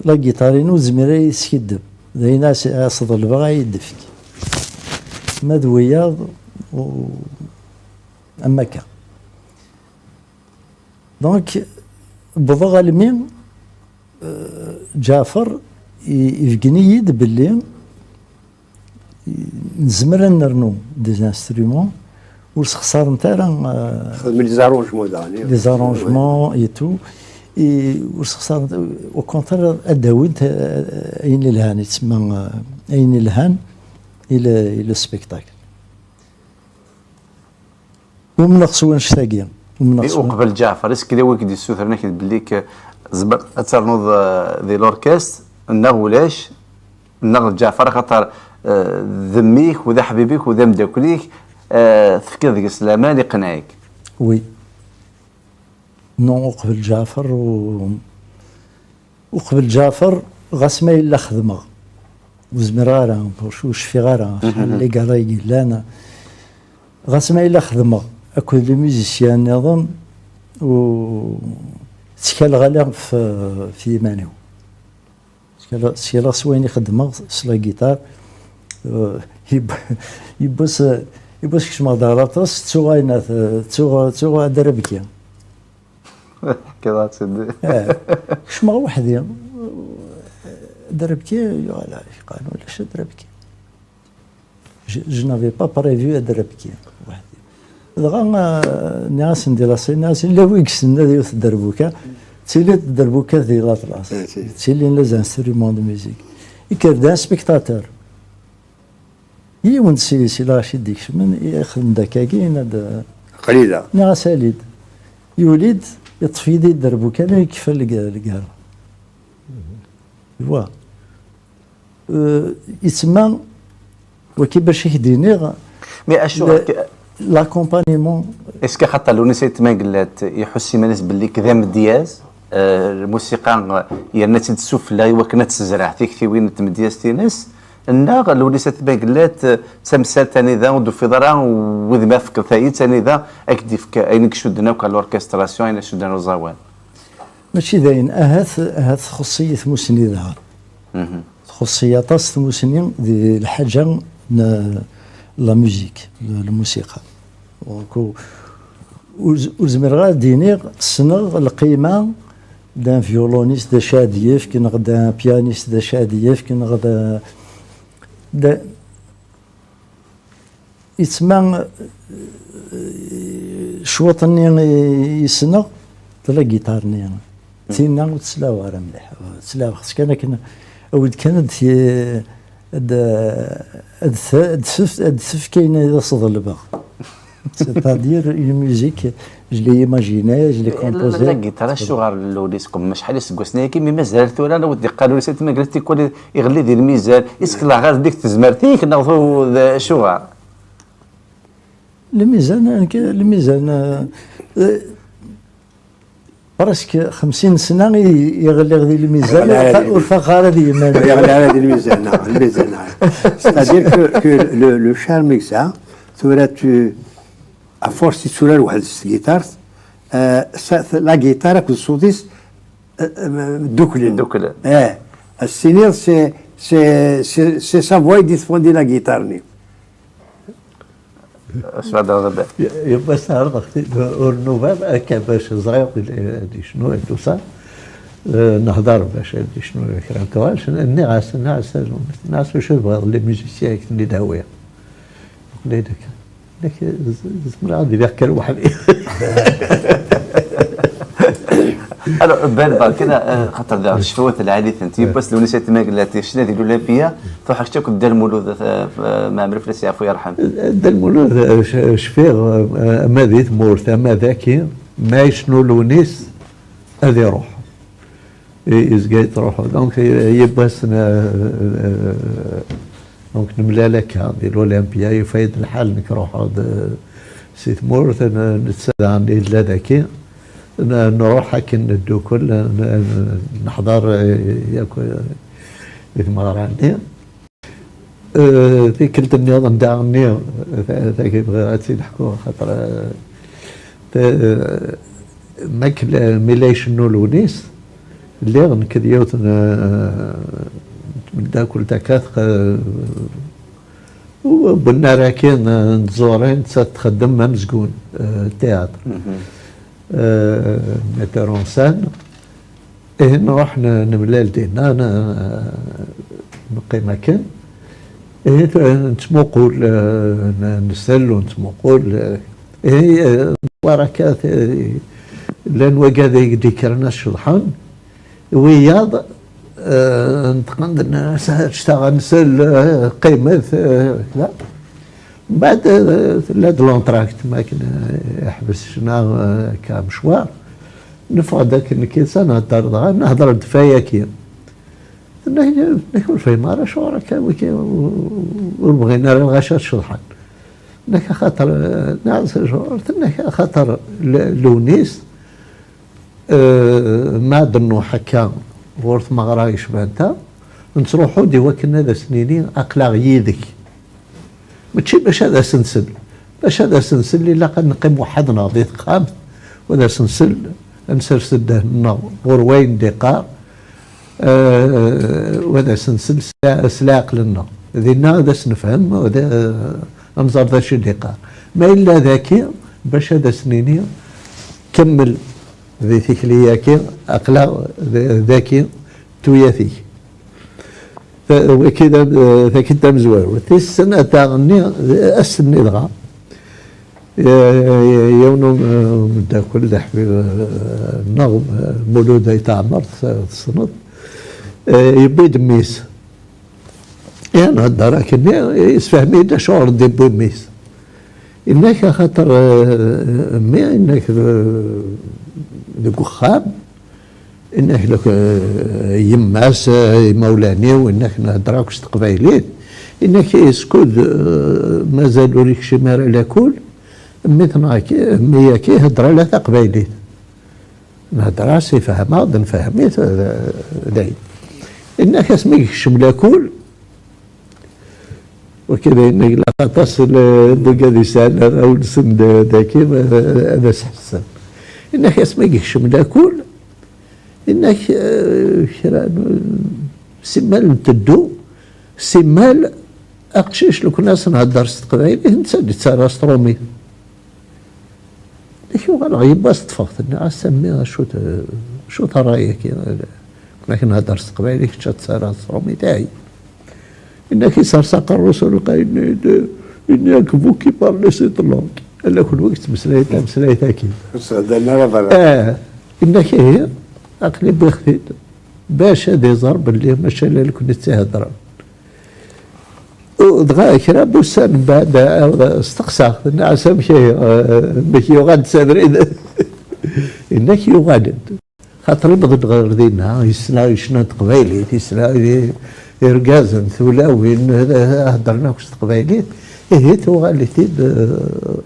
la guitare-inu, ur tezmir ara ad yi-teskiddeb. D ayen as, as-ḍelbeɣ ad yi-d-tefk. Ma d wiyaḍ, u, am akka. Donc, wwḍeɣ almi, euh, Ǧaɛfer i, ibeggen-iyi-d belli nezmer ad nernu des instruments ur sxeṣarent ara, euh, xedmen les arrangements daɣen, les arrangements et tout, et ur sxeṣarent, au contraire, ad d-awint, euh, ayen ilhan, yettsemma, euh, ayen ilhan i le, i le spectacle. Umneɣ s wannect-agi. Umneɣ s wannect-agi. Uqbel Ǧaɛfer, est-ce que yella wi k-d-yessutren akken belli k-, tzemreḍ ad ternuḍ, euh, di l'orchestre, neɣ ulac? Neɣ d Ǧaɛfer, axaṭer, eh, d mmi-k u d aḥbib-ik u d ameddakel-ik, eh, tefkiḍ deg-s laman, iqenneɛ-ik? Oui. Non, uqbel Ǧaɛfer, u, uqbel Ǧaɛfer, ɣas ma yella xedmeɣ, ur zmireɣ ara, ur cfiɣ ara, acḥal n les gars-agi yellan, ɣas ma yella xedmeɣ akked les musiciens nniḍen, u ttkaleɣ ala ɣef, ɣef yiman-iw. Ttkaleɣ, ttkaleɣ s wayen i xeddmeɣ s la guitare. Euh, yewwas, yewwas kecmeɣ-d ɣer l'atas, ttuɣ ayen, ttuɣ, ttuɣ adrabki. Kecmeɣ weḥd-i. Adrabki, voilà, yeqqaren ulac adrabki. Je, je n'avais pas prévu ad rebkiɣ weḥd-i. Dɣa, euh, nniɣ-asen di la scène, nniɣ-asen, yella wi yessnen ad yiwet tderbuka, ttili tderbuka di l'Atlas. Ttilin les instruments de musique. Yekker-d un spectateur. Yiwen si, si lɣaci d-ikecmen, ixdem-d akkagi, yenna-d, aql-i da. Nniɣ-as ali-d. Yuli-d, yeṭṭef yid-i dderbuka, mi yekfa lg-, lgara. Wa. Euh, yettsemma, waki bac i k-d-iniɣ, mais acu, l'accompagnement. Est-ce que xaṭer Lewnis Ayt Mengellat iḥuss iman-is belli d amedyaz, euh, lmusiqa, euh, yerna-tt-id sufella i wakken ad tezreɛ tiktiwin n tmedyazt-ines, neɣ Lewnis Ayt Mengellat, euh, d tamsalt anida ur d-tufiḍ ara wudem ad tefkeḍ tayet anida ad k-d-ifk ayen i icudden akk à l'orchestration, ayen icudden uẓawan? Mačči d ayen, ahat, ahat txuṣṣ-iyi tmusni daɣen. Txuṣṣ-iyi aṭas tmusni di lḥaǧa n la musique, l-, lmusiqa. Donc, ur, ur z-, ur zmireɣ ad d-iniɣ ssneɣ lqima d'un violoniste, d acu ad yefk, neɣ d'un pianiste, d acu ad yefk, neɣ d, d, Yettma, eh, cwiṭ-nni i, i ssneɣ, d la guitare-nni. Tinna ur tt-slaɣ ara mliḥ. Slaɣ-tt kan akken, awi-d kan ad t-, ad, ad t-, ad tef-, ad tefk ayen i as-ḍelbeɣ. C'est-à-dire une musique, je l'ai imaginée, je l'ai composée. La guitare, acuɣer Lewnis, comme acḥal iseggasen ayagi, mi mazal tura, la wi d-iqqar Lewnis Ayt Mengellat tikwal iɣelli di lmizan, isekleɣ ɣer dik tezmert-ik, neɣ tu-, d acuɣer? Lmizan, nekk, lmizan, eh, presque xemsin sna i, i ɣliɣ di lmizan, ur fa-, ur faqeɣ ara di yiman. Ur yeɣli ara di lmizan, neɣ lmizan, neɣ. C'est-à-dire que, que le, le charme i yesɛa, tura tu, à force i tturar weḥd s tgitart, euh, ça, la guitare akked ṣṣut-is, euh, euh, dduklen. Dduklen. Eh, as-tiniḍ, c'est, c'est, c'est, c'est sa voix i d-yeṭṭfen di la guitare-nni. Ass-a d Rebbi. Yiwwas ɛerḍeɣ-t-id ur nubar akka bac ẓriɣ belli ad yecnu et tout ça. Eh, nehḍer bac ad yecnu kra n tuɣac. Nniɣ-as, nniɣ-as, nniɣ-as, "Acu tebɣiḍ, les musiciens i k-ten-id-awiɣ?" Yeqqel-d akka. Nekk z-, zemreɣ ad iliɣ kan weḥd-i. Alors, Ben, barkina, eh, xaṭer daɣ ccfawat lɛali-tent. Yiwwas Lewnis Ayt Mengellat, yecna di l'Olympia, truḥ kečč akked Dda Lmulud, eh, f-, eh, Mɛemmri fell-as yeɛfu yerḥem. Dda Lmulud, eh, c-, cfiɣ, eh, ama di tmurt, ama daki, ma yecnu Lewnis, ad iruḥ. I-, izga yettruḥu. Donc, i-, yiwwas n-, eh, donc, nemlal akka di l'Olympia, yufa-yi-d lḥal, nekk ruḥeɣ-d, eh, si tmurt, n-, netta daɣen yella daki. N-, nruḥ akken neddukel, n-, n-, neḥḍer, eh, yakk, eh, di tmeɣra-nni. Eh, tikkelt nniḍen daɣen-nni, ta-, tagi bɣiɣ ad tt-id-ḥkuɣ, xaṭer, eh, ta-, eh, mak la, mi la icennu Lewnis, lliɣ nekk d yiwet n, eh, n tmeddakelt akka, tq-, u-, wwin-aɣ akin, eh, n tẓuri, nettat txeddem amezgun, eh, théâtre. Mhm. Eh, metteur en scène. Ihi nruḥ n-, nemlal dinna, n-, neqqim akken. Ihi t-, nettmuqul, eh, n-, nsell u nettmuqul, eh, ihi, eh, newwar akka, eh, llan wagad i d-ikkren ad ceḍḥen, wiyaḍ, eh, neṭqen-d, nnan-as, "Ǧǧet-aɣ ad nsell, eh, qqimet, eh, kda." Mbeɛd, eh, tella-d l'entracte, ma akken, eh, iḥbes ccna, eh, akka mecwar. Neffeɣ-d akken nekki d sa nhedder dɣa, nehder-d ɣef wayaki. Tenna-k, tenna-k ur fhimeɣ ara acuɣer akka wiki ur, ur bɣin ara lɣaci ad ceḍḥen. Tenna-k axaṭer, eh, nniɣ-as acuɣer, tenna-k axaṭer l-, Lewnis, eh, ma ad nruḥ akka ɣur tmeɣra yecban ta, nettruḥu-d i wakken ad as-nini aql-aɣ yid-k. Mačči bac ad as-nsel. Bac ad as-nsel, ilaq ad neqqim weḥḥed-neɣ di texxamt, u ad as-nsel, ad nsers ddehn-nneɣ ɣur wayen d-iqqar, eh, u ad as-nsel s la-, s leɛqel-nneɣ. Dinna ad as-nefhem, u ad, eh, ad nẓer d acu i d-iqqar. Ma yella daki, bac ad as-nini, kemmel di tikli-yaki, aql-aɣ d-, daki, tuyat-ik. Ta-, wagi d am-, eh, taki d tamezwarut. Tis snat daɣen-nni, ass-nni dɣa, eh, yiwen um-, umeddakel d aḥbib, eh, nneɣ, eh, Mulud Ayt Ɛmer, tes-, tessneḍ, eh, yewwi-d mmi-s. Ihi nhedder akkenni, yessefhem-iyi-d acuɣer d-yewwi mmi-s. Inna-k axaṭer, eh, mmi, inna-k, eh, deg uxxam, inna-k lak, eh, yemma-s, eh, imawlan-iw, inna-k nhedder akk s teqbaylit, inna-k skud, eh, mazal ur ikcim ara lakul, mmi-tneɣ-agi, mmi-agi ihedder ala taqbaylit. Nhedder-as, ifhem-aɣ-d, nfehhem-it, eh, dayen. Inna-k asmi yekcem lakul, wagi d ayen ilaq aṭas n, n wigad yesɛan arraw-nsen d-, dagi, eh, ad as-ḥessen. Inna-k asmi yekcem lakul, inna-k, eh, kra n, simmal nteddu, simmal aqcic lukan as-nhedder s teqbaylit, netta d-yettarra s trumit. Nek uɣaleɣ yiwwas ṭṭfeɣ-t, nniɣ-as, "A mmi, acu t-, acu terra-yaki? Nek nhedder s teqbaylit, kečč ad tettarraḍ s trumit, aɛi." Inna-k isers aqerru-s ur lqay, yenna-d, "Il n'y a que vous qui parlez cette langue." Ala kunwi i yettmeslayen tameslayt-agi. Ur sɛeddan ara berra. Ah, inna-k, "Ihi, aql-i wwiɣ-t-id." Bac ad iẓer belli mačči ala nekni i tt-iheddren. U dɣa kra n wussan mbeɛd, eh, steqsaɣ-t, nniɣ-as, "Amek, eh, amek yuɣal-d s abrid?" Inna-k yuɣal-d. Xaṭer iwweḍ-d ɣer dinna, yesla i ccna n teqbaylit, yesla i, irgazen, tulawin, eh, heddren akk s teqbaylit. Ihi tuɣal-it-id, eh,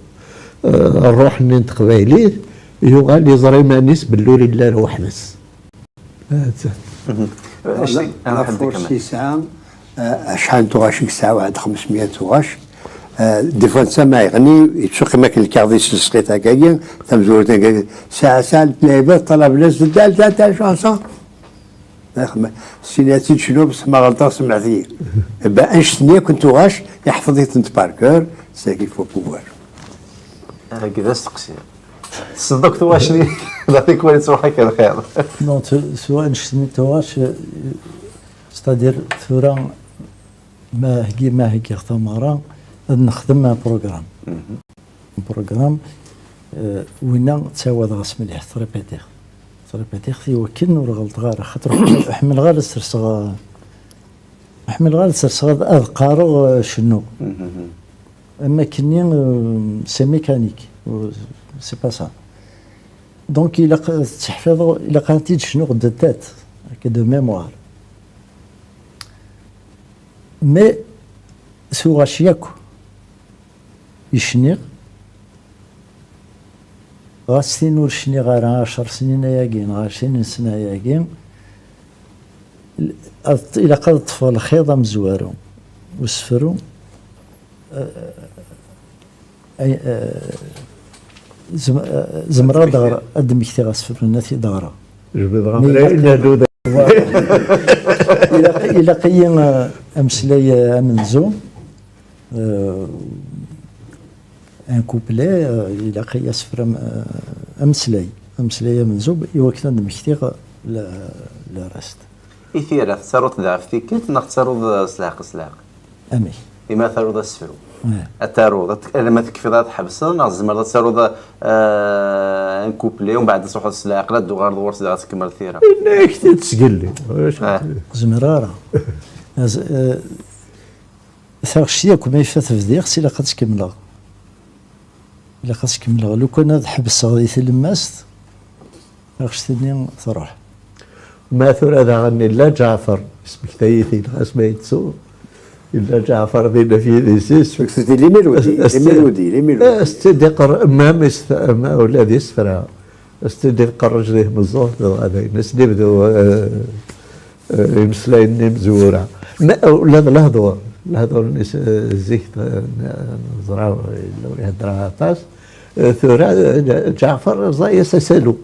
eh, ṛṛuḥ-nni n teqbaylit, yuɣal iẓra iman-is belli ur yelli ara weḥd-s. La force yesɛa, eh, acḥal n tuɣac i yesɛa, waḥed xemsmya tuɣac. Eh, des fois netta ma yeɣni, yettuqim akken lkaɣeḍ-is n lsqit akkagi, tamezwarut akkagi, saɛa saɛa n tlayba ṭṭalaben-as-d, tal tal tal chanson. Sin ad tt-id-cnuɣ, bes ma ɣelṭeɣ, semḥet-iyi. Ben, annect-nni akk n tuɣac, iḥfeḍ-itent par cœur, c'est qu'il faut pouvoir. Agi d asteqsi. Tessneḍ akk tuɣac-nni? D tikwal yettruḥ akka lxir. Non, tu- tu vois, annect-nni n tuɣac, euh, c'est-à-dire, tura, ma heggi, ma heggiɣ tamara, ad nexdem un programme. Un programme, euh, winna ttawad ɣas mliḥ, trépétiɣ. Trépétiɣ i wakken ur ɣelṭeɣ ara, xaṭer ḥemmleɣ ara ad serseɣ, ḥemmleɣ ara ad serseɣ ad, ad qqareɣ, euh, cennuɣ. Am akkenni, euh, c'est mécanique, euh, c'est pas ça. Donc, ilaq ad tt-ḥfiḍeɣ, ilaq ad tt-id-cnuɣ de tête, akka de mémoire. Mais, tuɣac yakk i cniɣ, ɣas tin ur cniɣ ara ɛecṛ snin ayagi, neɣ ɛecrin sna ayagi, ad, ilaq ad ṭṭfeɣ lxiḍ amezwaru, usefru, eh, ay, eh, zem- eh, zemreɣ ad d-ɣreɣ, ad d-mmektiɣ asefru-nni, ad t-id-ɣreɣ. Jebdeɣ amra, ilaq, ilaq-iyi, eh, ameslay, eh, amenzu, eh, un couplet, eh, ilaq-iyi asefru am- eh, ameslay, ameslay amenzu, i wakken ad d-mmektiɣ le, le reste. I tira, tettaruḍ-d ɣef tikkelt neɣ tettaruḍ, eh, s leɛqel s leɛqel? Amek? Imi ad taruḍ asefru, eh, ad taruḍ, ad t- alamma tekfiḍ ad tḥebseḍ, neɣ tzemreḍ ad taruḍ, eh, un couplet, umbeɛd ad truḥeḍ s leɛqel, ad d-tuɣaleḍ ɣur-s, dɣa ad tkemmleḍ tira? Yenna-yak-t-id sgelli. Ur zemreɣ ara. Az- eh, Taɣect yakk ma ifat bdiɣ-tt, ilaq ad tt-kemmleɣ. Ilaq ad tt-kemmleɣ. Lukan ad ḥebseɣ di tlemmast, taɣect-nni truḥ. Ma tura daɣen illa Ǧaɛfer, ismektay-it-id ɣas ma yettu, illa Ǧaɛfer dinna f yidis-is. Di les mélodies, les mélodies, les mélodies. As-tt-id-iqerr, mam is-, ma ula d isefra, as-tt-id-iqerrej di tmeẓẓuɣt, dɣa dayen, as-d-ibdu, eh, eh, imeslayen-nni imezwura. Ma, ula d lehdur, lehdur-nni s-, eh, zik, eh, neẓra yella ur ihedder ara aṭas. Eh, tura, eh, Ǧaɛfer ẓẓay-as asalu.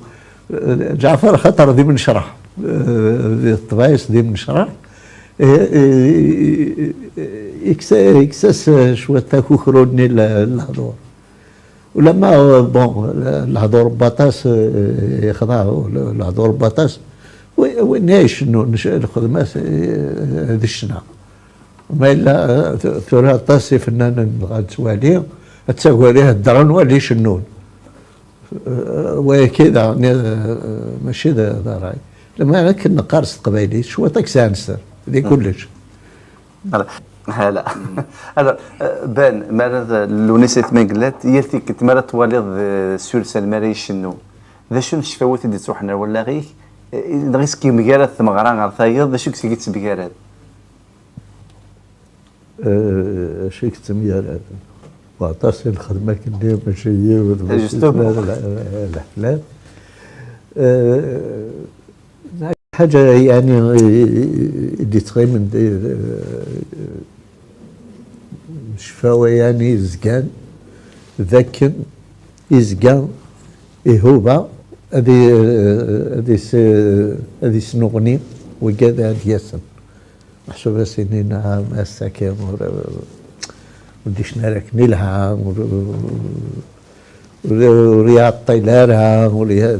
Eh, Ǧaɛfer axaṭer d imnecreḥ, eh, di ṭṭbaɛ-is d imnecreḥ, eh, eh, ikkes- ikkes-as, eh, cwiṭ akukru-nni n le- n lehdur. Ulamma, bon, lehdur n waṭas, eh, yexḍa, lehdur n waṭas, wi- win i icennun, c- lxedma-s, eh, d ccna. Ma yella, eh, t- tura aṭas ifennanen dɣa nettwali, ad tagari heddren wala icennun. Eh, wayagi daɣen, eh, mačči d d ṛṛay. Lmeɛna akken neqqar s teqbaylit, cwiṭ ad k-sɛenser di kullec. Hala. Alors, euh, Ben, mi ara d- Lewnis Ayt Mengellat, yal tikkelt mi ara twaliḍ, euh, sur scène mi ara icennu, d acu n ccfawat i d-ittruḥen ar wallaɣ-ik? Eh, dɣa is-k-yemgarad tmeɣra ɣer tayeḍ, d acu i k-yettemgarad? Eh, acu i yettemgarad? Waṭas i nexdem akkenni, mačči yiwet, mačči Justement. Snat, le- leḥflat. Eh, Ḥaǧa yeɛni i d-yettɣimen d ccfawa yeɛni yezgan d akken yezga ihuba ad i- ad is- ad isnuɣni wigad ad d-yasen. Meḥsub ad s-inin, "Ah, ass-agi ur ur d-icna ara akken ilha, ur ur ur iɛeṭṭil ara, ur i-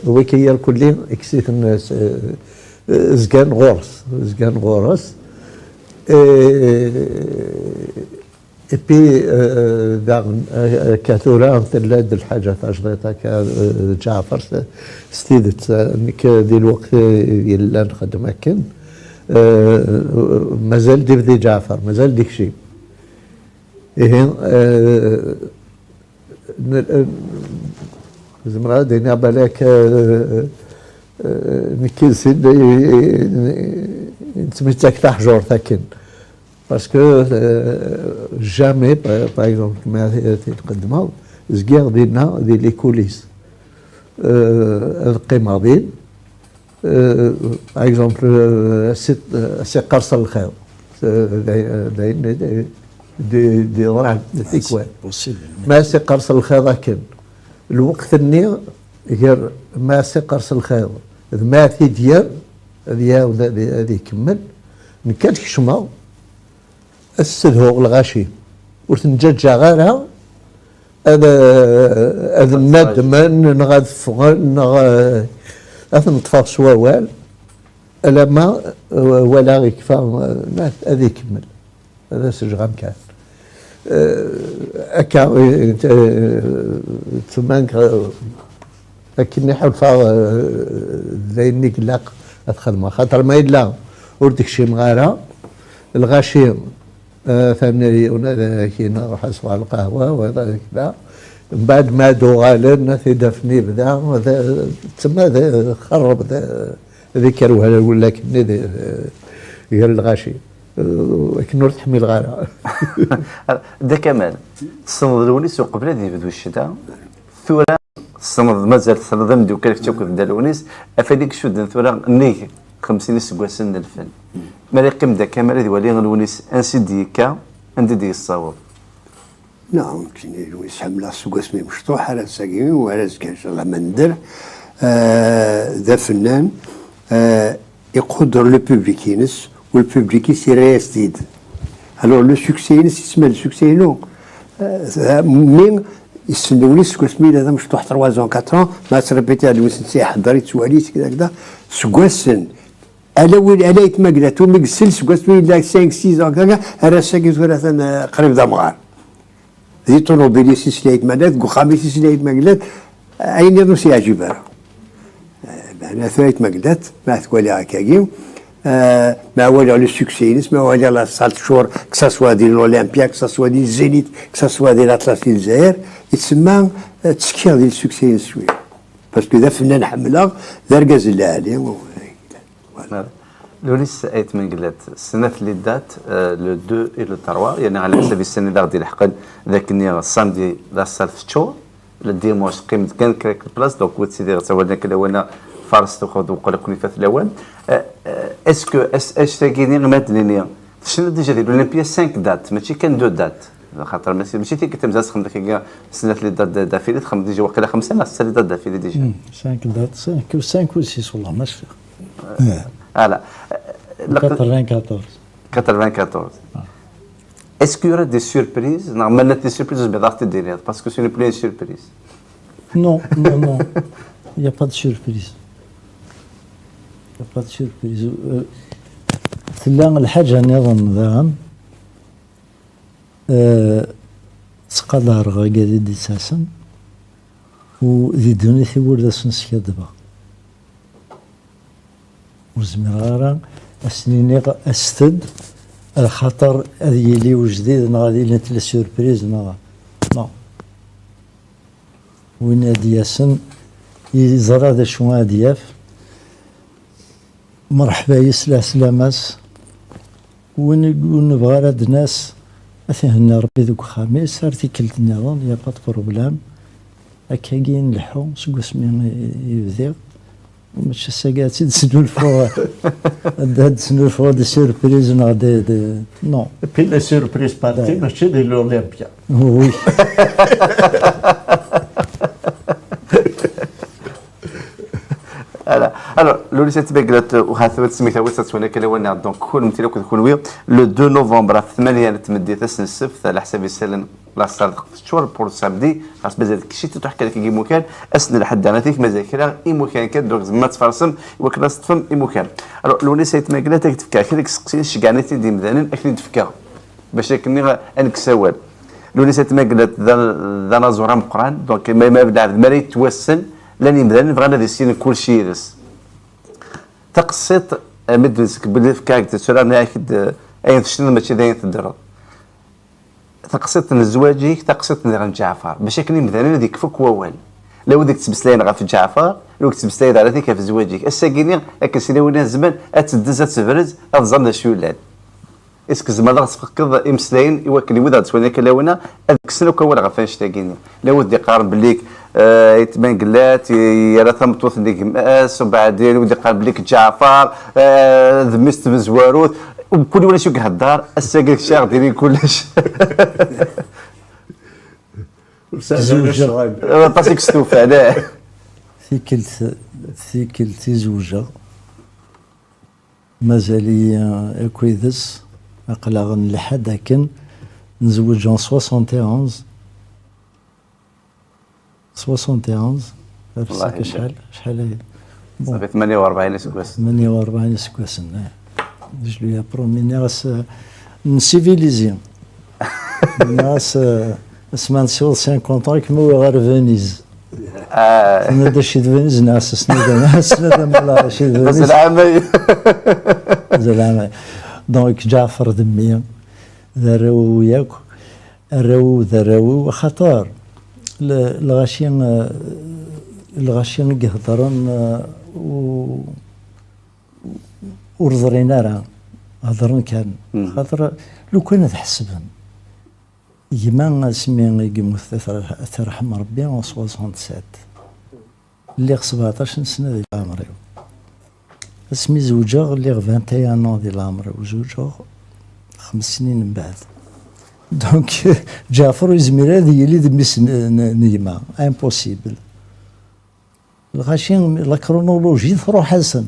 wiki irkelli ikkes-iten, eh, zgan ɣur-s, zgan ɣur-s. Eh, et puis, eh, daɣen, eh, akka tura tella-d lḥaǧa tajdiṭ akka, eh, Ǧaɛfer, s- s tidet, eh, nekk di lweqt, eh, yellan xeddem akken, eh, mazal d ibdi Ǧaɛfer, mazal d ikci. Ihi, eh, n- eh, zemreɣ ad iniɣ balak, eh, eh, nekk d sin, eh, nettmettak taḥjurt akken. Parce que, eh, jamais, par par exemple, ma t- t- tqeddmeḍ, Zgiɣ dinna, di les coulisses. Euh, ad qqimeɣ din. Euh, par exemple, euh, a si, a si qqers lxiḍ. Euh, d, d, d, d, d, d, d, d, tikwal. Ma a si qqers lxiḍ akken. Lweqt-nni, gar ma a si qqers lxiḍ d ma a t-id-yerr, ad iɛawed ad, ad ikemmel. Nekk ad kecmeɣ, ad ssedhuɣ lɣaci. Ur ten-ǧǧaǧǧaɣ ara ad, ad nnadmen, neɣ ad ffɣen, neɣ, eh, ad ten-ṭṭfeɣ s wawal, alamma, eh, walaɣ ikfa, eh, ad ikemmel. Ad as-ǧǧeɣ amkan. Eh, akka, eh, eh, tmank, eh, akken i ḥulfaɣ, eh, d ayen i ilaq ad xedmeɣ. Xaṭer ma yella ur d-kcimeɣ ara, lɣaci, eh, atan yiwen ad ak-iniɣ ruḥ ad sweɣ lqahwa, wa da, kda. Mbeɛd ma d-uɣalen, ad t-id-afen yebda, d, tma d, xerreb, d, d ikker wala-, wala-ken-nni d, gar lɣaci. Eh, akken ur t-ḥmileɣ ara. Dda Kamal, tessneḍ Lewnis uqbel ad yebdu ccna, tura tessneḍ, mazal tessneḍ ameddukkal kečč akked Dda Lewnis, afad i icudden tura nnig xemsin iseggasen n lfen. Mi ara yeqqim Dda Kamal ad iwali Lewnis ansi d-yekka, anda i d-yessaweḍ. Neɣ, nekkini Lewnis ḥemmleɣ seg wasmi mecṭuḥ ar ass-agi, u ar azekka, incallah, ma nedder. Eh, d afennan, eh, iquder le public-ines, u le public-is yerra-yas-t-id. Alors, le succès-ines, isem n le succès-inu, eh, mi yessen Lewnis seg wasmi yella d amecṭuḥ, trois ans, quatre ans, ma ttrebitiɣ Lewnis netta iḥedder, yettwali, kda, kda. Seg wassen, ala win, ala aytma Glat, umi yessel seg wasmi yella cinq, six ans, kda, ar ass-agi tura atan, eh, qrib d amɣar. Di ṭunubil-is isla aytma Glat, deg uxxam-is isla aytma Glat, ayen nniḍen ur s-yeɛǧib ara. Eh, meɛna tura aytma Glat, ma twaliɣ akkagi, eh, ma waliɣ le succès-ines, ma waliɣ la salle teččur, que ça soit di l'Olympia, que ça soit di Zénith, que ça soit di l'Atlas di Lezzayer, yettsemma, eh, ttekkiɣ di le succès-ines cwiya. Parce que d afennan ḥemmleɣ, d argaz n lɛali. Voilà. Lewnis Ayt Mengellat, snat les dates, euh, le deux et le trois, yerna ɛla ḥsab issan i d aɣ-d-ilḥeqen d akken samedi la salle teččur, le dimanche qqim-d kan kra n place, donc ur ttiliɣ ttawalen akka lawan-a, fares tuxeḍ uqel akk ifat lawan. Euh, euh, est-ce que as-, anect-agi-ni ma d-nini, tecna déjà di l'Olympia cinq dates, mačči kan deux dates. Xaṭer mačči, mačči tikkelt tamezwarut txedmeḍ akka snat les dates d-, d'affilée, txedmeḍ déjà waqila xemsa neɣ setta les dates d'affilée déjà. Hmm, cinq dates, cinq, cinq ou six, wallah, ma cfiɣ. Voilà. Quatre-vingt-quatorze. Quatre-vingt-quatorze. Ah. Est-ce qu'il y aura des surprises? Non, mais des surprises, je vais te dire, parce que ce n'est plus une surprise. Non, non, non. Il n'y a pas de surprise. Il n'y a pas de surprise. Euh, tella lḥaǧa nniḍen daɣen. Eh, ttqadareɣ agad i d-yettasen, u di ddunit-iw ur d asen-skaddbeɣ. Ur zmireɣ ara ad sen-iniɣ aset-d, axaṭer ad yili ujdid neɣ ad ilint les surprises neɣ, non. Win ad d-yasen, yeẓra d acu ad d-yaf. Mṛeḥba yes, lɛeslama-s. Win i ur nebɣi ara ad d-nas, ad t-ihenni Ṛebbi deg uxxam-is, ar tikkelt nniḍen, y a pas de problème. Akkagi i nleḥḥu seg wasmi i, i bdiɣ. Mačči ass-agi ad tt-id-snulfuɣ, ad, ad d-snulfuɣ des surprises neɣ des, des, non. Et puis les surprises parties, mačči di l'Olympia. Oui. Voilà. Alors, Lewnis Ayt Mengellat, euh, ur ḥasseb ad tesmektawiḍ ad twanak lawan-a. Donc, kunemti akk d kunwi, le deux novembre, ɣef tmanya n tmeddit, ass n ssebt, ɛla ḥsab isallen, la salle teččur, pour le samedi, xas mazal kcit, tuḥ kan deg imukan, ass n lḥedd, ɛni mazal kra imukan kan, donc, tzemrem ad tfarsem, i wakken ad teṭṭfem imukan. Alors, Lewnis Ayt Mengellat, ad k-d-fkeɣ kra n yiseqsiyen, ceggɛen-it-id yimdanen, ad k-ten-id-fkeɣ. Bac akken ad nekkes awal. Lewnis Ayt Mengellat d, d anaẓur ameqqran, donc ma, ma d lɛebd mi ara yettwassen, llan yimdanen bɣan ad issinen kullec yid-s. Taqsiṭ, eh, mi d-, seg belli fkiɣ-ak-d tura, nniɣ-ak-d, eh, ayen tecniḍ mačči d ayen teddreḍ. Taqsiṭ n zzwaǧ-ik, taqsiṭ n diɣen Ǧaɛfar, bac akken imdanen ad ikfu akk wawal. La wid i yettmeslayen ɣef Ǧaɛfar, la wid yettmeslayen ara tik ɣef zzwaǧ-ik. Ass-agi-nni, akken s lawan n zzman, ad teddez, ad tebrez, ad ẓren d acu yellan. Est-ce que tzemreḍ ad ɣ-tesfeqdeḍ imeslayen i wakken i wid ara d-swin akka lawan-a ad kksen akk awal ɣef annect-agi-nni? La wid d-iqqaren belli, eh, Ayt Mengellat i-, yerra tameṭṭut n gma-s, u beɛdin wid d-iqqaren belli Ǧaɛfar, eh, d mmi-s n tmezwarut, u mkul yiwen acu i ihedder, ass-agi d kečč ara ɣ-d-yinin kullec. Ur sɛiɣ ara Zewǧeɣ. ccɣel. Aṭas i yestufan, eh. Tikkelt, tikkelt i zewǧeɣ, mazal-iyi akk yid-s, aql-aɣ n lḥedd akken, nezweǧ en soixante et onze. Soixante et onze, Wallahi acḥal, acḥal aya? Bon, Ṣafi tmanya u rebɛin iseggasen. tmanya u rebɛin iseggasen, eh. Je lui apprends, nniɣ-as, eh, n civilisé. Nniɣ-as, eh, asma nsiweḍ cinquante ans, ad kem-awiɣ ɣer Venise. Ah, Tenna-d acu d Venise, nniɣ-as asnadam, asnadam ala acu d bas Venise. Lɛamay. Zalama. Donc, Ǧaɛfer d mmi, d arraw-iw yakk, arraw-iw d arraw-iw, axaṭer le- lɣaci, eh, lɣaci i iheddren, eh, u- ur ẓrin ara, heddren kan. Mm. Xaṭer lukan ad ḥesben. Gma asmi i yemmut, ad t-yerḥem Rebbi, en soixante-sept. Lliɣ sebɛeṭac n sna di leɛmer-iw. Asmi zewǧeɣ, lliɣ vingt et un ans di leɛmer-iw. Zewǧeɣ xems snin mbeɛd. Donc, Ǧaɛfer ur yezmir ara ad yili d mmi-s n, n, n gma. Impossible. Lɣaci, la chronologie tṛuḥ-asen.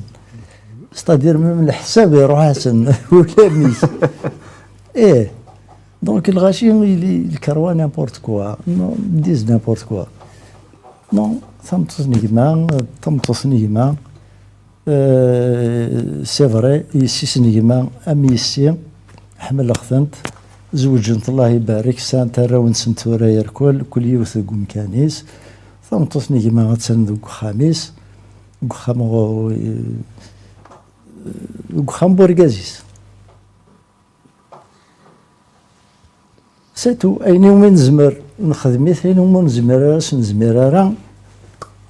C'est-à-dire, même leḥsab iṛuḥ-asen. Ulamek. Eh. Donc, lɣaci, il, il croit n'importe quoi. Non, ils disent n'importe quoi. Non, tameṭṭut n gma, tameṭṭut n gma. Euh, c'est vrai, yessi-s n gma, am yessi, ḥemmleɣ-tent. Zewǧent, Allah ibarek, sɛant arraw-nsent tura irkul, kul yiwet deg umkan-is. Tameṭṭut n gma attan deg uxxam-is, deg uxxam, deg uxxam n urgaz-is. C'est tout. Ayen iwumi nezmer, nexdem-it, ayen iwumi ur nezmir ara, s nezmir ara.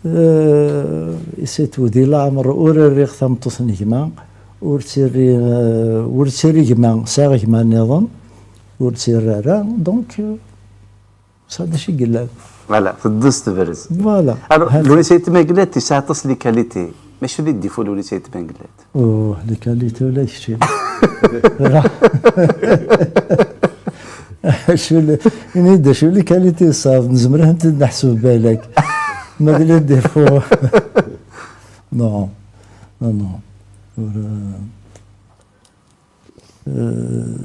Euh, c'est tout. Di leɛmer ur rriɣ tameṭṭut n gma, ur tt-irri, euh, ur tt-irri gma, sɛiɣ gma nniḍen, ur tt-irri ara. Donc, euh, ça d acu i yellan. Voilà, teddez tebrez. Voilà. Alors, Lounis Ayt Mengellat yesɛa aṭas n les qualités. Mačči d les défauts Lounis Ayt Mengellat. Oh, les qualités ula d kečči. Acu le, ini-d acu les qualités ṣṣab, nezmer ad tent-id-neḥseb balak. Ma d les défauts. Non, non, non. Ur, euh,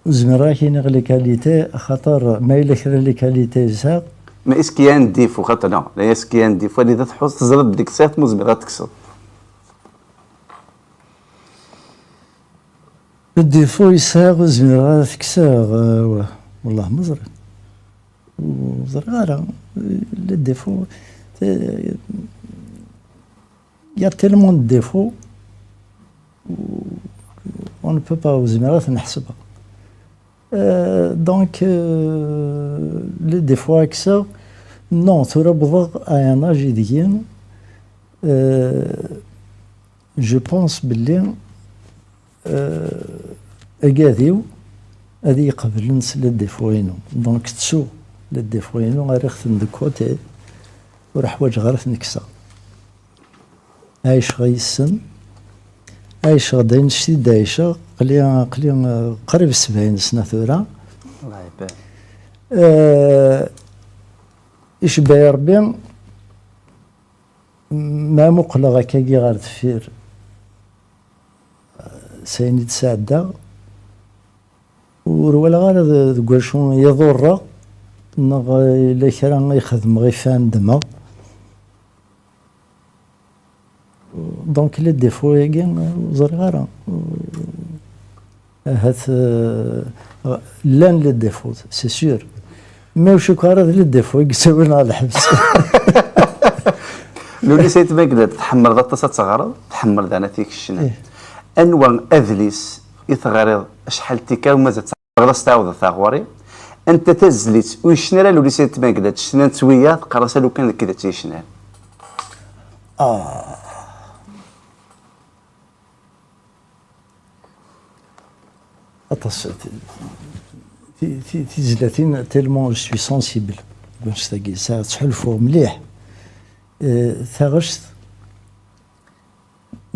ur zmireɣ ad k-iniɣ les qualités, axaṭer ma yella kra les qualités i sɛiɣ. Mais est-ce qu'il y a un défaut, xaṭer, non, est-ce qu'il y a un défaut, anida tḥuṣ, teẓriḍ belli tesɛiḍ-t, ma ur zmireḍ ad t-tekkseḍ? Le défaut i sɛiɣ ur zmireɣ ara ad t-kkseɣ, euh, wa-, wallah ma ẓriɣ. Ur ẓriɣ ara. Le défaut, euh, il y a tellement de défauts, on ne peut pas, ur zmireɣ ad ten-ḥesbeɣ. Euh, donc, euh, les défauts ad kkseɣ, non, tura wwḍeɣ à un âge ideg-i, euh, je pense belli, euh, agad-iw ad iyi-qeblen s les défauts-inu. Donc, ttuɣ les défauts-inu, rriɣ-ten de côté, ur ḥwaǧeɣ ara ad ten-kkseɣ. Ɛiceɣ yis-sen, ɛiceɣ-d annect i d-ɛiceɣ, aql-i, aql-i, euh, qrib sebɛin sna tura. Allah ibarik. Euh, icebba-yi Rebbi, ma muqleɣ akkagi ɣer deffir, s ayen i d-sɛeddaɣ, ur walaɣ ara d-, deg wacu i ḍurreɣ, neɣ yella kra i xedmeɣ i fan ddmeɣ. Donc, les défauts-agi, ur ẓriɣ ara. Ahat, euh, llan les défauts, c'est sûr. Mais ur cukkeɣ ara d les défauts i yettawin ɣer lḥebs. Lounis Ayt Mengellat, tḥemmleḍ aṭas ad teɣreḍ, tḥemmleḍ daɣen ad tikecceneḍ. Ih. Anwa adlis i teɣriḍ acḥal n tikkal u mazal teɣriḍ, ad s-tɛawdeḍ taɣuri? Anta tazlit ur yecni ara Lounis Ayt Mengellat, ccna n twiya, teqqar-as a lukan d nekk i d tt-yecnan? Ah. Aṭas ti- ti- ti- tizlatin, tellement je suis sensible. Annect-agi sɛiɣ, ttḥulfuɣ mliḥ. Eh, taɣect,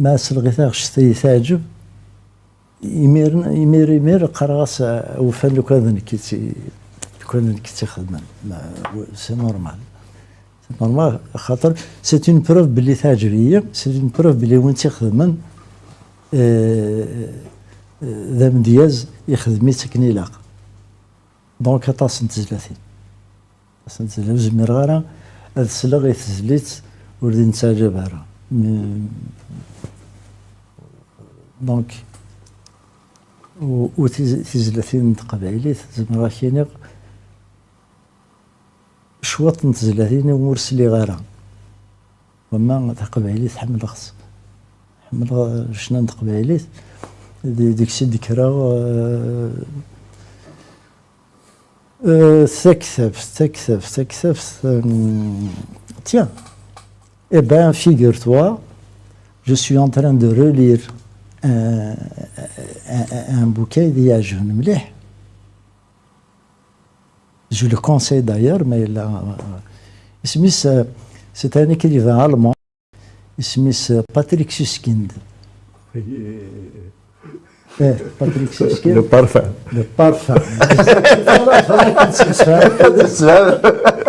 ma selɣ i taɣect ay teɛǧeb, imir, imir, imir qqareɣ-as, "Ah, ufan lukan d nekk i tt-, lukan d nekk i tt-ixedmen." Ma, c'est normal. C'est normal, xaṭer c'est une preuve belli teɛǧeb-iyi, c'est une preuve belli win tt-ixedmen, eh, eh, d amedyaz, ixdem-itt akken ilaq. Donc, aṭas n tezlatin. Aṭas n tezlatin. Ur zmireɣ ara ad sleɣ i tezlit ur d-netteɛǧab ara. Mi- Donc, u, u tiz- tizlatin n teqbaylit, zemreɣ ad k-iniɣ, cwiṭ n tezlatin umi ur sliɣ ara. Wama taqbaylit ḥemmleɣ-tt. Ḥemmleɣ, eh, ccna n teqbaylit. Di- deg-s i d-kkreɣ, eh, eh, taktabt, taktabt, taktabt, hum, tiens. Eh ben, figure-toi, je suis en train de relire un, un, un bouquin i d-iɛejben mliḥ. Je le conseille d'ailleurs, mais là, euh, isem-is, euh, c'est un écrivain allemand. Isem-is, euh, Patrick Süskind. Eh, Patrick Süskind. Le parfum. Le parfum. Voilà, voilà, c'est ça.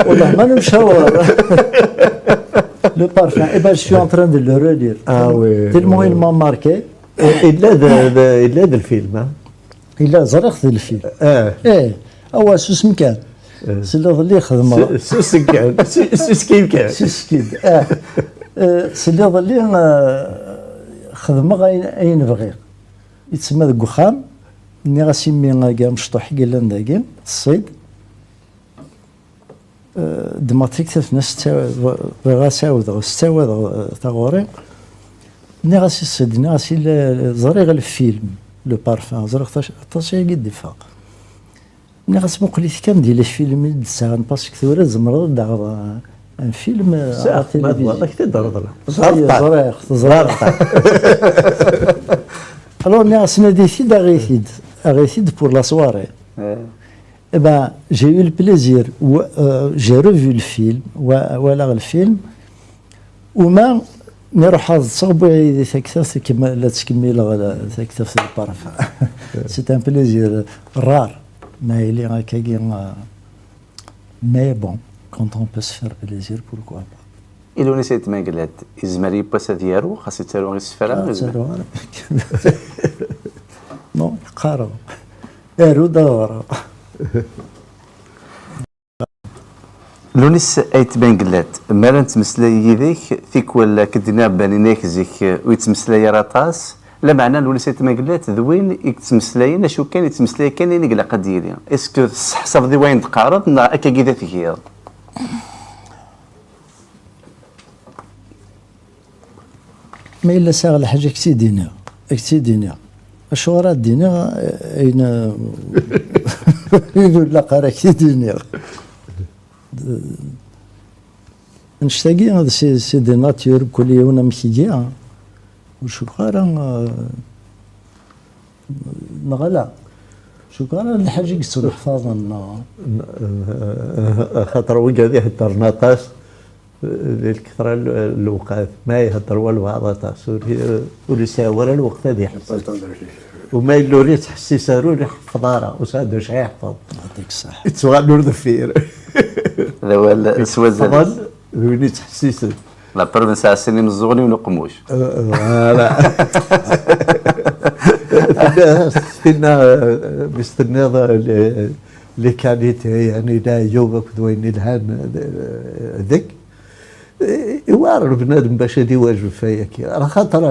Wallah, ma nemcawar. Le parfum. Eh ben, je suis en train de le relire. Ah oui. Tellement il m'a marqué. Yella d, d, yella d lfilm, ha? Yella, ẓriɣ-t d lfilm. Ah. Eh, awa, susem kan. Eh. Sliḍ-li xedmeɣ. Su- susem kan. Su- susem kan. Susem kan. Eh. Eh, sliḍ-li, eh, xedmeɣ ayen, ayen bɣiɣ. Yettsemma deg uxxam, nniɣ-as i mmi-agi amecṭuḥ i yellan dagi, teṣṣid. Eh, ddmeɣ-d taktabt-nni, as-ttaw-, bɣiɣ ad s-ɛawdeɣ, as-ttawadeɣ, eh, taɣuri. Nniɣ-as i ṣṣid, nniɣ-as, "Illa ẓriɣ lfilm, Le Parfum, ẓriɣ tac-, aṭas ayagi d-iffeɣ." Nniɣ-as, "Muqel-it kan di lfilm i d-sɛan, parce que tura tzemreḍ ad d-taɣeḍ, eh, un film, eh, à la télévision." Sax, ma tebɣiḍ, ad k-t-id-reḍleɣ. Ẓriɣ, ẓriɣ. Alors, nniɣ-as, "Nadi-t-id, aɣ-it-id, aɣ-it-id pour la soirée." Eh ben, j'ai eu le plaisir, wa- euh, j'ai revu le film, wa- walaɣ lfilm, uma mi ruḥeɣ ad ṭṭseɣ, wwiɣ yid-i taktabt, kem- la ttkemmileɣ la- taktabt n Le Parfum. C'est un plaisir rare, ma yili akkagi, euh, mais bon, quand on peut se faire plaisir, pourquoi pas. I Lewnis Ayt Mengellat, yezmer yiwwas ad yaru, xas yettaru isefra? Ah, ttaruɣ ara. Non, qqareɣ. Aru-d ad ɣreɣ. Lewnis Ayt Mengellat, mi ara nettmeslay yid-k, tikwal, akken d-nniɣ, banin-ak zik ur yettmeslay ara aṭas, lameɛna Lewnis Ayt Mengellat d win i yettmeslayen, acu kan yettmeslay kan ayen i ilaq ad d-yili. Est-ce que tesseḥsabeḍ i wayen d-teqqareḍ, neɣ akkagi i d at-tgiḍ? Ma yella sɛiɣ lḥaǧa, ad k-tt-id-iniɣ. Ad k-tt-id-iniɣ. Acuɣer ad d-iniɣ, eh, ayen, eh, ur ilaq ara ad k-t-id-iniɣ? Annect-agi, c'est, c'est de nature, mkul yiwen amek iga. Ur cukkeɣ ara, eh, neɣ ala? Cukkeɣ ara lḥaǧa i yettuneḥfaḍen, neɣ? N-, eh, eh, axaṭer wigad iheddren aṭas, eh, di lketṛa n l-, n lewqat, ma ihedder walbeɛḍ aṭas, ur, ur yesɛi ara lweqt ad iḥess. Pas le temps de réfléchir. Uma yella ur yettḥessis ara, ur iḥeffeḍ ara, ur sɛi d acu iḥeffeḍ. Yeɛṭik ṣṣeḥḥa. Yettɣal ur deffir. D awal s wazal. Iḥeffḍen d win yettḥessisen. La preuve, nesɛa sin imeẓẓuɣen, yiwen uqemmuc. Euh, voilà. Tinna, tinna, euh, mi s-tenniḍ, euh, les, les qualités, yani, leɛyub akked wayen ilhan, euh, deg. Iwɛer bnadem bac ad iwajeb ɣef wayagi. Ala xaṭer,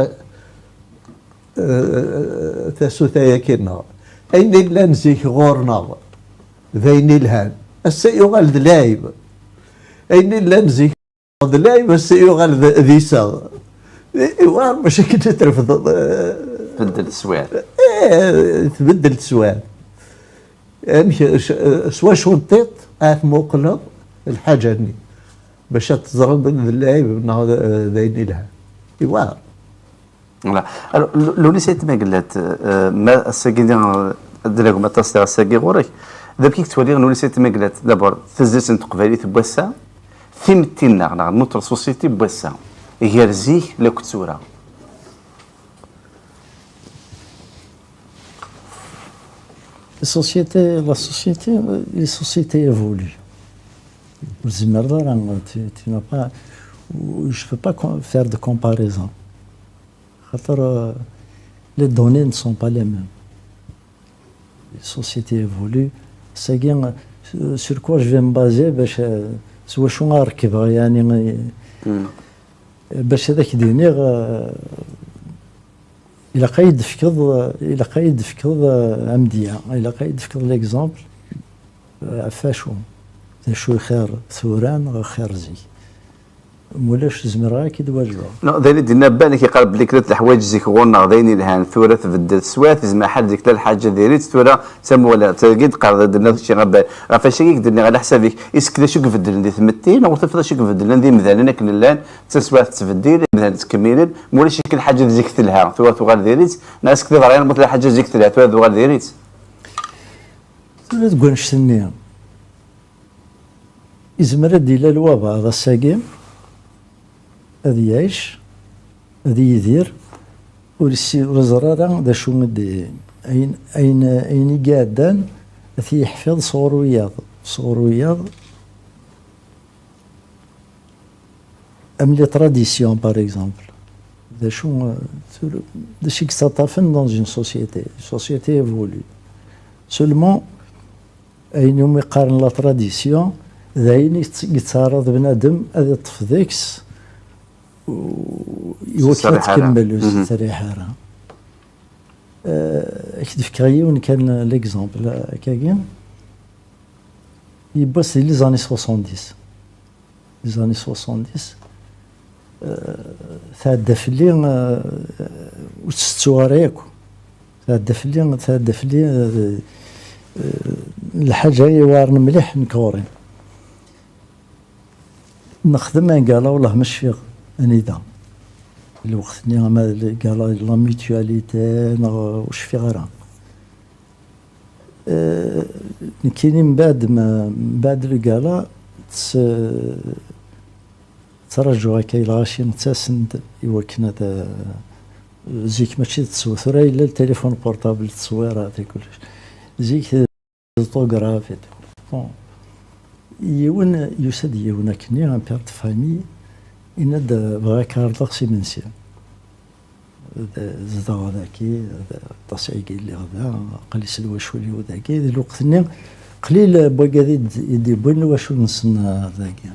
euh, tasuta-yagi-nneɣ. Ayen illan zik ɣur-neɣ, d ayen ilhan. Ass-a yuɣal d lɛib. Ayen illan zik d lɛib, ass-a yuɣal d, d iseɣ. I-, iwɛer bac akken ad trefdeḍ, eh, tbeddel teswiɛt. Eh, tbeddel teswiɛt. Amek, s, s wacu n tiṭ ad tmuqleḍ lḥaǧa-nni? Bac ad teẓreḍ d lɛib neɣ d, d ayen ilhan. Iwɛer. Voilà. Alors, Lu-, Lewnis Ayt Mengellat, euh, ma ass-agi, euh, Ad d-nagem aṭas tiɣas-agi ɣur-k. D amek i yettwali Lewnis Ayt Mengellat, d'abord, tezlit n teqbaylit n wass-a, timetti-nneɣ, neɣ notre société n wass-a, gar zik lakk d tura? La société, la société, les sociétés évoluent. Ur tzemreḍ ara, tu, tu n'as pas, je peux pas com- faire de comparaison. Xaṭer, euh, les données ne sont pas les mêmes. Les sociétés évoluent. Sagi, euh, sur quoi je vais me baser, bac, euh, s wacu ara rekbeɣ, yani, euh, bac ad ak-d-iniɣ, euh, ilaq ad yi-d-tefkeḍ, ilaq ad yi-d-tefkeḍ, euh, amedya, ilaq ad yi-d-tefkeḍ l'exemple, euh, ɣef wacu, d acu i xir tura neɣ xir zik. Mulac, zemreɣ ad k-id-waliɣ. Non, d ayen i d-yenna Banek, yeqqar belli kra n leḥwayeǧ zik ɣur-neɣ d ayen yelhan, tura tbeddel teswiɛt, yezmer ḥal zik la lḥaǧa diri-tt, tura d tamuɣla. Tagi d-qqar d-, d-, d-, d-, ɣef wacu i k-d-nniɣ, ɛla ḥsab-ik, is-, d acu i ibeddlen di tmetti, neɣ ur tufiḍ acu i ibeddlen d imdanen akken llan, d taswiɛt tettbeddil, imdanen ttkemmilen, ma ulac akken lḥaǧa d zik telha, tura tuɣal diri-tt, neɣ is-, d iḍeryan, ma tella lḥaǧa zik telha, tura tuɣal diri-tt? Tura deg wannect-nni, izmer ad d-ilal wabɛaḍ ass-agi, ad yɛic, ad yidir, ur issi-, ur iẓerr ara d acu i d-, ayen, ayen, ayen i iɛeddan, ad t-yeḥfiḍ sɣur wiyaḍ, sɣur wiyaḍ, am les traditions, par exemple. D acu, euh, tura, d acu i yettaṭṭafen dans une société? Une société évolue. Seulement, ayen umi qqaren la tradition, d ayen i yett-, yettaɛraḍ bnadem ad iṭṭef deg-s, u-, i wakken ad tkemmel, ur s-tettriḥ ara. Euh, ad k-d-fkeɣ yiwen kan l'exemple, euh, akkagi. Yiwwas di les années soixante-dix. Les années soixante-dix, euh, tɛedda fell-i, euh, ur tt-tettuɣ ara yakk. Tɛedda fell-i, tɛedda fell-i, euh, euh, lḥaǧa i iweɛren mliḥ nekk ɣur-i. Nexdem un gala, wellah ma cfiɣ anida. Lweqt-nni ama d gala la mutualité neɣ ur cfiɣ ara. Euh, nekkini mbaɛd ma, mbaɛd le gala, tt-, ttraǧuɣ akka i lɣaci ttasen-d i wakken ad, euh, zik mačči d tteswiṛ, tura yella le téléphone portable, tteswiṛat i kullec. Zik d autographe et tout. Bon. Yiwen, yusa-d yiwen akkenni, un père de famille, yenna-d, bɣiɣ ad k-ɛerḍeɣ s imensi. D-, zedɣeɣ daki, d-, aṭas ayagi lliɣ da, aql-i s lwacul-iw dagi, di lweqt-nni qlil n wagad i d-, i d-yewwin lwacul-nsen, eh, dagi.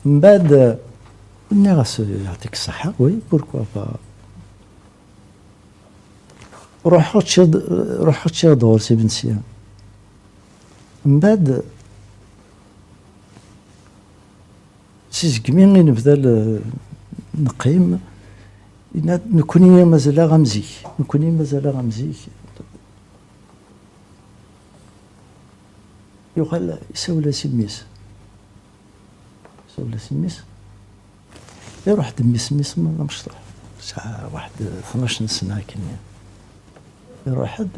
Mbeɛd, eh, nniɣ-as, yeɛṭik ṣṣeḥḥa, oui, pourquoi pas. Ruḥeɣ ččiɣ-d, ruḥeɣ ččiɣ-d ɣur-s imensi. Mbeɛd, si segmi i nebda l-, neqqim, yenna-d, nekkni mazal-aɣ am zik, nekkni mazal-aɣ am zik. Yuɣal isawel-as i mmi-s. Isawel-as i mmi-s. Iruḥ-d mmi-s, mmi-s ma d amecṭuḥ. Tesɛa waḥed tnac n sna akken. Iruḥ-d,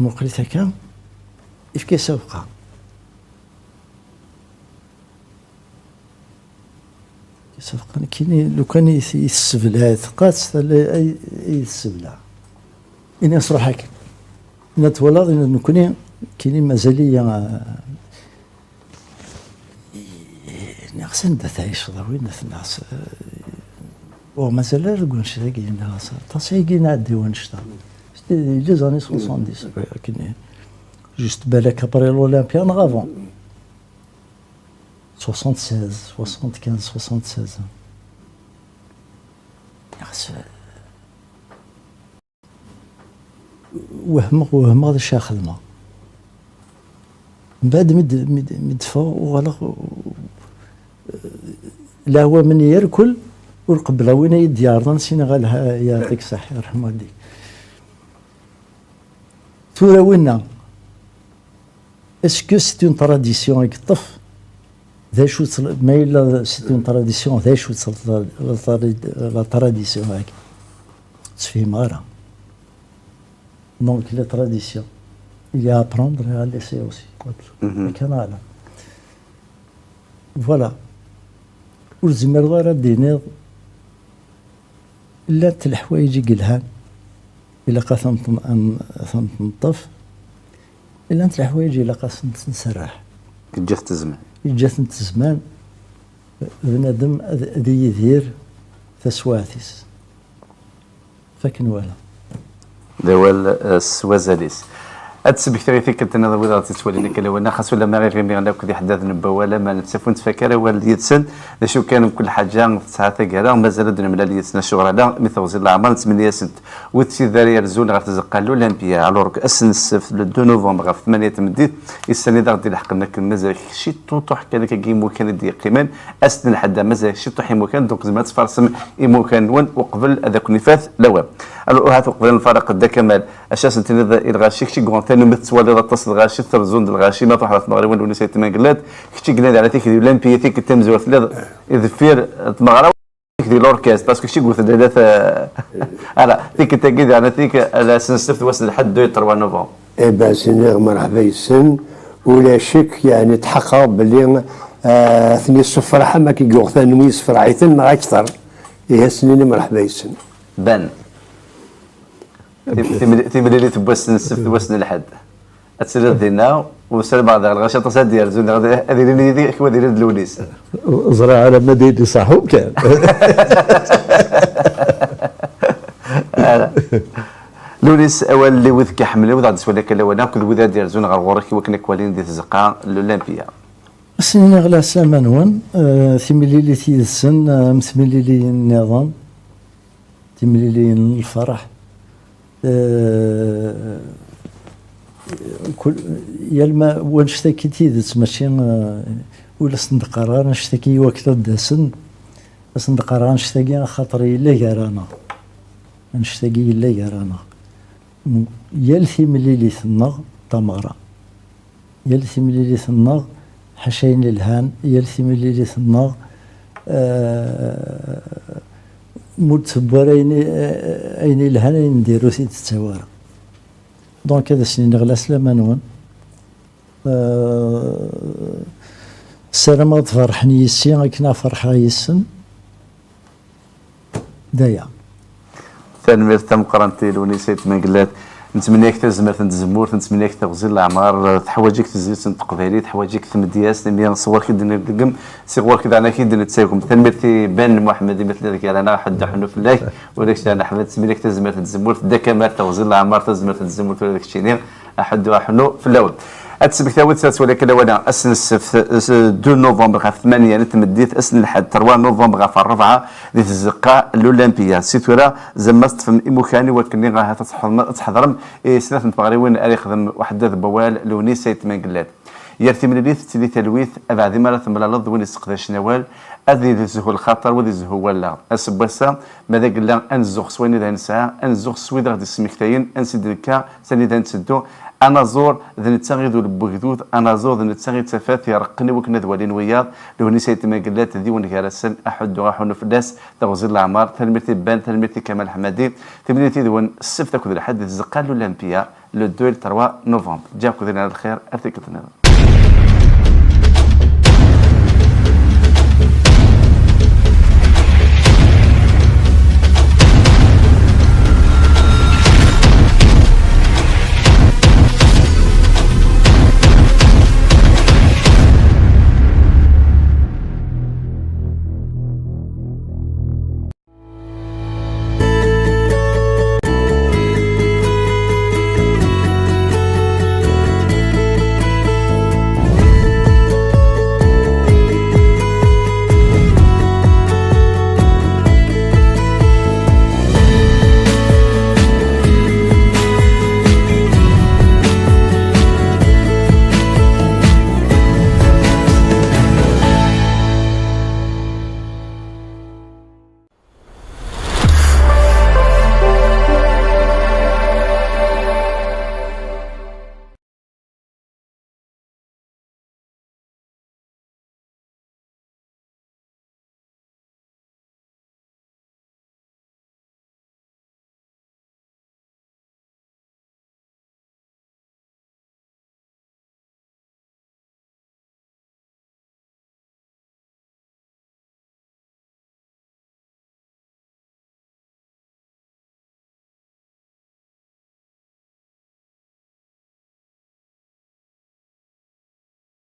muqel-it akka, ifka-as abeqqa. Ifka-as abeqqa, nekkini, lukan i t-, i tesseblaɛ, teqqas, tala ay, ay tesseblaɛ. Ini-as, "Ruḥ akken." Yenna-d, "Twalaḍ," yenna-d, "nekkni, nekkini mazal-iyi, ah, nniɣ-as, anda tɛiceḍ a win?" Nniɣ-as, "Ur mazal ara deg wanect-agi," nniɣ-as, "aṭas ayagi nɛeddi wanect-a." C'était les années soixante-dix, akken, juste balak après l'Olympia neɣ avant. Soixante-seize, soixante-quinze, soixante-seize. Nniɣ-as, wehmeɣ, wehmeɣ d acu ara xedmeɣ. Mbeɛd mi d-, mi d-, mi d-ffɣeɣ, uɣaleɣ, eh, leɛwam-nni yerkul, ur qebbleɣ win ay d-yeɛreḍen, sini ɣer lha-, yeɛṭik ṣṣeḥḥa, yerḥem walidek. Tura winna, est-ce que c'est une tradition i yeṭṭef? D acu-tt l-, ma yella c'est une tradition, d acu-tt la, la, la, la tradition-agi? Ur tt-fhimeɣ ara. Donc, les traditions, il y a à apprendre et à laisser aussi. Akken ala. Voilà. Ur tezmireḍ ara ad d-tiniḍ llant leḥwayeǧ i yelhan, ilaq ad tent-, am-, ad tent-neṭṭef, llant leḥwayeǧ ilaq ad tent-nserreḥ. Yeǧǧa-tent zzman. Yeǧǧa-tent zzman, bnadem ad, ad yidir taswiɛt-is. Fakken wala. D awal, eh, s wazal-is. Ad d-smektiɣ i tikkelt-nniḍen wid ɣ-d-yettwalin akka lawan-a, xas ulamma iɣimiɣen akk d iḥeddaden n wawal, ama nettaf ur nettfak ara awal yid-sen. D acu kan, mkul ḥaǧa tesɛa taggara, mazal ad nemlal yid-sen acuɣer ala, mi teɣzi n leɛmer nettmenni-asent. Wid tid ara yerzun ɣer tzeqqa n l'Olympia, alors ass n ssebt, le deux novembre, ɣef tmanya n tmeddit, issan-nni d aɣ-d-ileḥqen akken mazal ciṭuṭuḥ kan akka n yimukan i d-yeqqimen, ass n lḥedd mazal ciṭuḥ imukan, donc tzemrem ad tfarsem imukan-nwen uqbel ad aken-ifat lawan. Alors, ahat uqbel ad nfaraq Dda Kamal, acu as-tiniḍ i lɣaci, kečč i yuɣen tanumi tettwaliḍ aṭas n lɣaci, trezzun-d lɣaci, ma truḥeḍ ɣer tmeɣriwin n Lewnis Ayt Mengellat, kečč i yellan di tikti d l'Olympia, tikkelt tamezwarut telliḍ deffir tmeɣra, di l'orchestre, parce que kečč i yewten lalla ta-, ala, tikkelt-agi, yeɛni tik-, ala, ass n ssebt, wass n lḥedd, deux et trois novembre. Eh ben, s-nniɣ merḥba yes-sen, ulac ccek, yeɛni tḥeqqeɣ belli, eh, ad ten-yessefreḥ am akken yuɣ tanumi yessefreḥ-iten neɣ akter. Ihi, ad s-nini merḥba yes-sen. Ban. Tim-, timli-, timlilit n wass n ssebt, wass n lḥedd. Ad tiliḍ dinna, u ssarameɣ daɣ lɣaci aṭas ad d-yerzun, ad, ad ilin yid-i, akken ad ilin d Lewnis. Ẓriɣ alamma d yelli ṣaḥu kan. Lewnis, awal i wid k-iḥemmlen, wid ɣ-d-yettwalin akka lawan, akked wid ad d-yerzun ɣer ɣur-k i wakken ad k-walin di tzeqqa n l'Olympia. Ad sen-iniɣ lɛeslama-nwen, eh, timlilit yid-sen, eh, am temliliyin nniḍen, timliliyin n lferḥ. Eh, kul, yal ma, wanect-agi tidet, mačči, eh, ur asen-d-qqareɣ ara annect-agi i wakken ad d-asen, asen-d-qqareɣ annect-agi axaṭer yella gar-aneɣ. Annect-agi yella gar-aneɣ. Yal timlilit-nneɣ d tameɣra. Yal timlilit-nneɣ, ḥaca ayen ilhan, yal timlilit-nneɣ, eh, ma ur d-tewwi ara ayen i, ayen ilhan, ayen n diri ur t-id-tettawi ara. Donc, ad asen-iniɣ lɛeslama-nwen. Eh, ssarameɣ ad ferḥen yis-i akken ad ferḥeɣ yis-sen. D aya. Tanemmirt tameqqrant i Lewnis Ayt Mengellat. Nettmenni-ak tazmert n tzemmurt, nettmenni-ak teɣzi n leɛmer, teḥwaǧ-ik tezlit n teqbaylit, teḥwaǧ-ik tmedyazt, imi s ɣur-k i d-nreggem, si ɣur-k daɣen ad k-id-nettagem. Tanemmirt i Ben Muḥemmed, imi telliḍ gar-aneɣ, ḥedd uḥennu fell-ak, ula d kečč daɣen Ḥmed, nettmenni-ak tazmert n tzemmurt, Dda Kamal, teɣzi n leɛmer, tazmert n tzemmurt, ula d keččini, aḥuddu aḥunnu fell-awen. Ad tesmektaw-d s twala kan lawan-a, ass n ssebt, s-, deux novembre ɣef tmanya n tmeddit, ass n lḥedd, trois novembre ɣef ṛṛebɛa, di tzeqqa n l'Olympia. Si tura, zemma teṭṭfem imukan i wakken ahat ad tḥeḍrem, ad tḥeḍrem i snat n tmeɣriwin ara yexdem uḥeddad n wawal, Lewnis Ayt Mengellat. Yir timlilit tettili talwit, abeɛdi mi ara temlaleḍ d win yesseqdacen awal, ad yezhu lxaṭer, u ad yezhu wallaɣ. Ass n wass-a, ma d agella, ad nezzuɣ s wayen i d nesɛa, ad nezzuɣ s wid i ɣ-d-yesmektayen, ansi d-nekka, s anida netteddu. Anaẓur d netta i d ul n wegdud, anaẓur d netta i d tafat ireqqen i wakken ad walin wiyaḍ. Lewnis Ayt Mengellat d yiwen gar-asen, aḥuddu aḥunnu fell-as, teɣzi n leɛmer, tanemmirt i Ben, tanemmirt i Kamal Ḥmadi, timlilit yid-wen ssebt akked lḥedd di tzeqqa n l'Olympia, le deux et le trois novembre. Ǧǧiɣ-ken dinna lxir, ar tikkelt nniḍen.